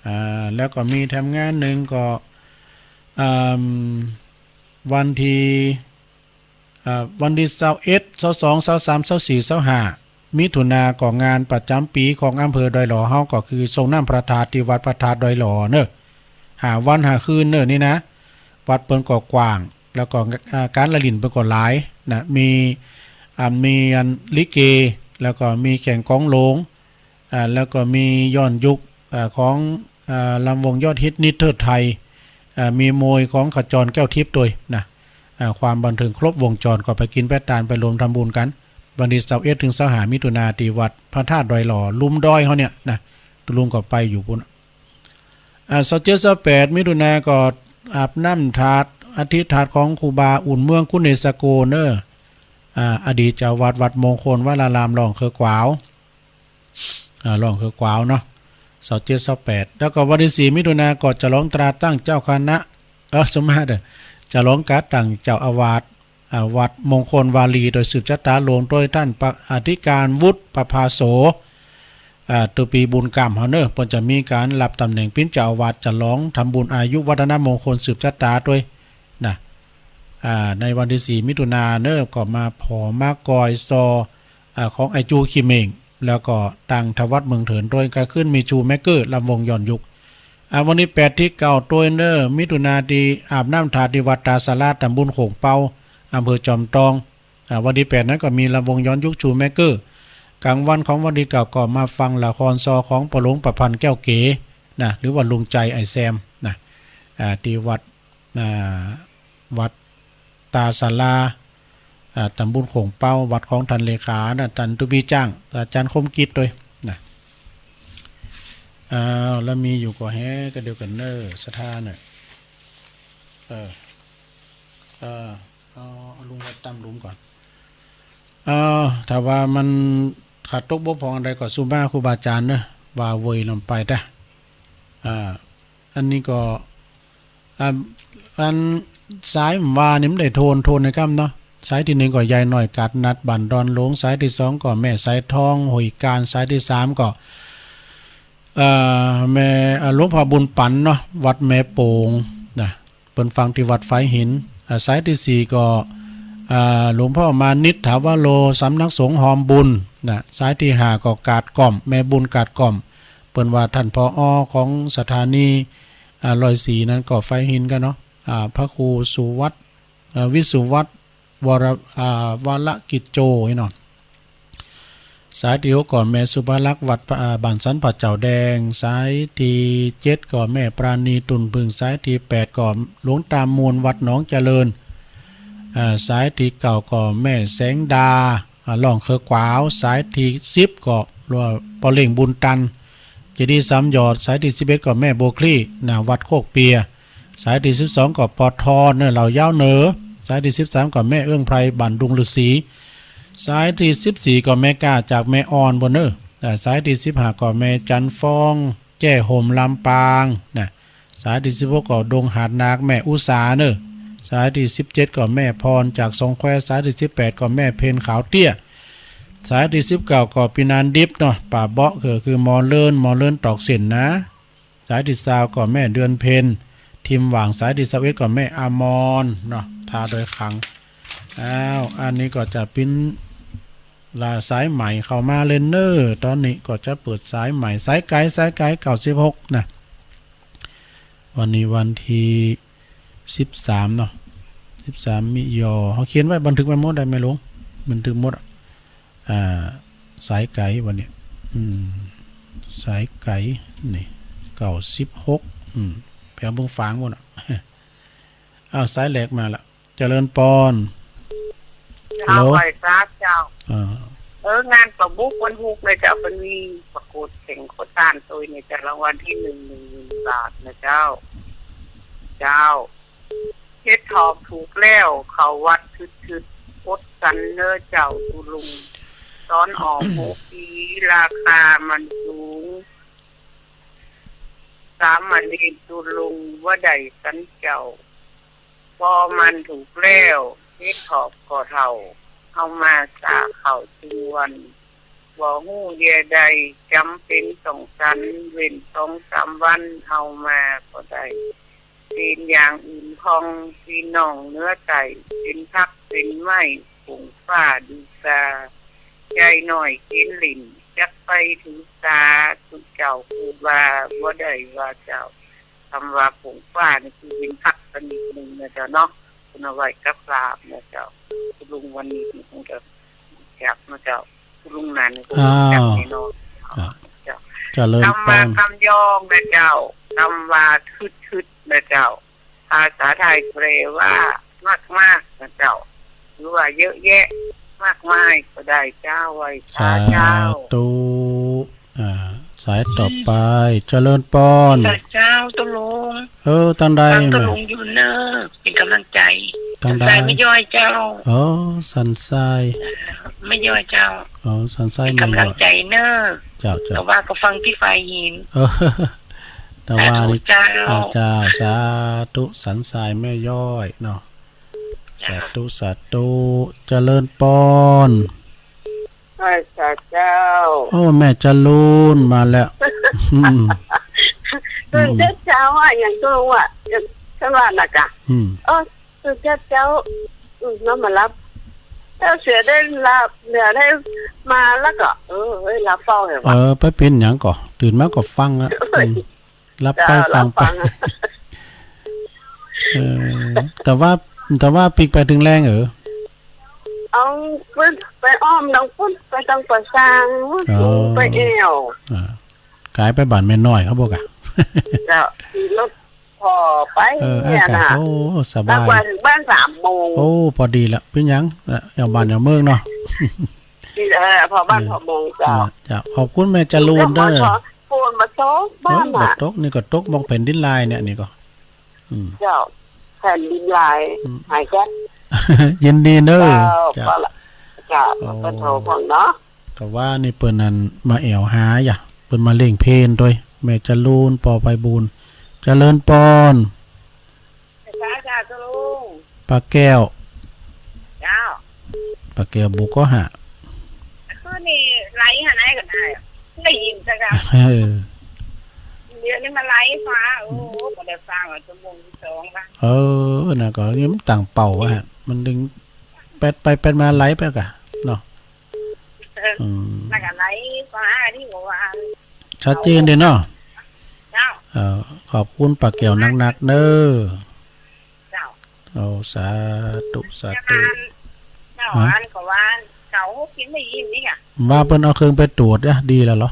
อ่า แล้วก็มีแถมงานนึ่งก็ อ่า วันตี้ อ่า วันตี้ซาวเอ็ด ซาวสอง ซาวสาม ซาวสี่ ซาวห้า มิถุนา ก็งานประจ๋ำปี๋ของอำเภอดอยหล่อเฮา ก็คือส่งน้ำพระธาตุตี้วัดพระธาตุดอยหล่อเน่อ ห้าวันห้าคืนเน่อนี่นะ วัดเปิ้นก็กว้าง แล้วก็ อ่า ก๋านละเล่นเปิ้นก็หลายนะ มี อ่า มีอันลิเก แล้วก็มีแข่งกองหลวง อ่า แล้วก็มีย้อนยุค อ่า ของ อ่า ลำวงยอดฮิตนิทเทิดไทย อ่า มีมวยของขจรแก้วทิพย์ตวยนะ อ่า ความบันเทิงครบวงจร ก็ไปกิ๋นไปตานไปรวมทำบุญกั๋น วันตี้ซาวเอ็ดเถิงซาวห้ามิถุนา ตี้วัดพระธาตุดอยหล่อ ลุ่มดอยเฮาเนี่ยนะ ตุ๊ลุงก็ไปอยู่ปู้น อ่า ซาวเจ็ด ซาวแปดมิถุนา ก็อาบน้ำธาตุ อัฐิธาตุของครูบาอุ่นเมือง กุเนศโก เน่อ อ่า อดีตเจ้าวัดวัดมงคลวราราม ร่องเคือขวาว อ่า ร่องเคือขวาวเนาะ ซาวเจ็ด ซาวแปด แล้วก็วันตี้สี่มิถุนา ก็ฉลองตราตั้งเจ้าคณะ เออ สมมาตร ฉลองก๋านตั้งเจ้าอาวาส อ่า วัดมงคลวารี โดยสืบชะตาหลวงโดยต้านปะ อธิการวุฒิ ประภาโส อ่า ตุ๊ปี๋บุญกล้ำเฮาเน่อ เปิ้นจะมีก๋านรับต๋ำแหน่งเป๋นเจ้าอาวาส ฉลองทำบุญอายุวัฒนมงคลสืบชะตาตวยนะ อ่า ในวันตี้สี่มิถุนาเน่อ ก็มาผอมมากอยซอ อ่า ของไอ้จูขี้เม่ง แล้วก็ตังถวัดเมืองเถินตวย ก็ขึ้นมีชูแมกเกอร์ ลำวงย้อนยุค อ่า วันตี้แปด ตี้เก้าตวยเน่อ มิถุนา ตี้อาบน้ำธาตุตี้วัดตาสารา ต๋ำบุญโข่งเปา อำเภอจอมตอง อ่า วันตี้แปดนั้นก็มีลำวงย้อนยุค ชูแมกเกอร์ ก๋างวันของวันตี้เก้าก็มาฟังละครซอของป้อหลวงประพันธ์ แก้วเก๋ นะ หรือว่าลุงใจ ไอ้แซม นะ อ่า ตี้วัด อ่า วัดตาสารา อ่า ต๋ำบุญโข่งเปา วัดของต้านเลขานะ ต้านตุ๊ปี๋จ้าง อาจ๋ารย์คมกิจตวยนะ อ่า แล้วมีอยู่ก็แฮก็เดียวกั๋นเน่อ ศรัทธาเน่อ เออ เออ เอา เอาลุงไว้ต๋ามหลุมก่อน เออ ถ้าว่ามันขาดตกบกพร่องอันใดก็สุมาครูบาอาจ๋ารย์เน่อ ว่าเวยลำไปตะ อ่า อันนี้ก็ อ่า อันสายหมู่ว่านี่มันได้โทน โทนในค่ำเนาะ สายตี้หนึ่งก็ยายน้อยกาดนัดบ้านดอนหลวง สายตี้สองก็แม่สายทองห้วยกาญ สายตี้สามก็ เอ่อ แม่ เอ่อ หลวงพ่อบุญปั๋นเนาะ วัดแม่โป่งนะ เปิ้นฟังตี้วัดฝายหิน อ่า สายตี้สี่ก็ อ่า หลวงพ่อมานิตถาวโร สำนักสงฆ์ฮอมบุญนะ สายตี้ห้าก็กาดก่อม แม่บุญกาดก่อม เปิ้นว่าต้าน ผอ ของสถานี อ่า ร้อยสี่นั้นก็ฝายหินกั๋นเนาะ อ่า พระครูสุวัฒน์ อ่า วิสุวัฒน์ วร อ่า วรกิจโจ นี่เนาะ สายตี้หกก็แม่สุภาลักษณ์ วัด อ่า บ้านสันป่าเจ้าแดง สายตี้เจ็ดก็แม่ปราณี ตุ่นผึ้ง สายตี้แปดก็หลวงตามูล วัดหนองเจริญ อ่า สายตี้เก้าก็แม่แสงดา อ่า ร้องเขอะกวาว สายตี้สิบก็หลวงป้อเล็งบุญตัน เจดีย์สามยอด สายตี้สิบเอ็ดก็แม่บัวคลี่ ณ วัดโคกเปีย สายตี้สิบสองก็ปอทอ เนอ เหล่ายาวเหนือ สายตี้สิบสามก็แม่เอื้องไพร บ้านดงฤๅษี สายตี้สิบสี่ก็แม่กล้า จากแม่อ่อนปู้นเนอ อ่า สายตี้สิบห้าก็แม่จันทร์ฟอง แจ้ห่มลำปางนะ สายตี้สิบหกก็ดงหาดหนัก แม่อุสาเนอ สายตี้สิบเจ็ดก็แม่พร จากสองแคว สายตี้สิบแปดก็แม่เพ็ญ ขาวเตี้ย สายตี้สิบเก้าก็ปี้นานดิบเนาะ ป่าเบาะ ก็คือหมอเลิน หมอเลินตอกเส้นนะ สายตี้ซาวก็แม่เดือนเพ็ญ ทิมหว่าง สายตี้ซาวเอ็ดก็แม่อมรเนาะ ท่าดอยขัง อ้าว อันนี้ก็จะปิ้นละสายใหม่เข้ามาเล่นเนอ ต๋อนนี้ก็จะเปิดสายใหม่ สายไก๋ สายไก๋ เก้าสิบหกนะ วันนี้วันตี้สิบสามเนาะ สิบสาม มิยอ เฮาเขียนไว้ บันทึกไว้หมดได้ไหมลุง บันทึกหมดอะ อ่า สายไก๋วันนี้ อืม สายไก๋ นี่ เก้าสิบหก อืม แผวเบิ่งฝางปู้นอะ อ้าว สายแรกมาละ เจริญปอน ฮัลโหล เจ้า ไหว้สาเจ้า อ่า เออ งานปะบุกวันฮุกนะเจ้า มันมีปะกวดแข่งโคตานตวยนะเจ้า รางวัลตี้หนึ่ง หนึ่งหมื่นบาทนะเจ้า เจ้า เฮ็ดถอบถูกแล้ว เข้าวัดชึดๆ อดกั๋นเน่อเจ้าตุ๊ลุง ต๋อนออกหกปี ราคามันสูง สามเณรตุ๊ลุงบ่ได้สันเจ้า ปอมันถูกแล้ว เฮ็ดถอบก็เฒ่า เอามาสาข้าวตึงวัน บ่ฮู้เยื่อใด จ๋ำเป๋นต้องสัน เว้นสองสามวัน เอามาก็ได้ เป๋นอย่างอื่นพ่อง ปี้น้องเหนือใต้ เป๋นผักเป๋นไม้ ฝนฟ้าดีกา ใหญ่น้อยเก๋นหลิ้น จักไปถือสา ตุ๊เจ้าครูบา บ่ได้ว่าเจ้า กำว่าฝนฟ้านี่คือเป๋นผักชนิดนึ่งนะเจ้าเนาะ เปิ้นเอาไว้กับลาบนะเจ้า ตุ๊ลุงวันนี้นี่คงจะจักนะเจ้า ตุ๊ลุงนั้นคงจะจักแน่นอน อ้าว เจ้า เจริญปอน กำว่ากำยองนะเจ้า กำว่าชึดๆ นะเจ้า ภาษาไทยแปลว่ามากๆ นะเจ้า หรือว่าเยอะแยะมากมายก็ได้เจ้า ไหว้สาเจ้า สาธุ อ่า สายต่อไป เจริญปอน สาเจ้าตุ๊ลุง เออ ตังใด ฟังตุ๊ลุงอยู่เน่อ เป๋นก๋ำลังใจ๋ ตังใด สันสายแม่ย้อยเจ้า อ๋อ สันสาย แม่ย้อยเจ้า อ๋อ สันสาย เป๋นก๋ำลังใจ๋เน่อ แม่ย้อย เจ้า เจ้า ตะว่าก็ฟังตี้ฝ่ายหิน เออ ตะว่านี่ สาธุเจ้า อ่า เจ้า สาธุ สันสายแม่ย้อยเนาะ สาธุ สาธุ เจริญปอน ไหว้สาเจ้า โอ้ แม่จรูนมาแล้ว อืม ตื่นเจ๊าๆ อะ อย่างตุ๊ลุงอะ อย่างฉันว่าน่ะกะ อืม เออ ตื่นเจ๊าๆ อืม นอนบ่หลับ แล้วเสียได้หลับ เสียได้มาแล้วก็ เออ เฮ้ย หลับเฝ้าเหรอวะ เออ ไปเป๋นหยังก่อ ตื่นมาก็ฟังอะ อืม หลับไปฟังไป เจ้า หลับฟัง เออ ตะว่า ตะว่าปิ๊กไปตึงแลงเออ เอา ไป ไปอ้อมตางปุ้น ไปตางป่าซาง อ๋อ ไปแอ่ว อ่า ก๋ายไปบ้านแม่น้อยเขาบอกอะ เจ้า ขี่รถผ่อไป เออ เนี่ย อากาศ น่ะ โอ้ สบาย แล้วกว่าเถิงบ้านสามโมง โอ้ ปอดีละ เป๋นหยัง เออ เอาบ้านเอาเมืองเนาะ เออ ผ่อบ้าน เออ ผ่อเมืองเจ้า เออ เจ้า ขอบคุณแม่จรูนเด้อ ฝนมาตกบ้าน เออ น่ะ บ่ตก นี่ก็ตกมองแผ่นดินไหวเนี่ย นี่ก็ อืม เจ้า แผ่นดินไหว อืม หายแก๊ส ยินดีเนอะ เจ้า เจ้า ก็ละ เจ้า โอ้ ก็โทรฟังเนาะ แต่ว่านี่เปิ้นนั่นมาแอ่วหาอย่า เปิ้นมาเล่งเพลตวย แม่จรูน ปอไพบูลย์ เจริญปอน เจ้า เจ้า เจ้าลุง ป้าแก้ว เจ้า ป้าแก้วบุกก็หา คืนนี้ไลฟ์หาไหนก็ได้อะ ได้ยินซะกะ เออ เดี๋ยวนี้มาไลฟ์ฟ้า โอ้โห บ่ได้ฟังอ่ะ ชั่วโมงที่สองละ เออ น่ะก็ยังตั้งเป้าไว้ฮะ มันดึงแป๊ดไปแป๊ดมาไลฟ์ไปกะ เนาะ เออ อืม แล้วก็ไลฟ์ฟ้าที่บอกว่า ชัดเจนเด้อเนาะ เจ้า เอ่อ ขอบคุณป้าแก้วนักๆ เด้อ เจ้า โอ้ สาธุ สาธุ ประมาณ สองอันก็ว่าเก้าหกกินบ่อิ่มนี่ค่ะ ว่าเปิ้นเอาเครื่องไปตรวจอะ ดีแล้วเหรอ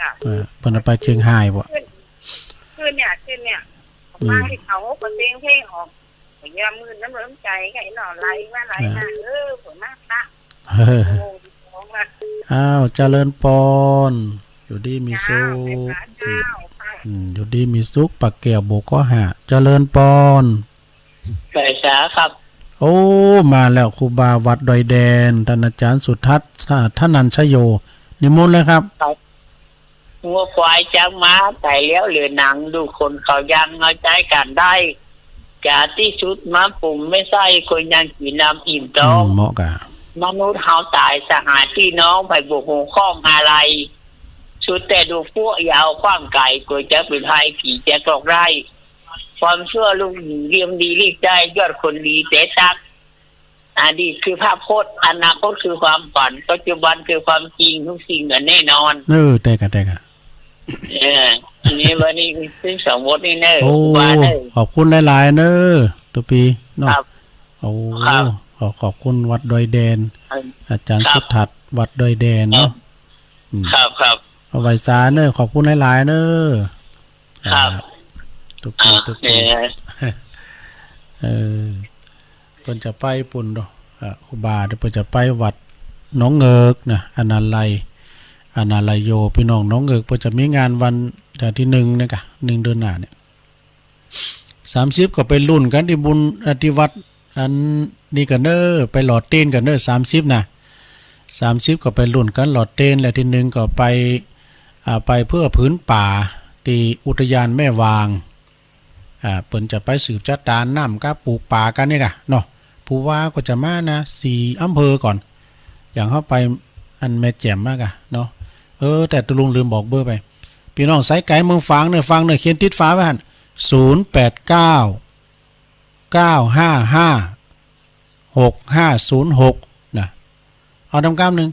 ค่ะ เออ เปิ้นเอาไปเจียงฮายบ่ คืน คืนเนี่ย คืนเนี่ย อืม มาที่เก้าหกก็เซ็งเพลงออก ก็อย่ามื่นน้ำเลิมใจ ก็ไอ้หน่อไหลมาไหลมา เออ เออ ผมมาค่ะ เออ โอ้ ของละ อ้าว เจริญปอน อยู่ดีมีสุข เจ้า เจ้าค่ะ อืม อยู่ดีมีสุข ปากแก้วโบกข้อห้า เจริญปอน ไหว้สาครับ โอ้ มาแล้ว ครูบาวัดดอยแดน ท่านอาจารย์สุทัศน์ ธนัญชโย นิมนต์เลยครับ ครับ งัวควายจักมา ต๋ายแล้วเหลือหนัง ดูคนเขายังเอาใจ๊กั๋นได้ จ๋าตี้สุดมาปุ๋มไม่ใส้ คนยังกิ๋นน้ำอิ่มต๊อง อืม เหมาะกะ มนุษย์เฮาต๋ายสหายปี้น้อง ใผบ่ฮู้ข้องอะไร สุดแต่ดูพวกอย่าเอาความไก๋ กลัวจะเป๋นภัย ผีจะกลอกได้ ความชั่วลูกหนี เลี่ยมดีลีกได้ ยอดคนดีเจ๊ตั๊ก อดีตคือภาพพจน์ อนาคตคือความฝัน ปัจจุบันคือความจริง ทุกสิ่งอันแน่นอน เออ แต่กะ แต่กะ เออ อันนี้วันนี้ขึ้นสองบทนี่เนอะ โอ้ ครูบาเนอะ ขอบคุณหลายๆ เนอะ ตุ๊ปี้เนาะ ครับ โอ้ ครับ ขอขอบคุณวัดดอยแดน ครับ อาจารย์ ครับ สุทัศน์ วัดดอยแดนเนาะ ครับ อืม ครับ ครับ เอาไหว้สาเนอะ ขอบคุณหลายๆ เนอะ ครับ อ่า ตุ๊ปี้ อ่า ตุ๊ปี้ เออ เออ เปิ้นจะไปปุ้นดอก อ่า ครูบาเปิ้นจะไปวัดหนองเงิกนะ อนาลัย อนาลัยโย ปี้น้องหนองเงิก เปิ้นจะมีงานวัน เดือนตี้หนึ่งนี่กะ หนึ่งเดือนหน้าเนี่ย สามสิบก็ไปลุ้นกั๋นตี้บุญ อ่า ตี้วัด อันนี้กั๋นเน้อ ไปหล่อเตียนกั๋นเน้อ สามสิบนะ สามสิบก็ไปลุ้นกั๋นหล่อเตียน และตี้หนึ่งก็ไป อ่า ไปเพื่อผืนป่าตี้อุทยานแม่วาง อ่า เปิ้นจะไปสืบจะตานน้ำกับปลูกป่ากั๋นนี่กะเนาะ ผู้ว่าก็จะมานะ สี่อำเภอก่อน อย่างเฮาไปอันแม่แจ่มมากะเนาะ เออ แต่ตุ๊ลุงลืมบอกเบอร์ไป ปี้น้องสายไก๋เมืองฝางเน้อ ฟังเน้อ เขียนติดฝาไว้หั้น ศูนย์แปดเก้า เก้าห้าห้า หกห้าศูนย์หก นะ เอาตำกล้ำนึ่ง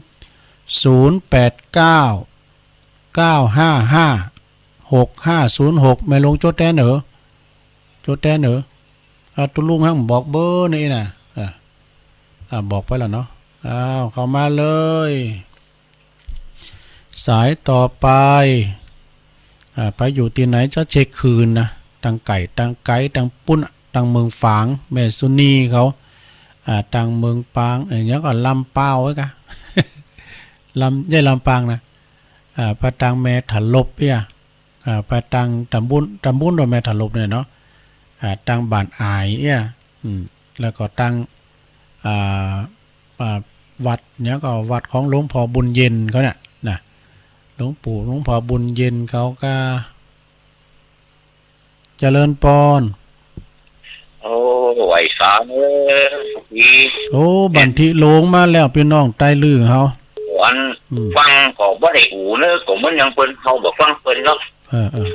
ศูนย์แปดเก้า เก้าห้าห้า หกห้าศูนย์หก แม่หลวงโจ้แตนเอ๋อ โจ้แตนเอ๋อ อ่ะ ตุ๊ลุงหั้นบอกเบอร์นี่นะ อ่ะ อ่ะ บอกไปแล้วเนาะ อ้าว เข้ามาเลย สายต่อไป อ่า ไปอยู่ตี้ไหนจะเช็คคืนนะ ตังไก๋ ตังไก๋ ตังปุ้น ตังเมืองฝาง แม่สุนีเขา อ่า ตังเมืองปาง เอ้ย ยังก็ลำปาวไว้กะ ลำ ใจ้ลำปางนะ อ่า ไปตังแม่ถลบเอี้ย อ่า ไปตังตำบุญ ตำบุญโดยแม่ถลบเนี่ยเนาะ อ่า ตังบ้านอายเอี้ย อืม แล้วก็ตัง อ่า อ่า วัดเนี่ยก็วัดของหลวงพ่อบุญเย็นเขาเนี่ยนะ หลวงปู่หลวงพ่อบุญเย็นเขาก็ เจริญปอน โอ้ ไหว้สาเน้อ อี โอ้ บันทิโลงมาแล้ว ปี้น้องใต้ลื้อเฮา อัน อืม ฟังก็บ่ได้หูเน้อ ก็เหมือนอย่างเปิ้น เฮาบ่ฟังเปิ้นเนาะ เออ เออ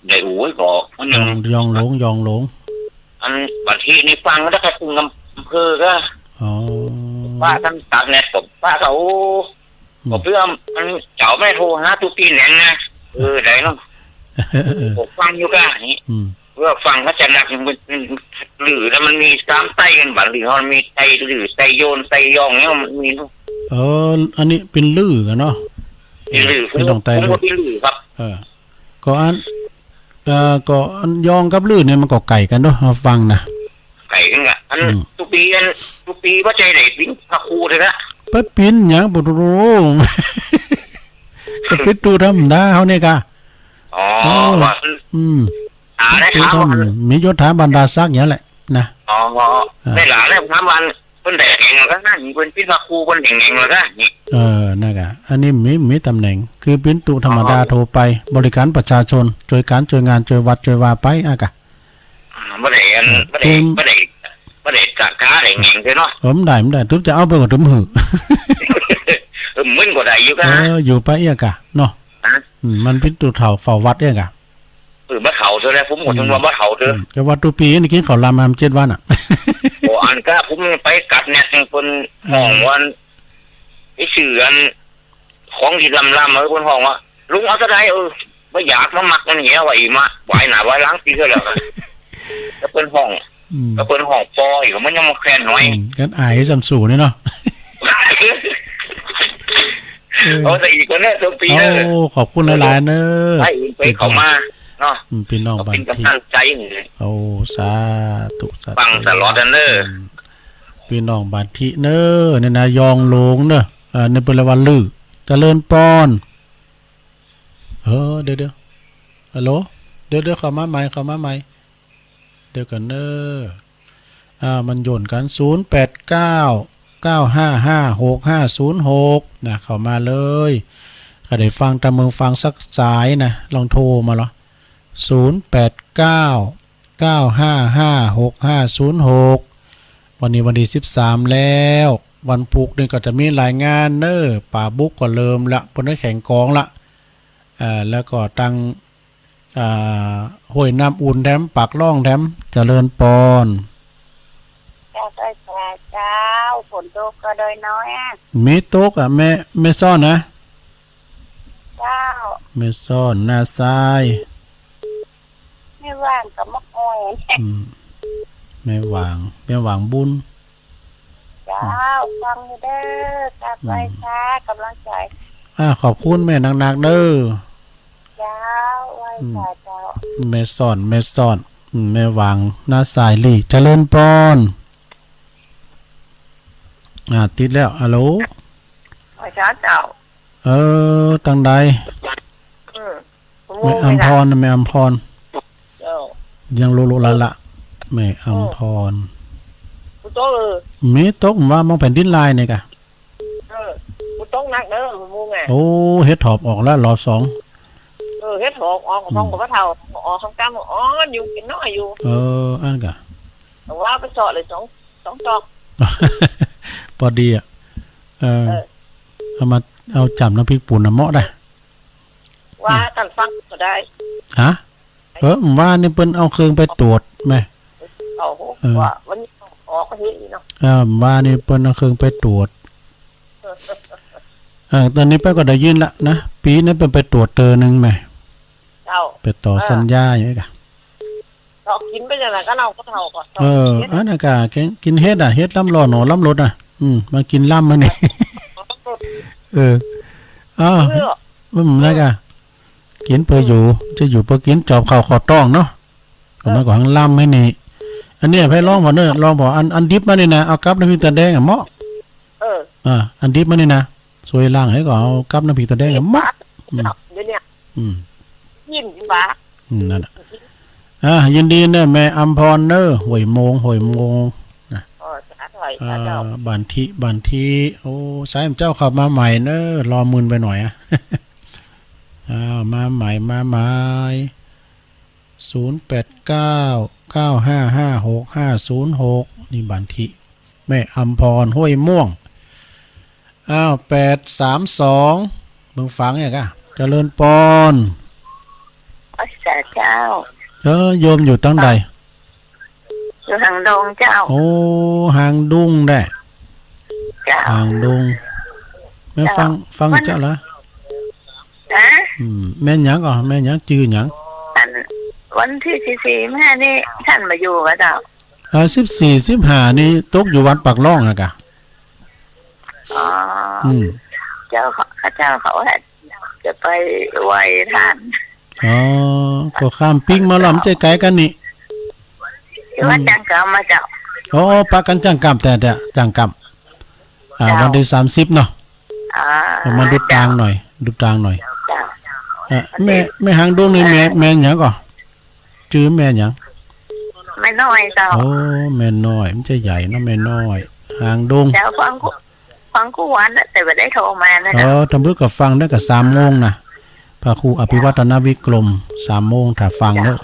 ได้หูก็มัน ย ยัง อง ยองหลง ยองหลง อันบันทินี่ฟังแล้วก็ตึงอำเภอก็ อ๋อ ป้าท่านตัดแน็ตกับป้าเขา อืม ก็เพื่อมันเจ้าแม่โทรหาตุ๊ปี้แหนงนะ เออ ได้เนาะ เออ เออ ผมฟังอยู่ก้านี้ อืม เพื่อฟังเขาจะหนักมัน มัน หรือแล้วมันมีสามไต้กันบ่ หรือมันมีไต้หรือไต้โยนไต้ยองเนี่ยมันมีเนาะ เออ อันนี้เป๋นลื้อกั๋นเนาะ เป๋นลื้อ ผม เป๋นตองไต้ ผม ลื้อ ก็เป๋นลื้อครับ เออ ก็อัน เอ่อ ก็อันยองกับลื้อเนี่ยมันก็ไก๋กั๋นเนาะ เฮาฟังนะ ไก๋กั๋นกะ อัน อืม ตุ๊ปี้ อันตุ๊ปี้บ่ใจ้ได้เป๋นพระครูเตื้อนะ ไปเป๋นหยัง โอ้โห ก็เป๋นตุ๊ธรรมดาเฮาเนี่ยกะ อ๋อ เออ ว่า อืม อ่า ได้ ตุ๊ ถาม ธรรม ว่า มียศถาบรรดาศักดิ์อย่างเนี้ยแหละนะ อ๋อ อ่า ได้หลานแล้วถามว่า เปิ้นได้แหน่งแล้วก็นั่น เปิ้นเป๋นพระครูเปิ้นได้แหน่งแล้วก็นี่ เออ นั่นกะ อันนี้มี มีตำแหน่ง คือเป๋นตุ๊ธรรมดา อ๋อ ทั่วไป บริการประชาชน จ้วยก๋านจ้วยงาน จ้วยวัด จ้วยว่าไป อ่ะกะ อ่า บ่ได้อัน เออ บ่ได้ เป๋น บ่ได้ บ่ได้กะ กะได้แหน่งเตื้อเนาะ เออ บ่ได้ บ่ได้ ตุ๊จะเอาไปก็ตุ๊หื้อ เออ มันก็ได้อยู่กะ เออ อยู่ไปเอี้ยกะ เนาะ ฮะ อืม มันเป๋นตุ๊เฒ่าเฝ้าวัดเอี้ยกะ เออ บ่เฒ่าเตื้อแล้ว ผมก็นึกว่าบ่เฒ่าเตื้อ อืม แต่ว่าตุ๊ปี้นี่กิ๋นข้าวลำมาเจ็ดวันอ่ะ โอ้ อันกะผมไปกัดแน็ตเปิ้นฮ้องว่า ไอ้ชื่ออัน ของดีลำๆ เออ เปิ้นฮ้องว่า ลุงเอาเต้าใด เออ บ่อยากมามักมันเหียว่าอีหมา ไหว้หน้าไหว้หลังปี๋เตื้อแล้ว แล้วเปิ้นฮ้อง อืม ก็เปิ้นฮ้องปออีก มันยังบ่แควนหน่อย อืม กั๋นอายส่ำสูนี่เนาะ เออ เอาซะอีกก่อนเน่อ โชคดีเน่อ โอ้ ขอบคุณหลายๆ เน่อ ไป ไปเข้ามาเนาะ อืม ปี้น้องบ้านตี้ เอาเป๋นก๋ำลังใจ๋ โอ้ สาธุ สาธุ ฟังตลอดนั่นเน่อ อืม ปี้น้องบ้านตี้เน่อ เนี่ยนะ ยองหลงเน่อ อ่า เนี่ยเปิ้นเรียกว่าลือ เจริญปอน เออ เดี๋ยวๆ ฮัลโหล เดี๋ยวๆ เข้ามาใหม่ เข้ามาใหม่ เดี๋ยวก่อนเน่อ อ่า มันหย่นกั๋น ศูนย์แปดเก้า เก้าห้าห้า หกห้าศูนย์หก นะ เข้ามาเลย ข้าได้ฟังตางเมืองฝางสักสายนะ ลองโทรมาลอ ศูนย์แปดเก้า เก้าห้าห้า หกห้าศูนย์หก วันนี้วันตี้สิบสามแล้ว วันพูกนี่ก็จะมีหลายงานเน่อ ป่าบุกก็เริ่มละ เปิ้นก็แข่งกลองละ อ่า แล้วก็ตัง อ่า ห้วยน้ำอุ่นแถม ปากล่องแถม เจริญปอน เจ้า เจ้า เจ้า ฝนตกก็โดยน้อยอะ มีตกอะ แม่ แม่ซ่อนนะ เจ้า แม่ซ่อน น้าทราย แม่หว่างกับมะออย อืม แม่หว่าง แม่หว่างบุญ เจ้า อืม ฟังอยู่เด้อ ครับ อืม ไหว้พระ ก๋ำลังใจ๋ อ่า ขอบคุณแม่นักๆ เด้อ เจ้า ไหว้พระ อืม เจ้า แม่ซ่อน แม่ซ่อน อืม แม่หว่าง น้าทรายลี่ เจริญปอน อ่า ติดแล้ว ฮัลโหล ไหว้พระเจ้า เออ ตังใด อืม แม่อำพร แม่อำพร เจ้า ยังโลโลละละ แม่อำพร ฝนตก เออ มีตก ว่ามองแผ่นดินไหวนี่กะ เออ ฝนตกหนักเด้อ มื้อไง โอ้ เห็ดถอบออกแล้วรอบสอง เออ เห็ดถอบออก อืม ของพ่อเฒ่า ออกข้างกลาง อ่อนอยู่ กิ๋นน้อยอยู่ เออ อั้นกะ แต่ว่าไปเซาะเลยสอง สองจอก ปอดีอะ เออ เออ เอามา เอาจ้ำน้ำพริกปูนน่ะเหมาะได้ ว่าต้านฟังก็ได้ ฮะ เออ ว่านี่เปิ้นเอาเครื่องไปตรวจแม่ เอา เออ ว่าวันนี้ออกก็เห็นอีกเนาะ เออ ว่านี่เปิ้นเอาเครื่องไปตรวจ เออ ต๋อนนี้ป้าก็ได้ยินละนะ ปี๋นี้เปิ้นไปตรวจเตื้อนึ่งแม่ เจ้า ไปต่อ เออ สัญญาอยู่กะ เซาะกิ๋นไปจั่งใดก็เอา พ่อเฒ่าก็เซาะ เออ กิ๋น อั้นน่ะกะ กิ๋น กิ๋นเห็ดอะ เห็ดล้ำหล่อหน่อล้ำรสอะ อืม มากิ๋นล้ำมานี่ เออ อ้าว เออ อืม แล้วกะ กิ๋นเปื้ออยู่ จะอยู่เปื้อกิ๋น จอบเข้าเข้าต๊องเนาะ ก็มันก็หังล้ำไว้นี่ อันเนี้ยไผลองบ่เน่อ ลองบ่ อัน อันดิบมานี่นะ เอากับน้ำพริกตาแดงอะเหมาะ เออ อ่า อันดิบมานี่นะ สวยล่างให้ก็เอากับน้ำพริกตาแดงอะเหมาะ อืม เดี๋ยวเนี้ย อืม กิ๋นปะ อืม นั่นน่ะ อ่า ยินดีเน่อ แม่อำพรเน่อ ห้วยโมง ห้วยโมง นะ อ๋อ สาธุ อ่า สาธุ บ้านตี้ บ้านตี้ โอ้ สายเจ้าเข้ามาใหม่เน่อ รอมึนไปหน่อยอะ อ้าว มาใหม่ มาใหม่ ศูนย์แปดเก้า เก้าห้าห้า หกห้าศูนย์หก นี่บ้านตี้ แม่อำพร ห้วยม่วง อ้าว แปดสามสอง เมืองฝางเนี่ยกะ เจริญปอน พระเจ้า เออ โยมอยู่ตังใด อยู่หางดงเจ้า โอ้ หางดงแด้ เจ้า หางดง แม่ฟัง เจ้า ฟัง วัน เจ้าละ ฮะ อืม แม่นหยังก่อ แม่นหยัง จื้อหยัง อัน วันตี้สิบสี่ แม่นี่ต้านบ่อยู่กะเจ้า เออ สิบสี่ สิบห้า นี่ตกอยู่วัดปากล่องอะกะ อ๋อ อืม เจ้าเขา เจ้าเขาว่าจะไปไหว้ต้าน อ๋อ ก็ข้ามปิ๊กมาละ มันจะไก๋กั๋นนี่ ที่วัด อืม จ้างกำมาเจ้า อ๋อ ปะกั๋นจ้างกำ แต่ แต่จ้างกำ อ่า เจ้า วันตี้สามสิบเนาะ อ่า เอามาดูตางหน่อย ดูตางหน่อย เจ้า เอ่อ แม่ แม่หางดงนี่ แม่ แม่หยังก่อ จื้อแม่หยัง แม่น้อยเจ้า โอ้ แม่น้อย มันจะใหญ่เนาะ แม่น้อย หางดง เจ้า ฟังกู้ ฟังกู้วันนะ แต่บ่ได้โทรมานะ เออ ตำบึกก็ฟังได้กะสามโมงนะ พระครูอภิวัฒนวิกรม สามโมง ถ้าฟังเน่อ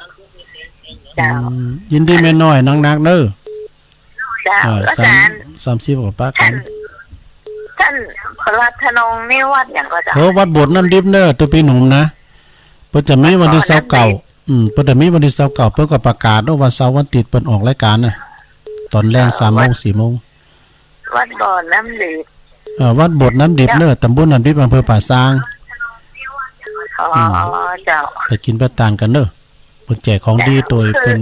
เจ้า อืม ยินดีแม่น้อยนักๆ เน่อ เจ้า เออ แล้ว สาม อาจ๋ารย์ สามสิบกว่าปะกั๋น ต้าน ต้านประหลัดธนงนี่วัดหยังก่อเจ้า เออ วัดโบสถ์น้ำดิบเน่อ ตุ๊ปี้หนุ่มนะ เปิ้นจะมีวันตี้ซาวเก้า วัดโบสถ์น้ำดิบ อืม เปิ้นจะมีวันตี้ซาวเก้า เปิ้นก็ประกาศว่าวันเสาร์วันอาทิตย์เปิ้นออกรายก๋านนะ ต๋อนแลง เออ สามโมง วัด สี่โมง วัดโบสถ์น้ำดิบ เอ่อ วัดโบสถ์น้ำดิบ เจ้า เน่อ ตำบลน้ำดิบ อำเภอป่าซาง อ๋อ อืม เจ้า ไปกิ๋นไปตานกั๋นเน่อ เปิ้นแจกของดี เจ้า โตย คือ เปิ้น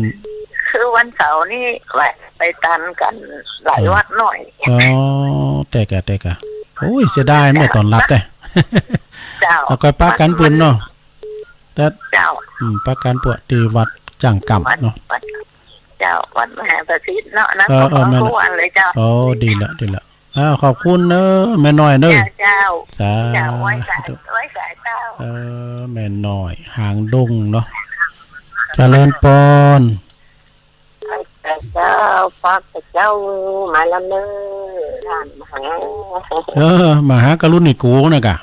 คือไหว้ วันเสาร์นี่แวะไปตันกั๋นหลายวัดหน่อย อ๋อ แต๊กะ แต๊กะ โอ้ย เสียดาย แม่ต๋อนหลับแต๊ เจ้า เอาก้อยปะกั๋นปุ่นเนาะ แต่ เจ้า อืม ปะกั๋นป่วนตี้วัดจ้างกำเนาะ วัด วัด เจ้า วัดมหาประสิทธิ์เนาะ นะ เออ เออ ขอบคุณ แม่นละ ทุกวันเลยเจ้า โอ้ ดีละ ดีละ อ่า ขอบคุณเน้อ แม่น้อยเน้อ เจ้า เจ้า สาธุ เจ้า ไหว้สา ไหว้สาเจ้า เออ แม่น้อย หางดงเนาะ เจริญปอน ไหว้สาเจ้า ปะเจ้า มาลำเน้อ ท่านมหา เออ มหากรุณิโกนะกะ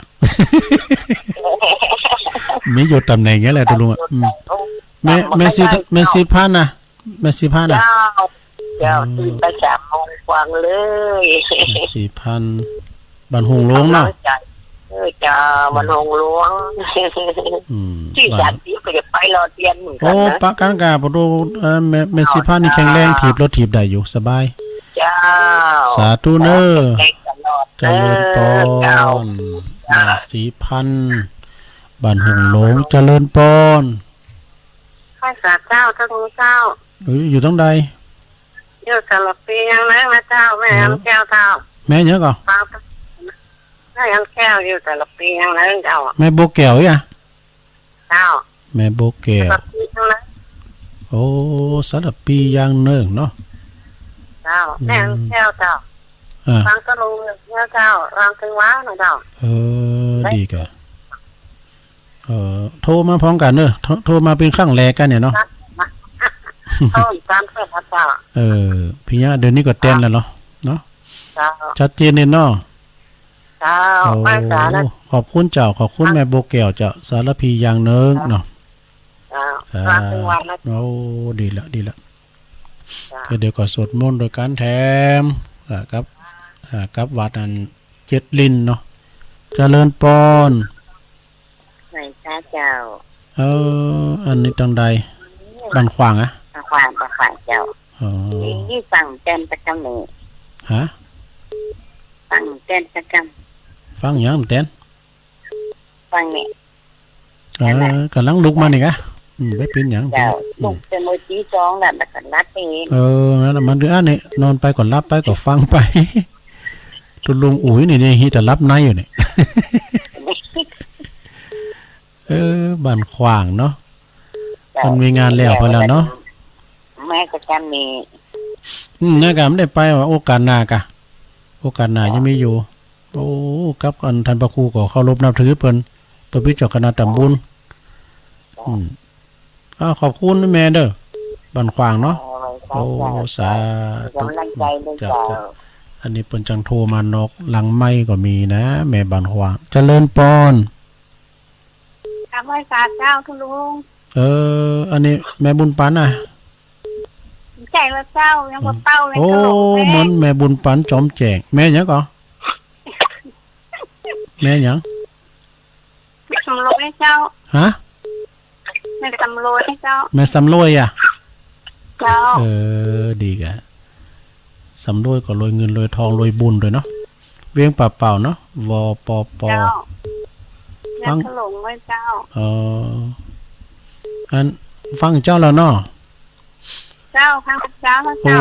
มีอยู่ต๋ำแหน่งเนี้ยแหละ ตุ๊ลุงอะ อืม แม่ แม่ศรี แม่ศรีพันธ์นะ แม่ศรีพันธ์นะ เจ้า เจ้า อืม ตื่นไปสามโมงกว่าเลย แม่ศรีพันธ์ บ้านหงส์หลวงเนาะ เออ เจ้า บ้านหงส์หลวง อืม ตี้ บ้าน สามสิบก็จะไปรอเตียนเหมือนกั๋นนะ โอ้ ปะกั๋นกะ ปะตู เอ่อ แม่ แม่ศรีพันธ์นี่แข็งแรง ถีบรถถีบได้อยู่ สบาย เจ้า สาธุเน้อ แข็งแรงตลอด เจริญปอน เจ้า แม่ศรีพันธ์ บ้านหงส์หลวง เจริญปอน ไหว้สาเจ้า เจ้า เจ้า เอ้ย อยู่ตรงใด อยู่สารภียังเนิ่งนะเจ้า แม่ เออ แม่แก้วเจ้า แม่หยังก่อ ฟัง แม่แก้วอยู่สารภียังเนิ่งเจ้า แม่บัวแก้วอีหยัง เจ้า แม่บัวแก้ว สารภียังเนิ่ง โอ้ สารภียังเนิ่งเนาะ เจ้า อืม แม่แก้วเจ้า อ่า ฟังตะลุงเนี่ยเจ้า ฟังตึงว้าวนะเจ้า เออ ดีกะ เอ่อ โทรมาพร้อมกั๋นเนอะ โทร โทรมาเป๋นครั้งแรกกั๋นเนี่ยเนาะ โทรอีกตามเพื่อนครับเจ้า เออ ปิญญา เดี๋ยวนี้ก็แต๊นแล้วเนาะ เนาะ เจ้า ชัดเจนเนี่ยเนาะ เจ้า โอ้ ไหว้สานะ ขอบคุณเจ้า ขอบคุณแม่บัวแก้วเจ้า สารภียังเนิ่งเนาะ เจ้า สา ลาถึงวันนะ โอ้ ดีละ ดีละ เจ้า ก็เดี๋ยวก็สวดมนต์โดยกั๋นแถม อ่า กับ อ่า กับวัดอันเจ็ดลิ้นเนาะ เจริญปอน ไหว้สาเจ้า เออ อันนี้ตรงใด บ้านขวางอะ บ้านขวาง บ้านขวางเจ้า อ๋อ นี่ฟังแต๊นประจำนี่ ฮะ ฟังแต๊นประจำ ฟังหยังแต๊น ฟังนี่ เออ นั่นแหละ ก๋ำลังลุกมานี่กะ อืม บ่เป๋นหยัง เจ้า เป๋นหยัง อืม ลุกแต่เมื่อตีสองแล้ว แล้วก็หลับเอง เออ นั่นแหละ มันคืออันนี้ นอนไปก็หลับไปก็ฟังไป ตุ๊ลุงอุ๋ยนี่ นี่ ฮิตะหลับในอยู่นี่ เออ บ้านขวางเนาะ เจ้า มันมีงานแล้วไปแล้วเนาะ แม่ก็จะมี อืม นะกะ บ่ได้ไปว่ะ โอกาสหน้ากะ โอกาสหน้า เจ้า ยังมีอยู่ โอ้ กับอันท่านพระครูก็เคารพนับถือเปิ้น เปิ้นเป๋นเจ้าคณะตำบล อืม อ้าว ขอบคุณแม่เด้อ บ้านขวางเนาะ เออ โอ้ สาธุ สาธุ เป๋นก๋ำลังใจ๋ด้วย เจ้า เจ้า เจ้า อันนี้เปิ้นจังโทรมานอกหลังไมค์ก็มีนะ แม่บ้านขวาง เจริญปอน กราบไหว้สาเจ้าตุ๊ลุง เออ อันนี้แม่บุญปันนะ ใจ้ละเจ้า ยังบ่เต้าเลย โอ้ เจ้าหลวงแม่ เหมือนแม่บุญปันจอมแจ้ง แม่หยังก่อ แม่หยัง แม่สำรวยเจ้า ฮะ แม่สำรวยเจ้า แม่สำรวยอะ เจ้า เออ ดีกะ สำรวยก็รวยเงินรวยทองรวยบุญด้วยเนาะ เวียงป่าเป้าเนาะ ว ป ป เจ้า ฟัง ยอดถล่มไว้เจ้า เออ อัน ฟังเจ้าแล้วเนาะ เจ้า ฟังเจ้าแล้ว โอ้ เจ้า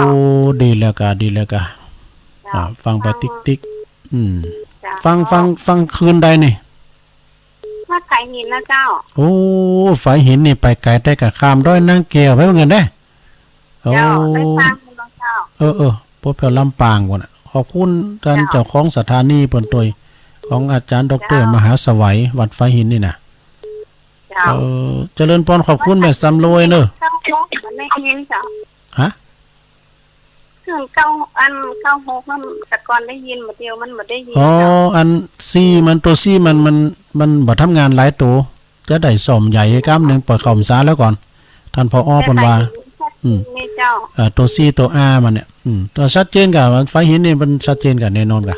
ดีแล้วกะ ดีแล้วกะ เจ้า อ่า ฟังไป ฟัง ติ๊กๆ อืม เจ้า ฟัง ฟัง ฟังคืนใดนี่ วัดฝายหินนะเจ้า โอ้ ฝายหินนี่ไปไก๋ แต่กะข้ามดอยนางแก้วไปเหมือนกั๋นเด้ โอ้ เจ้า ไปฟังอยู่เนาะเจ้า เออ เออ ปดแผ่วลำปางปู้นน่ะ ขอบคุณต้าน เจ้า เจ้าของสถานีเปิ้นตวย ของอาจ๋ารย์ด็อกเตอร์ เจ้า มหาสวัย วัดฝายหินนี่นะ เจ้า เออ เจริญปอน ขอบคุณแม่สำรวยเน้อ เจ้า มันได้ยินเจ้า ฮะ คือเก้า อัน เก้าหก นั่น แต่ก่อนได้ยิน บ่าเดี่ยวมันบ่ได้ยิน อ๋อ เจ้า อัน สี่ มัน ตั๋ว สี่ มัน มัน มันบ่ทำงานหลายตั๋ว จะได้ซ่อมใหญ่ก้ำนึ่ง ปล่อยเข้าพรรษาแล้วก่อน ต้าน ผอ เปิ้นว่า อืม นี่เจ้า อ่า ตั๋ว สี่ ตั๋ว อาร์ มันเนี่ย อืม ตั๋วชัดเจนกะ ฝายหินนี่มันชัดเจนกะแน่นอนกะ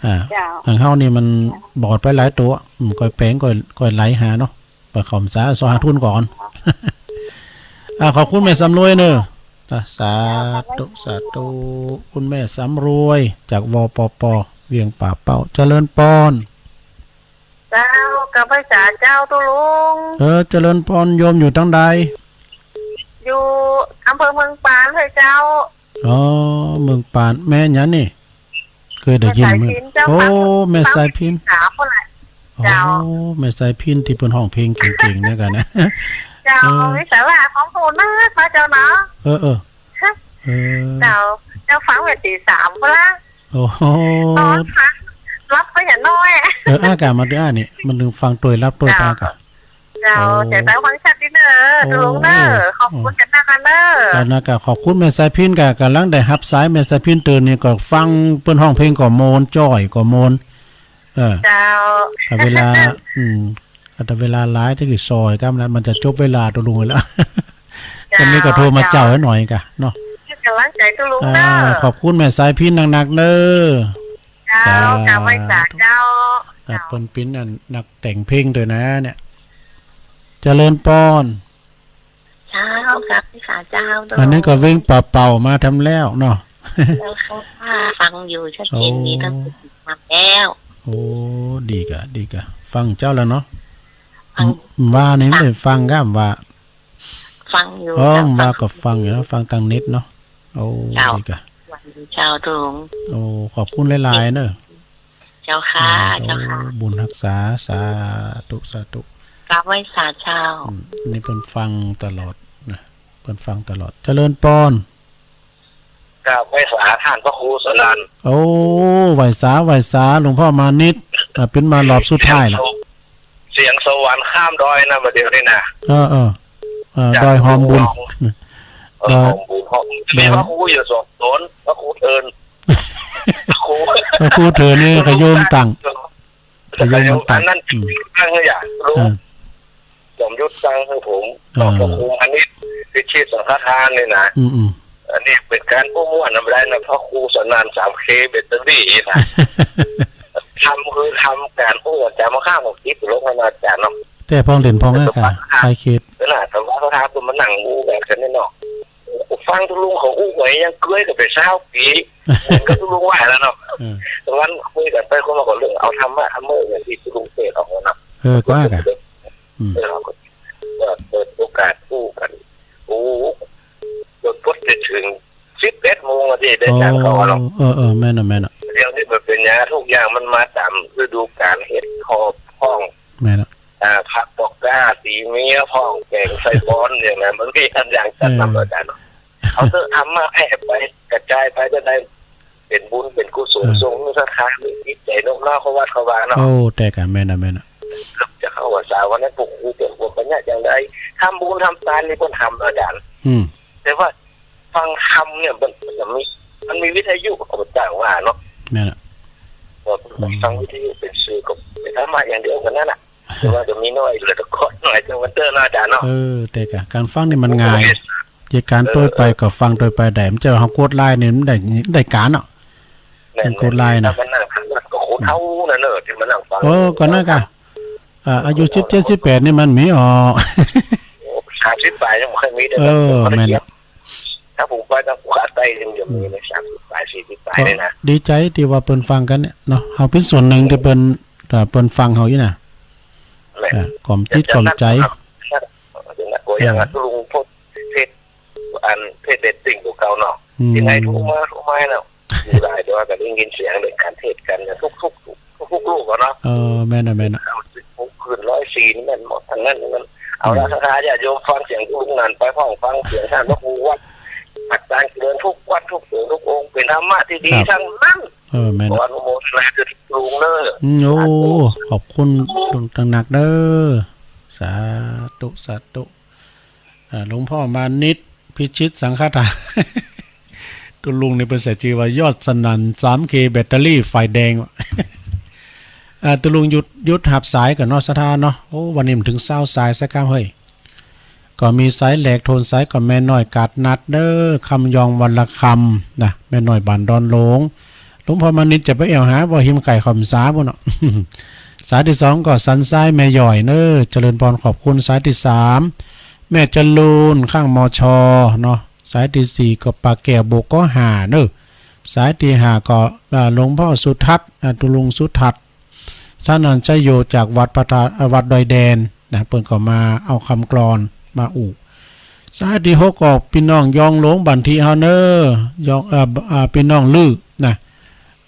อ่า เจ้า ตางเฮานี่มันบอดไปหลายตั๋ว อืม ก้อยแป๋ง ก้อย ก้อยไหลหาเนาะ ปล่อยเข้าพรรษา สองห้าทุนก่อน อ่า ขอบคุณแม่สำรวยเน้อ อ่ะ สาธุ สาธุ คุณแม่สำรวย จาก ว ป ป เวียงป่าเป้า เจริญปอน เจ้า กราบไหว้สาเจ้าตุ๊ลุง เออ เจริญปอน โยมอยู่ตางใด อยู่อำเภอเมืองปานเลยเจ้า อ๋อ เมืองปาน แม่หยังนี่ เกยได้ยิน แม่สายพิณเจ้า โอ้ ค่ะ แม่สายพิณ สามคนแหละ เจ้า โอ้ แม่สายพิณที่เปิ้นฮ้องเพลงเก่งๆ เนี่ยกันนะ เจ้า เออ มีสาระของหมู่นักนะเจ้าเนาะ เออ เออ เออ เจ้า เจ้าฟังเมื่อตีสามพุ้นละ โอ้โห นอนพัก หลับไปอย่างน้อย เออ อ้ากะ มาดูอ้านี่ มันถึงฟังตวยหลับตวย เจ้า อ้ากะ เจ้า โอ้ เดี๋ยวไปฟังชัดนิดเนอะ โอ้ ลุงเนอะ ขอบคุณกันนะคะเนอะ เจ้านะกะ ขอบคุณแม่สายพิณกะ ก่ำลังได้ฮับสายแม่สายพิณตื่นนี่ก็ฟังเปิ้นฮ้องเพลงก็ม่วน จ้อยก็ม่วน เออ เจ้า แต่เวลา อืม แต่เวลาหลาย ถ้าคือซอยกำนั้นมันจะจบเวลาตวลุงแล้ว เจ้า วันนี้ก็โทรมาเจ้า เจ้า ให้หน่อยกะเนาะ เป็นกำลังใจ๋ตวลุงเนอะ อ่า ขอบคุณแม่สายพิณหนักๆ เนอะ เจ้า เจ้า กราบไหว้สาเจ้า อ่า เจ้า เปิ้นเป๋นอันนักแต่งเพลงตวยนะเนี่ย เจริญปอน เจ้า กราบไหว้สาเจ้า อันนี้ก็เว่งป่าเป่ามาทำแล้วเนาะ เจ้าค่ะ ฟังอยู่ชัดเจนดี โอ้ ตั้งแต่ฟังแล้ว โอ้ ดีกะ ดีกะ ฟังเจ้าแล้วเนาะ ฟัง ว่านี่ไม่ได้ฟังกะ ว่า ฟังอยู่ อ๋อ เจ้า ว่าก็ฟังอยู่นะ ฟังตางเน็ตเนาะ โอ้ เจ้า ดีกะ วันดีเจ้าตวลุง โอ้ ขอบคุณหลายๆ เนอะ เจ้าค่ะ อืม เจ้าค่ะ โอ้ บุญฮักษา สาธุ สาธุ กราบไหว้สาเจ้า อืม นี่เปิ้นฟังตลอดนะ เปิ้นฟังตลอด เจริญปอน กราบไหว้สาต้านพระครูสนั่น โอ้ ไหว้สา ไหว้สา หลวงพ่อมานิต อ่ะ เป๋นมารอบสุดท้ายละ เสียงสวรรค์ข้ามดอยนะ บ่าเดี่ยวนี้นะ เออ เออ เออ เจ้า ดอยหอมบุญ เออ ดอยหอมบุญ หอมบุญ ดอย มีพระครูอยู่สองต๋น พระครูเทิน พระครู พระครูเทินนี่ก็โยมตั้ง ก็โยมมันตั้ง อันนั้น อืม ตั้งให้อย่างรู้ เออ จอมยุทธตั้งให้ผม อ่า พระครูมานิต พิชิตสังฆทานนี่นะ อืม อืม อันนี้เป๋นก๋านโปรโมทธรรมดานะ พระครูสนั่น สามเค แบตเตอรี่นะ ทำคือทำก๋านโอ้ อาจ๋ารย์มาข้างของกิจลงมาอาจ๋ารย์เนาะ แต่พ่องเด่นพ่อง แต่ อ่ะ สมบัติ ค่ะ ใครคิด ขนาดสมบัติเขาทำตัวมานั่งอู้แบบกันนี่เนาะ ฟังตวลุงเขาอู้ไหวยังเกื้อยกับไปซาวปี๋ เหมือนกับตวลุงว่าแล้วเนาะ เออ แต่วันคุยกันไปคนละก็เรื่องเอาธรรมะธรรมะอย่างตี้ตวลุงเตศน์ออกมาเนาะ เออ ก็อ่ะ อืม เออ เราก็เปิดโอกาสอู้กัน อู้ จนปดจะเถิงสิบเอ็ดโมงอะตี้ ได้อาจ๋ารย์เขาอะเนาะ เออ เออ แม่นอะ แม่นอะ เดี๋ยวนี้มันเป๋นอย่างทุกอย่างมันมาต๋ามฤดูก๋าล เห็ดหอบพ่อง แม่นอะ อ่า ผักปอกก้า ตี๋เมียพ่อง แก๋งใส่บอนอย่างนั้น มันมีอันอย่างจัดนำ เออ อาจ๋ารย์เนาะ เอาเถอะ ธรรมะแผ่ไป กระจายไปจะได้ เป๋นบุญเป๋นกุศล เออ ส่งศรัทธา มีจิตใจ๋โน้มน้าวเข้าวัดเข้าวาเนาะ โอ้ แต่กะแม่นอะ แม่นอะ จะเข้าพรรษาวันนั้น พวกครูเป๋นความปัญญาอย่างใด ทำบุญทำตานนี่เปิ้นทำ อาจ๋ารย์ อืม แต่ว่าฟังธรรมเนี่ยมัน มันจะมี มันมีวิทยุของพระเจ้าว่าเนาะ แม่นอะ ว่า อืม ฟังวิทยุเป๋นสื่อก็เป๋นธรรมะอย่างเดียวกันนั่นน่ะ แต่ว่าจะมีน้อยเหลือแต่ก็น้อยจังวันเตอร์เนาะอาจ๋ารย์เนาะ เออ แต่กะก๋านฟังนี่มันง่าย โอ้ย เจ้าก๋านตวยไปก็ฟังตวยไปได้ มันจะเฮากดไลก์นี่มันได้ ได้ก๋านเนาะ แม่น มันกดไลก์นะ ถ้ามันนั่งฟังก็คนเฒ่านั่นเนอะ ตี้มานั่งฟัง เออ ก็นั่นกะ อ่า อายุสิบเจ็ด สิบแปดนี่มันมีอ๋อ โอ้ สามสิบป๋ายยังบ่เคยมีเลย เออ แม่นเนาะ ถ้าผมไปทางขวาใต้ยังจะมีเลย อืม สามสิบป๋าย สี่สิบป๋ายเลยนะ ก็ดีใจ๋ตี้ว่าเปิ้นฟังกั๋นเนี่ยเนาะ เฮาเป๋นส่วนนึ่งตี้เปิ้น เอ่อ เปิ้นฟังเฮาอี้นะ แม่น อ่า กล่อมจิตกล่อมใจ๋ เดี๋ยวนั้น โอ้ย อย่างนั้น เออ ตวลุงพวกเทศน์ อันเทศน์เรตติ้งของเขาเนาะ อืม ตี้ไหนโทรมา โทรมาเนาะ อยู่ได้ แต่ว่าก็ได้ยินเสียงเรื่องก๋านเทศน์กั๋นเนี่ย ทุกๆ ทุก ทุกๆ ลูกอะเนาะ เออ แม่นอะ แม่นอะ เก้าสิบหก คืนร้อยสี่ นี่แม่นหมด อันนั้นมัน เอาละ อืม ศรัทธาญาติโยมฟังเสียงตวลุงนั่นไปพ่อง ฟังเสียงต้านพระครูวัด อาจ๋ารย์เจริญทุกวัดทุกองค์ทุกองค์ เป๋นธรรมะตี้ดี ครับ ตังนั้น เออ แม่นอะ ขออนุโมทนากับตวลุงเนอะ อืม โอ้ สาธุ ขอบคุณตวลุงตังหนักเด้อ สาธุ สาธุ อ่า หลวงพ่อมานิต พิชิตสังฆทาน ตวลุงนี่เปิ้นใส่จื้อว่ายอดสนั่น สามเค แบตเตอรี่ไฟแดง อ่า ตวลุงหยุด หยุดฮับสายก่อนเนาะ ศรัทธาเนาะ โอ้ วันนี้มันเถิงซาวสายซะกำเฮ้ย ก็มีสายแหลกโทนสายก็แม่น้อยกาดนัดเด้อ คำยองวันละคำนะ แม่น้อยบ้านดอนหลง หลวงพ่อมานิตจะไปแอ่วหาบ่อหิมไก่ขอมสาพุ้นเนาะ สายตี้สองก็สันทรายแม่หย่อยเนอะ เจริญปอนขอบคุณ สายตี้สาม แม่จรูนข้าง มช เนาะ สายตี้สี่ก็ป้าแก้วโบกก็ห้าเนอะ สายตี้ห้าก็ อ่า หลวงพ่อสุทัศน์ อ่า ตวลุงสุทัศน์ ท่านนั้นใช้โยจากวัดพระธาตุ อ่า วัดดอยแดนนะ เปิ้นก็มาเอากำกลอนมาอู้ สายตี้หกก็ปี้น้องยองหลงบันทิเฮาเน่อ ยอง เอ่อ อ่า ปี้น้องลื้อนะ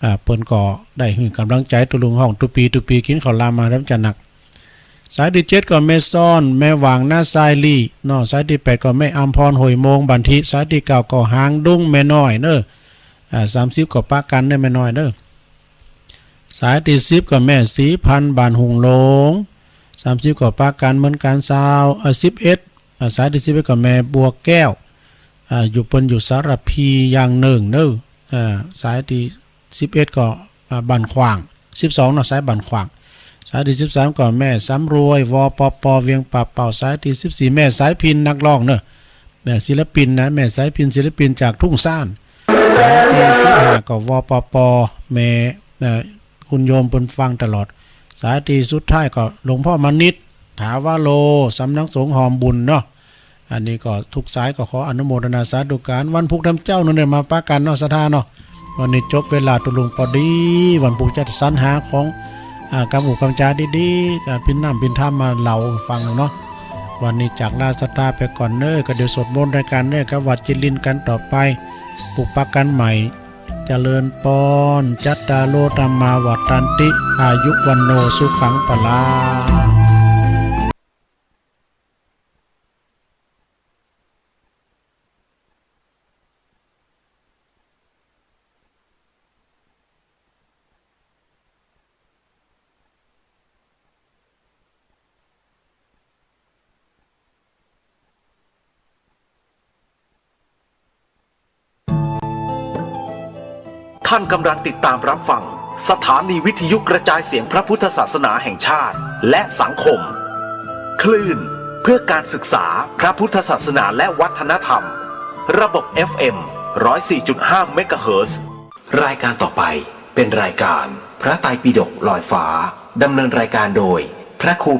อ่า เปิ้นก็ได้หื้อก๋ำลังใจ๋ตุ๊ลุงฮ้องตุ๊ปีตุ๊ปี กิ๋นข้าวหลามมาแล้วจะหนัก สายตี้เจ็ดก็แม่ซ้อน แม่หว่าง น้าทรายลี่เนาะ สายตี้แปดก็แม่อำพร ห้วยโมง บันทิ สายตี้เก้าก็หางดุ้ง แม่น้อยเน่อ อ่า สามสิบก็ปะกั๋นเน่อ แม่น้อยเน่อ สายตี้สิบก็แม่ศรีพันธุ์ บ้านหุ่งหลง สามสิบก็ปะกั๋นเหมือนกั๋น ซาว เอ่อ สิบเอ็ด อ่า สายตี้สิบเอ็ดก็แม่บัวแก้ว อ่า อยู่ เปิ้นอยู่สารภีอย่างเนิ่งเน่อ อ่า สายตี้สิบเอ็ดก็ อ่า บ้านขว้าง สิบสองเนาะ สายบ้านขว้าง สายตี้สิบสามก็แม่สำรวย วปป เวียงป่าเป้า สายตี้สิบสี่แม่สายพิณ นักฮ้องเน่อ แม่ศิลปินนะ แม่สายพิณ ศิลปินจากทุ่งซาน สายตี้สิบห้าก็ วปป แม่ เอ่อ คุณโยมเปิ้นฟังตลอด สายตี้สุดท้ายก็หลวงพ่อมณิษฐ ถาวโร สำนักสงฆ์หอมบุญเนาะ อันนี้ก็ทุกสายก็ขออนุโมทนาสาธุก๋าน วันพูกตำเจ๊าเน่อ ได้มาปะกั๋นเนาะ ศรัทธาเนาะ วันนี้จบเวลาตุ๊ลุงปอดี วันพูกจะสรรหาของ อ่า กำอุกำจาดีๆ ก๋านปิ้นน้ำปิ้นท่ามาเล่าฟังเนาะ วันนี้จากลาศรัทธาไปก่อนเน่อ ก็เดี๋ยวสวดมนต์รายก๋านเน่อ กับวัดจิตรลินกั๋นต่อไป ปะกั๋นใหม่ เจริญปอน จัตตาโร ธัมมา วัฑฒันติ อายุ วัณโณ สุขัง พลังท่านกำลังติดตามรับฟังสถานีวิทยุกระจายเสียงพระพุทธศาสนาแห่งชาติและสังคม คลื่นเพื่อการศึกษาพระพุทธศาสนาและวัฒนธรรม ระบบ เอฟ เอ็ม ร้อยสี่จุดห้า เมกะเฮิรตซ์ รายการต่อไปเป็นรายการพระไตรปิฎกลอยฟ้า ดำเนินรายการโดยพระครู